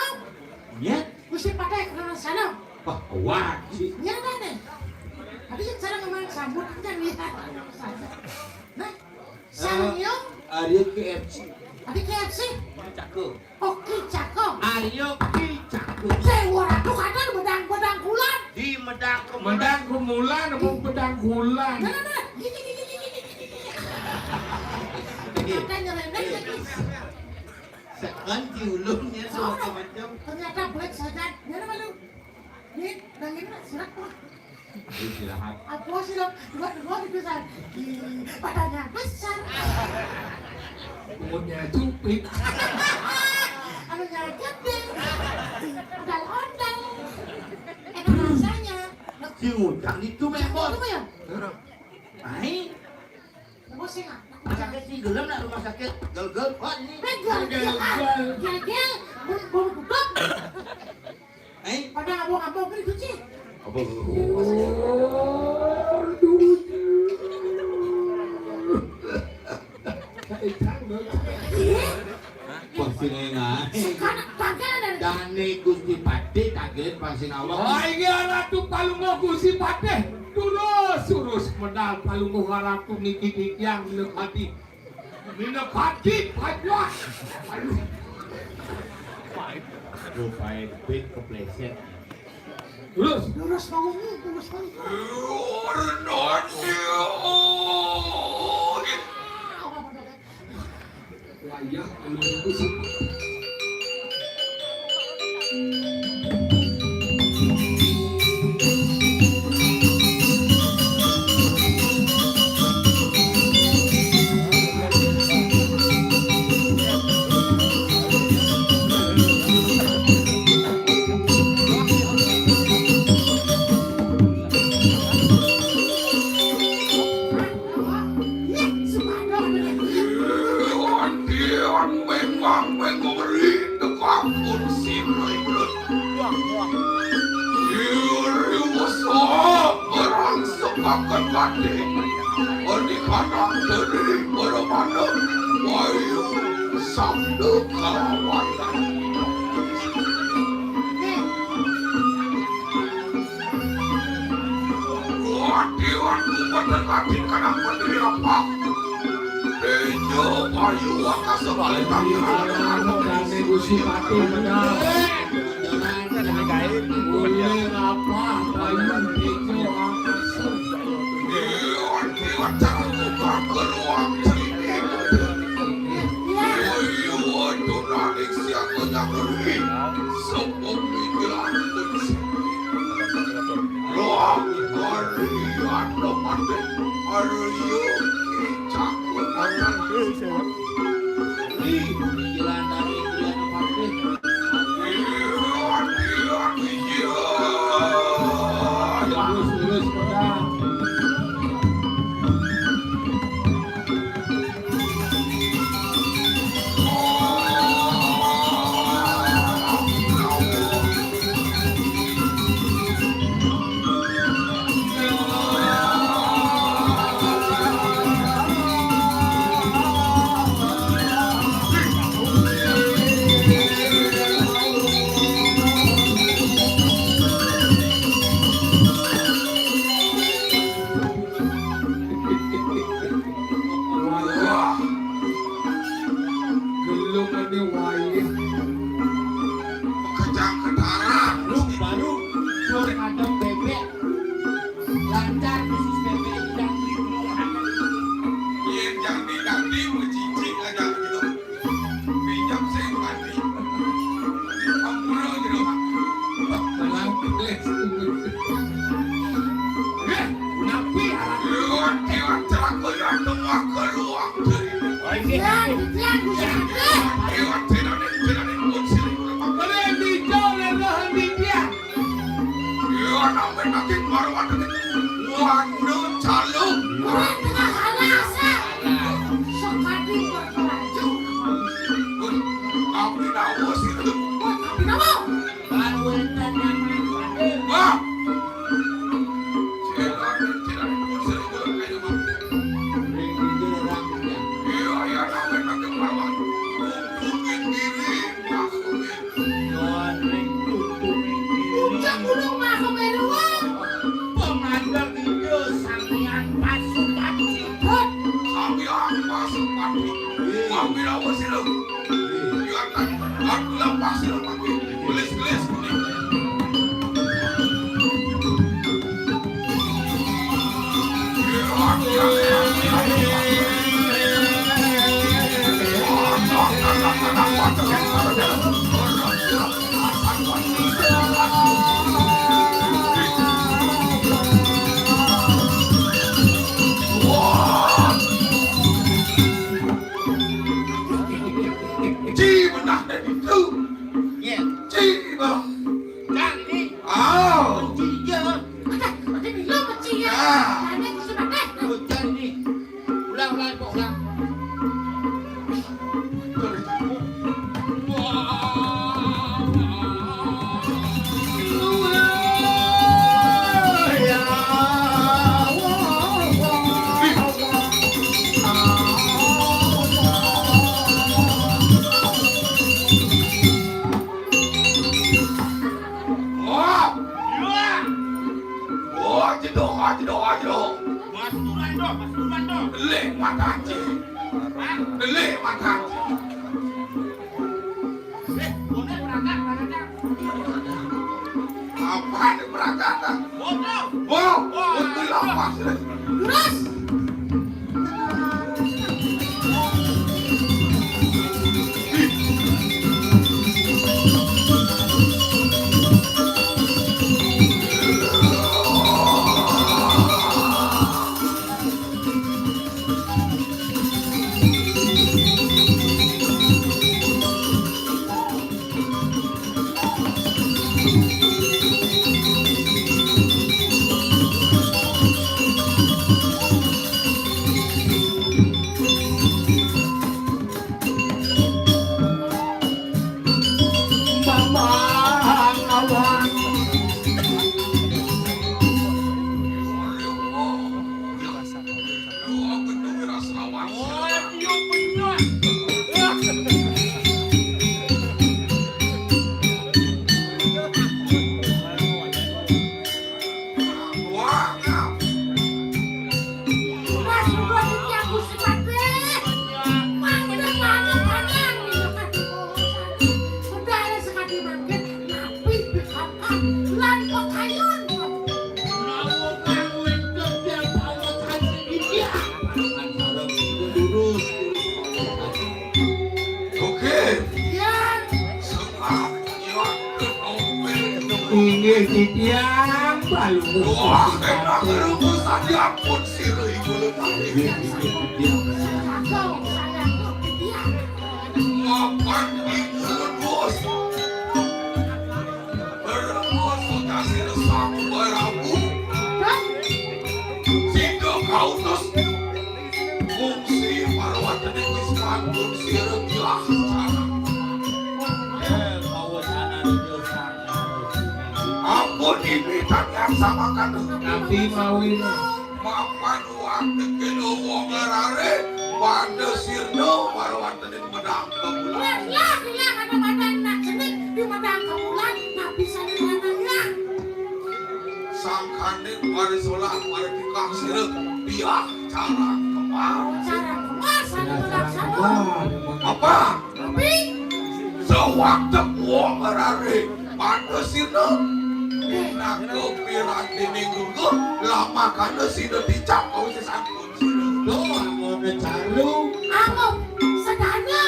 Ya. Gusti Patih, orang di sana. Wah, wah, sih. Iya, ada nih. Tadi yang saya ngomong sambut, kan, ya. Nah, Sanyo? Eh, Aryo K F C. Ada K F C? Cakep. Oke, cakep. Aryo Ki cakep. Dewa Ratu kadang bedang-bedang kulan. Di medang ke medang. Medang kemulan, apa bedang kulan? Nah, nah, nah. Gini, gini, gini, gini, gini. Iya. Ada nyerendeng lagi. Sekan di ulungnya semua macam. Ternyata black saja. Mana malu? Nih, bang ini sirak, Pak. Istirahat. Apa sih, lo? Dua, dua gitu, San. Ih, badannya besar. Mulutnya cupik. Anunya gede. Ondal-ondal. Enak rasanya. Si ngundang itu, Bos. Itu ya? Ai. Bos, sih, nggak? Rumah sakit sih gelem lah, rumah sakit. Gel-gel, kok ini? Pegang. Gel-gel. Gel-gel. Bau, bau tutup. Eh? Pada ngabong-ngabong kan itu, Ci? Apa? Iya. Pasti nengah. Sekarang panggilan dari Dane Gusti Patih, kaget pasti ngawak. Oh, ini Ratu Palungguh Gusti Patih. Terus, terus medal Palungguh Ratu niki-niki yang lekati. Minakati, Pak Bos. Aduh. Rupanya duit kepleset. Lurus. Lurus, Pak Guru, lurus, Pak Guru. Wayah, lurus. Kang mengori tekapun siroi. Diri wasa orang sepakat mati. Adik anak diri bermana bayu sabda kalawan. Wati wati pada kati kana menteri apa? Ijo bayu wakasa balik kaki. Dane Gusti Patih benar. Boleh apa? Bayu ijo wakasa. Wati wati pada kati. Bayu wati nanik siapa nyameri. Sepung pikiran. Roh karian lemate. Arya kicak lemate. Ih, pikiran dari Indriana Patih. Iya, iya, iya. Terus, terus, pedang. Wah. Gelung ade wae. Kejang kedaran. Lu baru suruh ngadep bebek. Lancar bisnis bebek udah beli dulu. Yen jandi-jandi mejijik aja gitu. Pinjam sing mati. Ampura jero. Bangkit. Eh, napi arah. Lewat, lewat, celaka, ya, tengah keluar. Yang, yang, yang. Lewat, celana, celana, pun sini. Boleh dijauh, lewat, dijauh. Iya, nang wit lagi baru ada nih. Waduh, calung. Wah, tengah alas. Sekali berkelaju. Tapi tahu sih itu. Wah, tapi tahu. Baru enten yang main hadir. Wah. Cilok, cilok, pun sering bolak kayak mah. Ring jujur orang ya. Iya, iya, nang wit lagi baru. Untung diri, maksudnya. Puncak gunung mah kemeruan. Pemandang India Samyan Pasupati. Samyan Pasupati. Iya. Ambil apa sih lu? Iya. Biarkan aku lepas sih lu pakai gelis-gelis kuning. Ci benar dari itu. Iya. Ci, Bang. Cang, ini. Oh. Kunci iya. Ada, ada di lo kecil ya. Ya. Ada di sebelah. Hujan ini. Ulang, ulang, Mpok, ulang. Wah. Iya. Oh, jedok, ah, jedok, ah, jedok. Mas Turan dong, Mas Turan dong. Leh mata anjing. Hah? Leh mata anjing. Eh, boleh berangkat, berangkat. Apa ada berangkat, ah? Bodoh. Oh, wah, untuk lapas. Terus? Yang balu. Wah, enak rumusan ya ampun sira iku lho. Mapan iku lho, Bos. Beremos kasih sang berabu. Sida kautus fungsi marwatene wis mantun sira diah. Ampun ini tanyaan sama kan. Tapi mawin. Mapan wong tekeno wong rare pada sirna marwatene medang kebulan. Lah, lah, lah, ada pada nak jenik di medang kebulan, tapi saya mana ya? Sangkane mari solah, mari dikah sira, biah cara kemar. Cara kemar, sana belah sana. Apa? Tapi sewaktu wong rare pada sirna. Nak kepiranti minggu lama kana sida dicap kau sesampun sida. Doa mau caru. Aku sedana.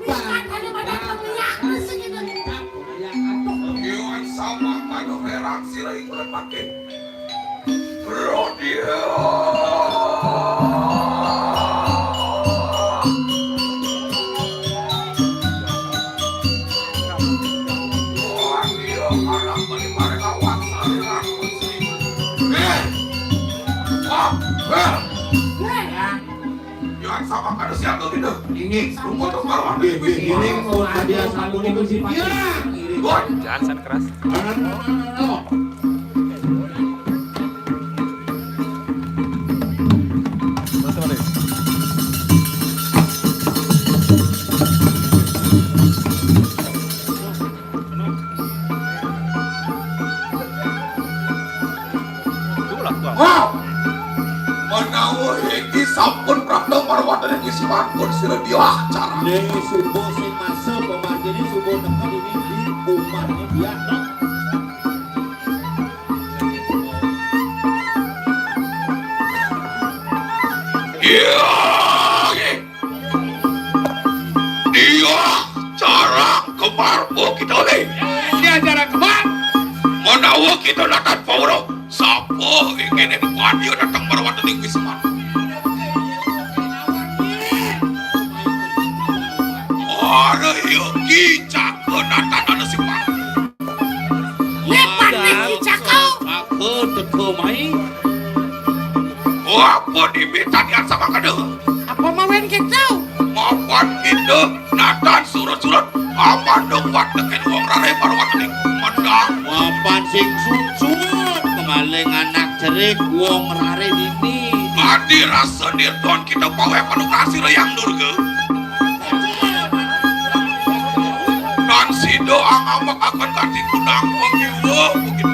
Bukan ada pada pemiak rezeki itu. Iwan sama kanu merah sira ikut makin. Rodia. Ini rumput kemaruan. Ini, ini mau hadiah satu ini bersih. Ya. Jangan keras. Wah! Menawa iki sampun prapta marwatene wis sampun sira diwah cara. Ning subuh sing masuk pemargine subuh teka ini di umarnya dia. Iya. Iya, cara kembar kita le. Iya, cara kembar. Menawa kita natan pawro, sapa ingkene padia dateng marwatene wisma. Ora iya ki caka natan ana sifat. Lepat ning cakau. Aku teko mai. Apa dimitani sama kada? Apa mawen kita? Mapan kita natan surut-surut. Apa dong wat teken wong rare baru wat ning menang. Mapan sing sucut kemaling anak cerik wong rare dini. Adi rasa nirton kita pawe penuh kasih reyang durga. Nan sida angamek akan kati kunang pengiwa begitu.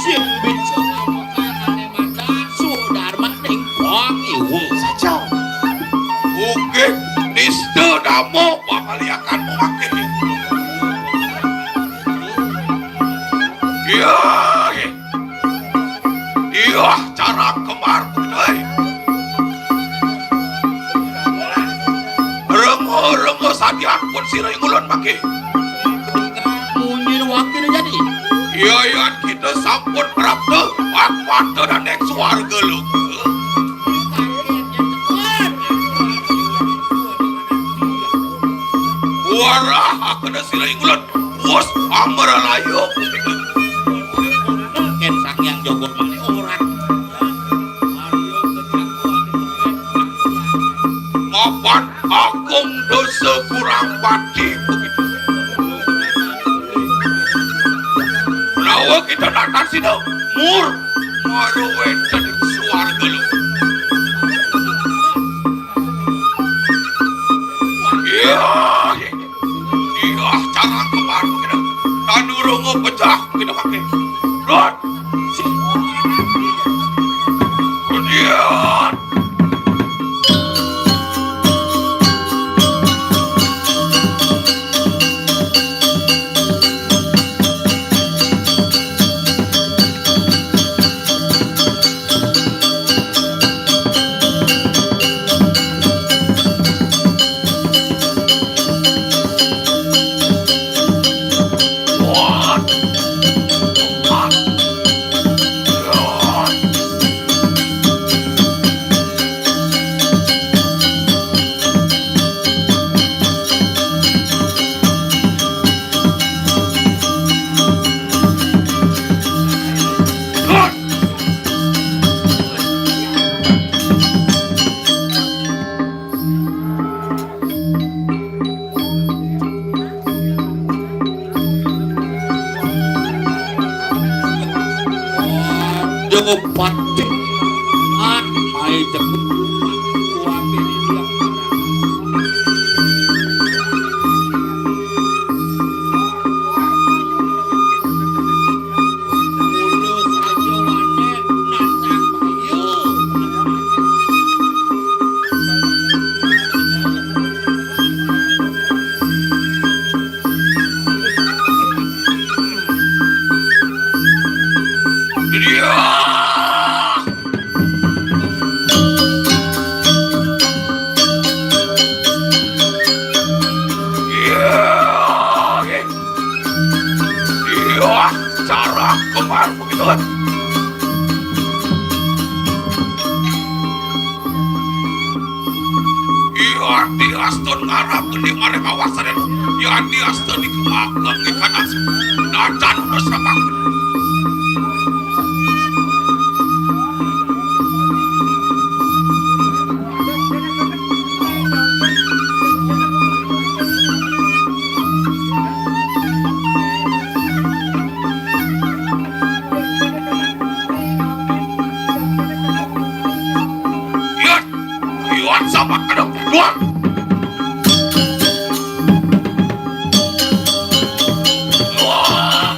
Sing bisa ngamekan ane mata sudarma ning pengiwa. Saja. Oke, nista damo pamaliakan memakai. Iya. Iya, cara kembar putih. Rengo-rengo sadian pun sira ngulon maki. Munyin wakil jadi. Iya, iya, kita sampun prapta. Wakmata dan nek swarga lho. Warah, aku sira ngulon. Bos, ambar layu. Ken Sang Hyang Jaga Mani ora. Mapan agung dosa kurang pati begitu. Menawa kita natan sida mur maru wenten swarga lu. Iya. Iya, cara kembar kita. Tanurung pecah kita pakai. Rot. Kemudian. Opat. At may jago. Kuwate di bilang. Ulo saja wane nantang bayu. Iya. Iya. Iya. Cara kemar begitu kan. Iya, diastun ngarap gede mare mawasanen. Ya, diastun dikemakan ikan asin. Nacan udah sama. Iya, iya, sama ada. Wah. Wah.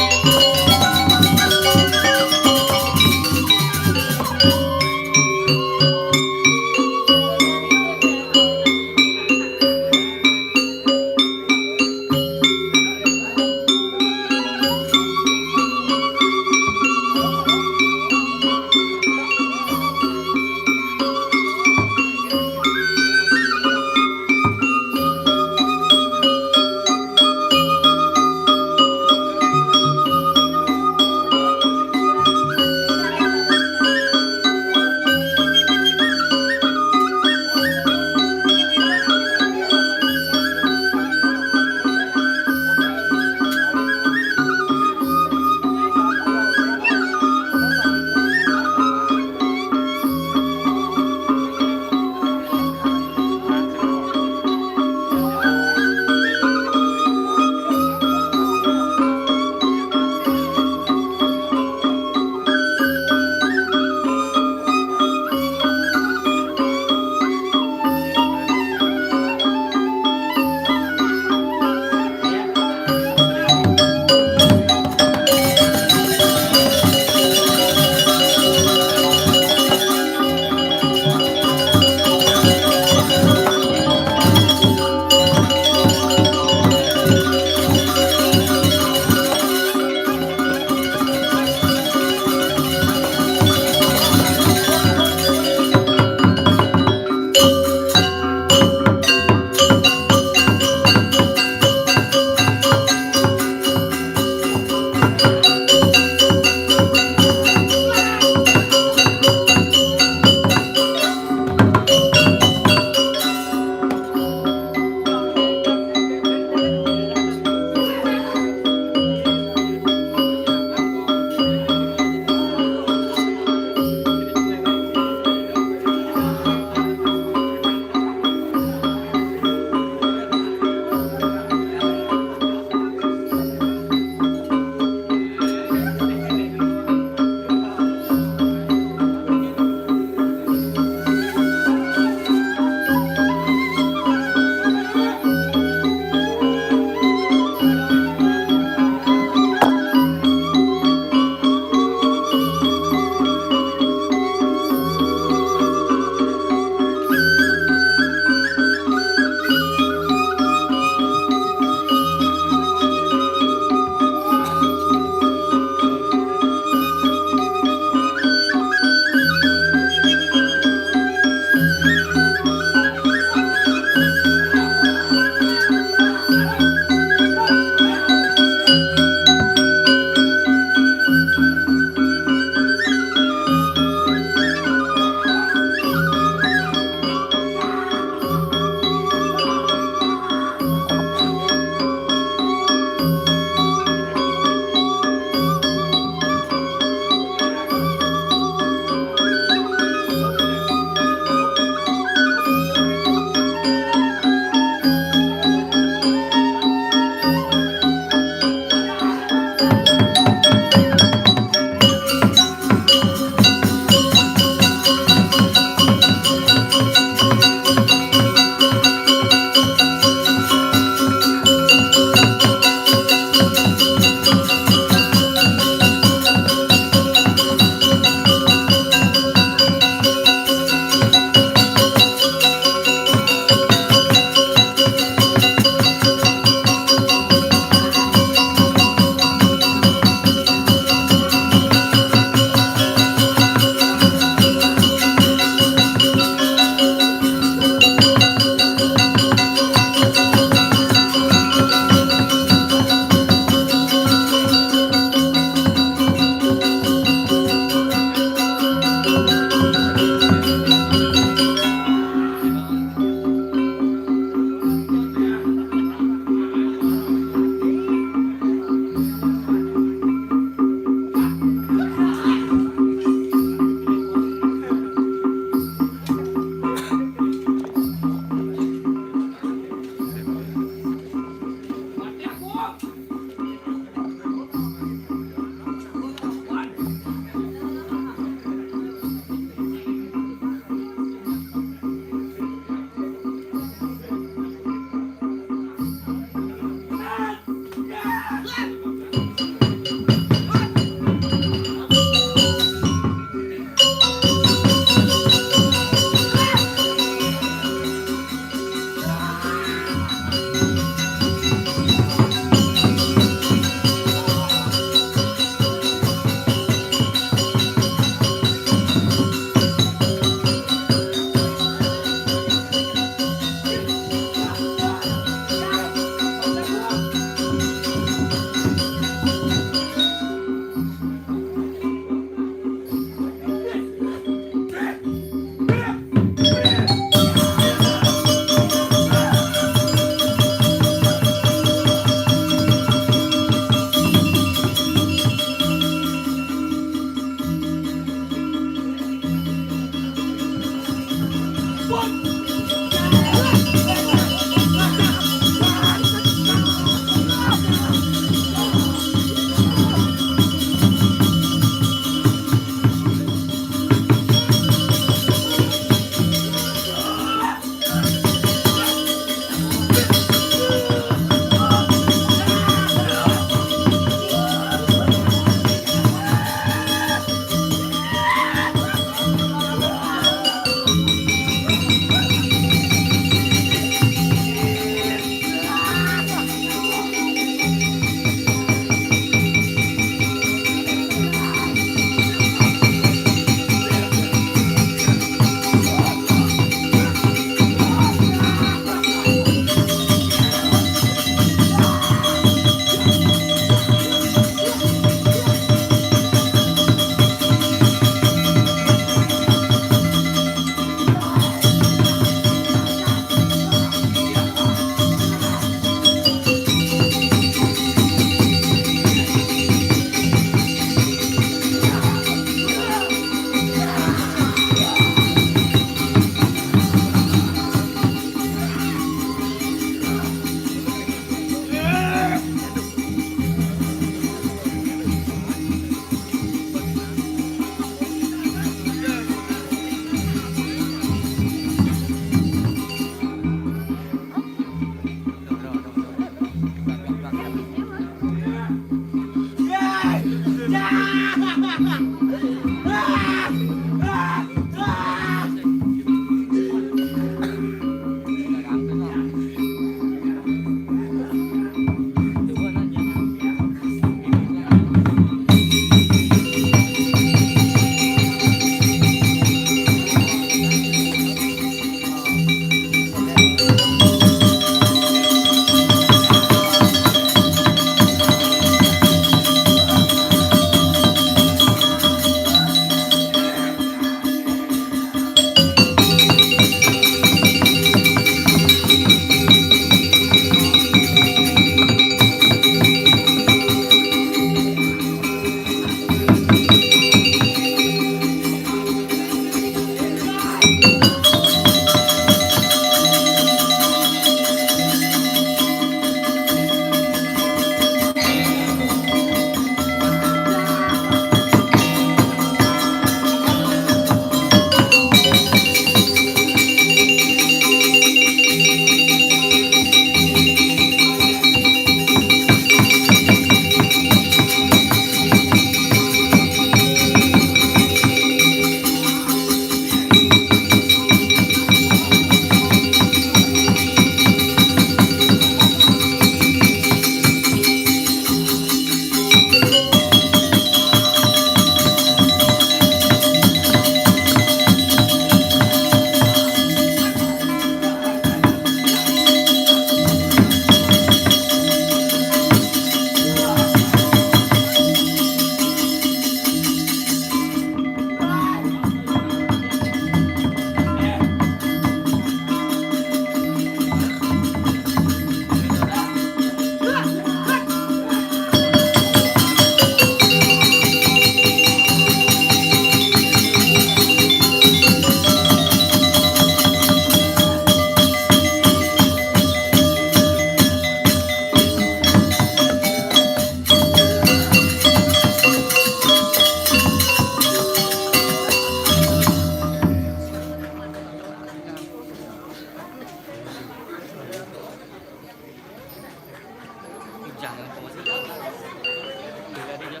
Jangan kau masih. Tiga dia.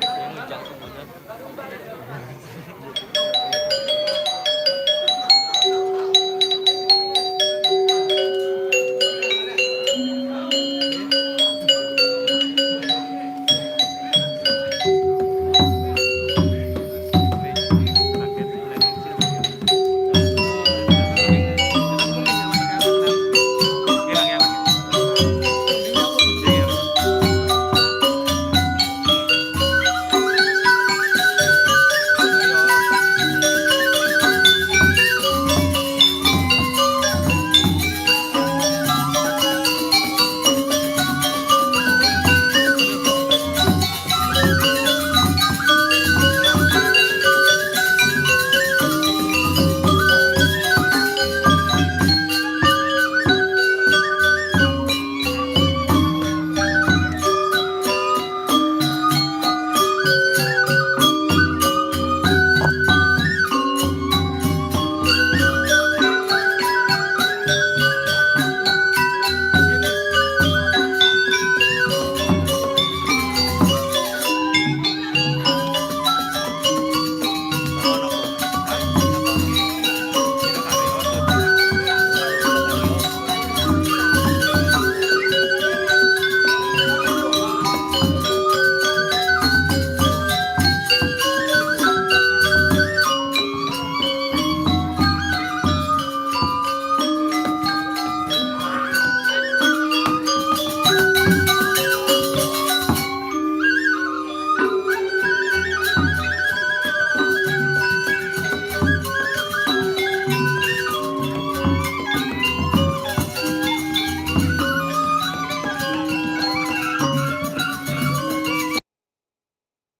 Yang jangan semuanya.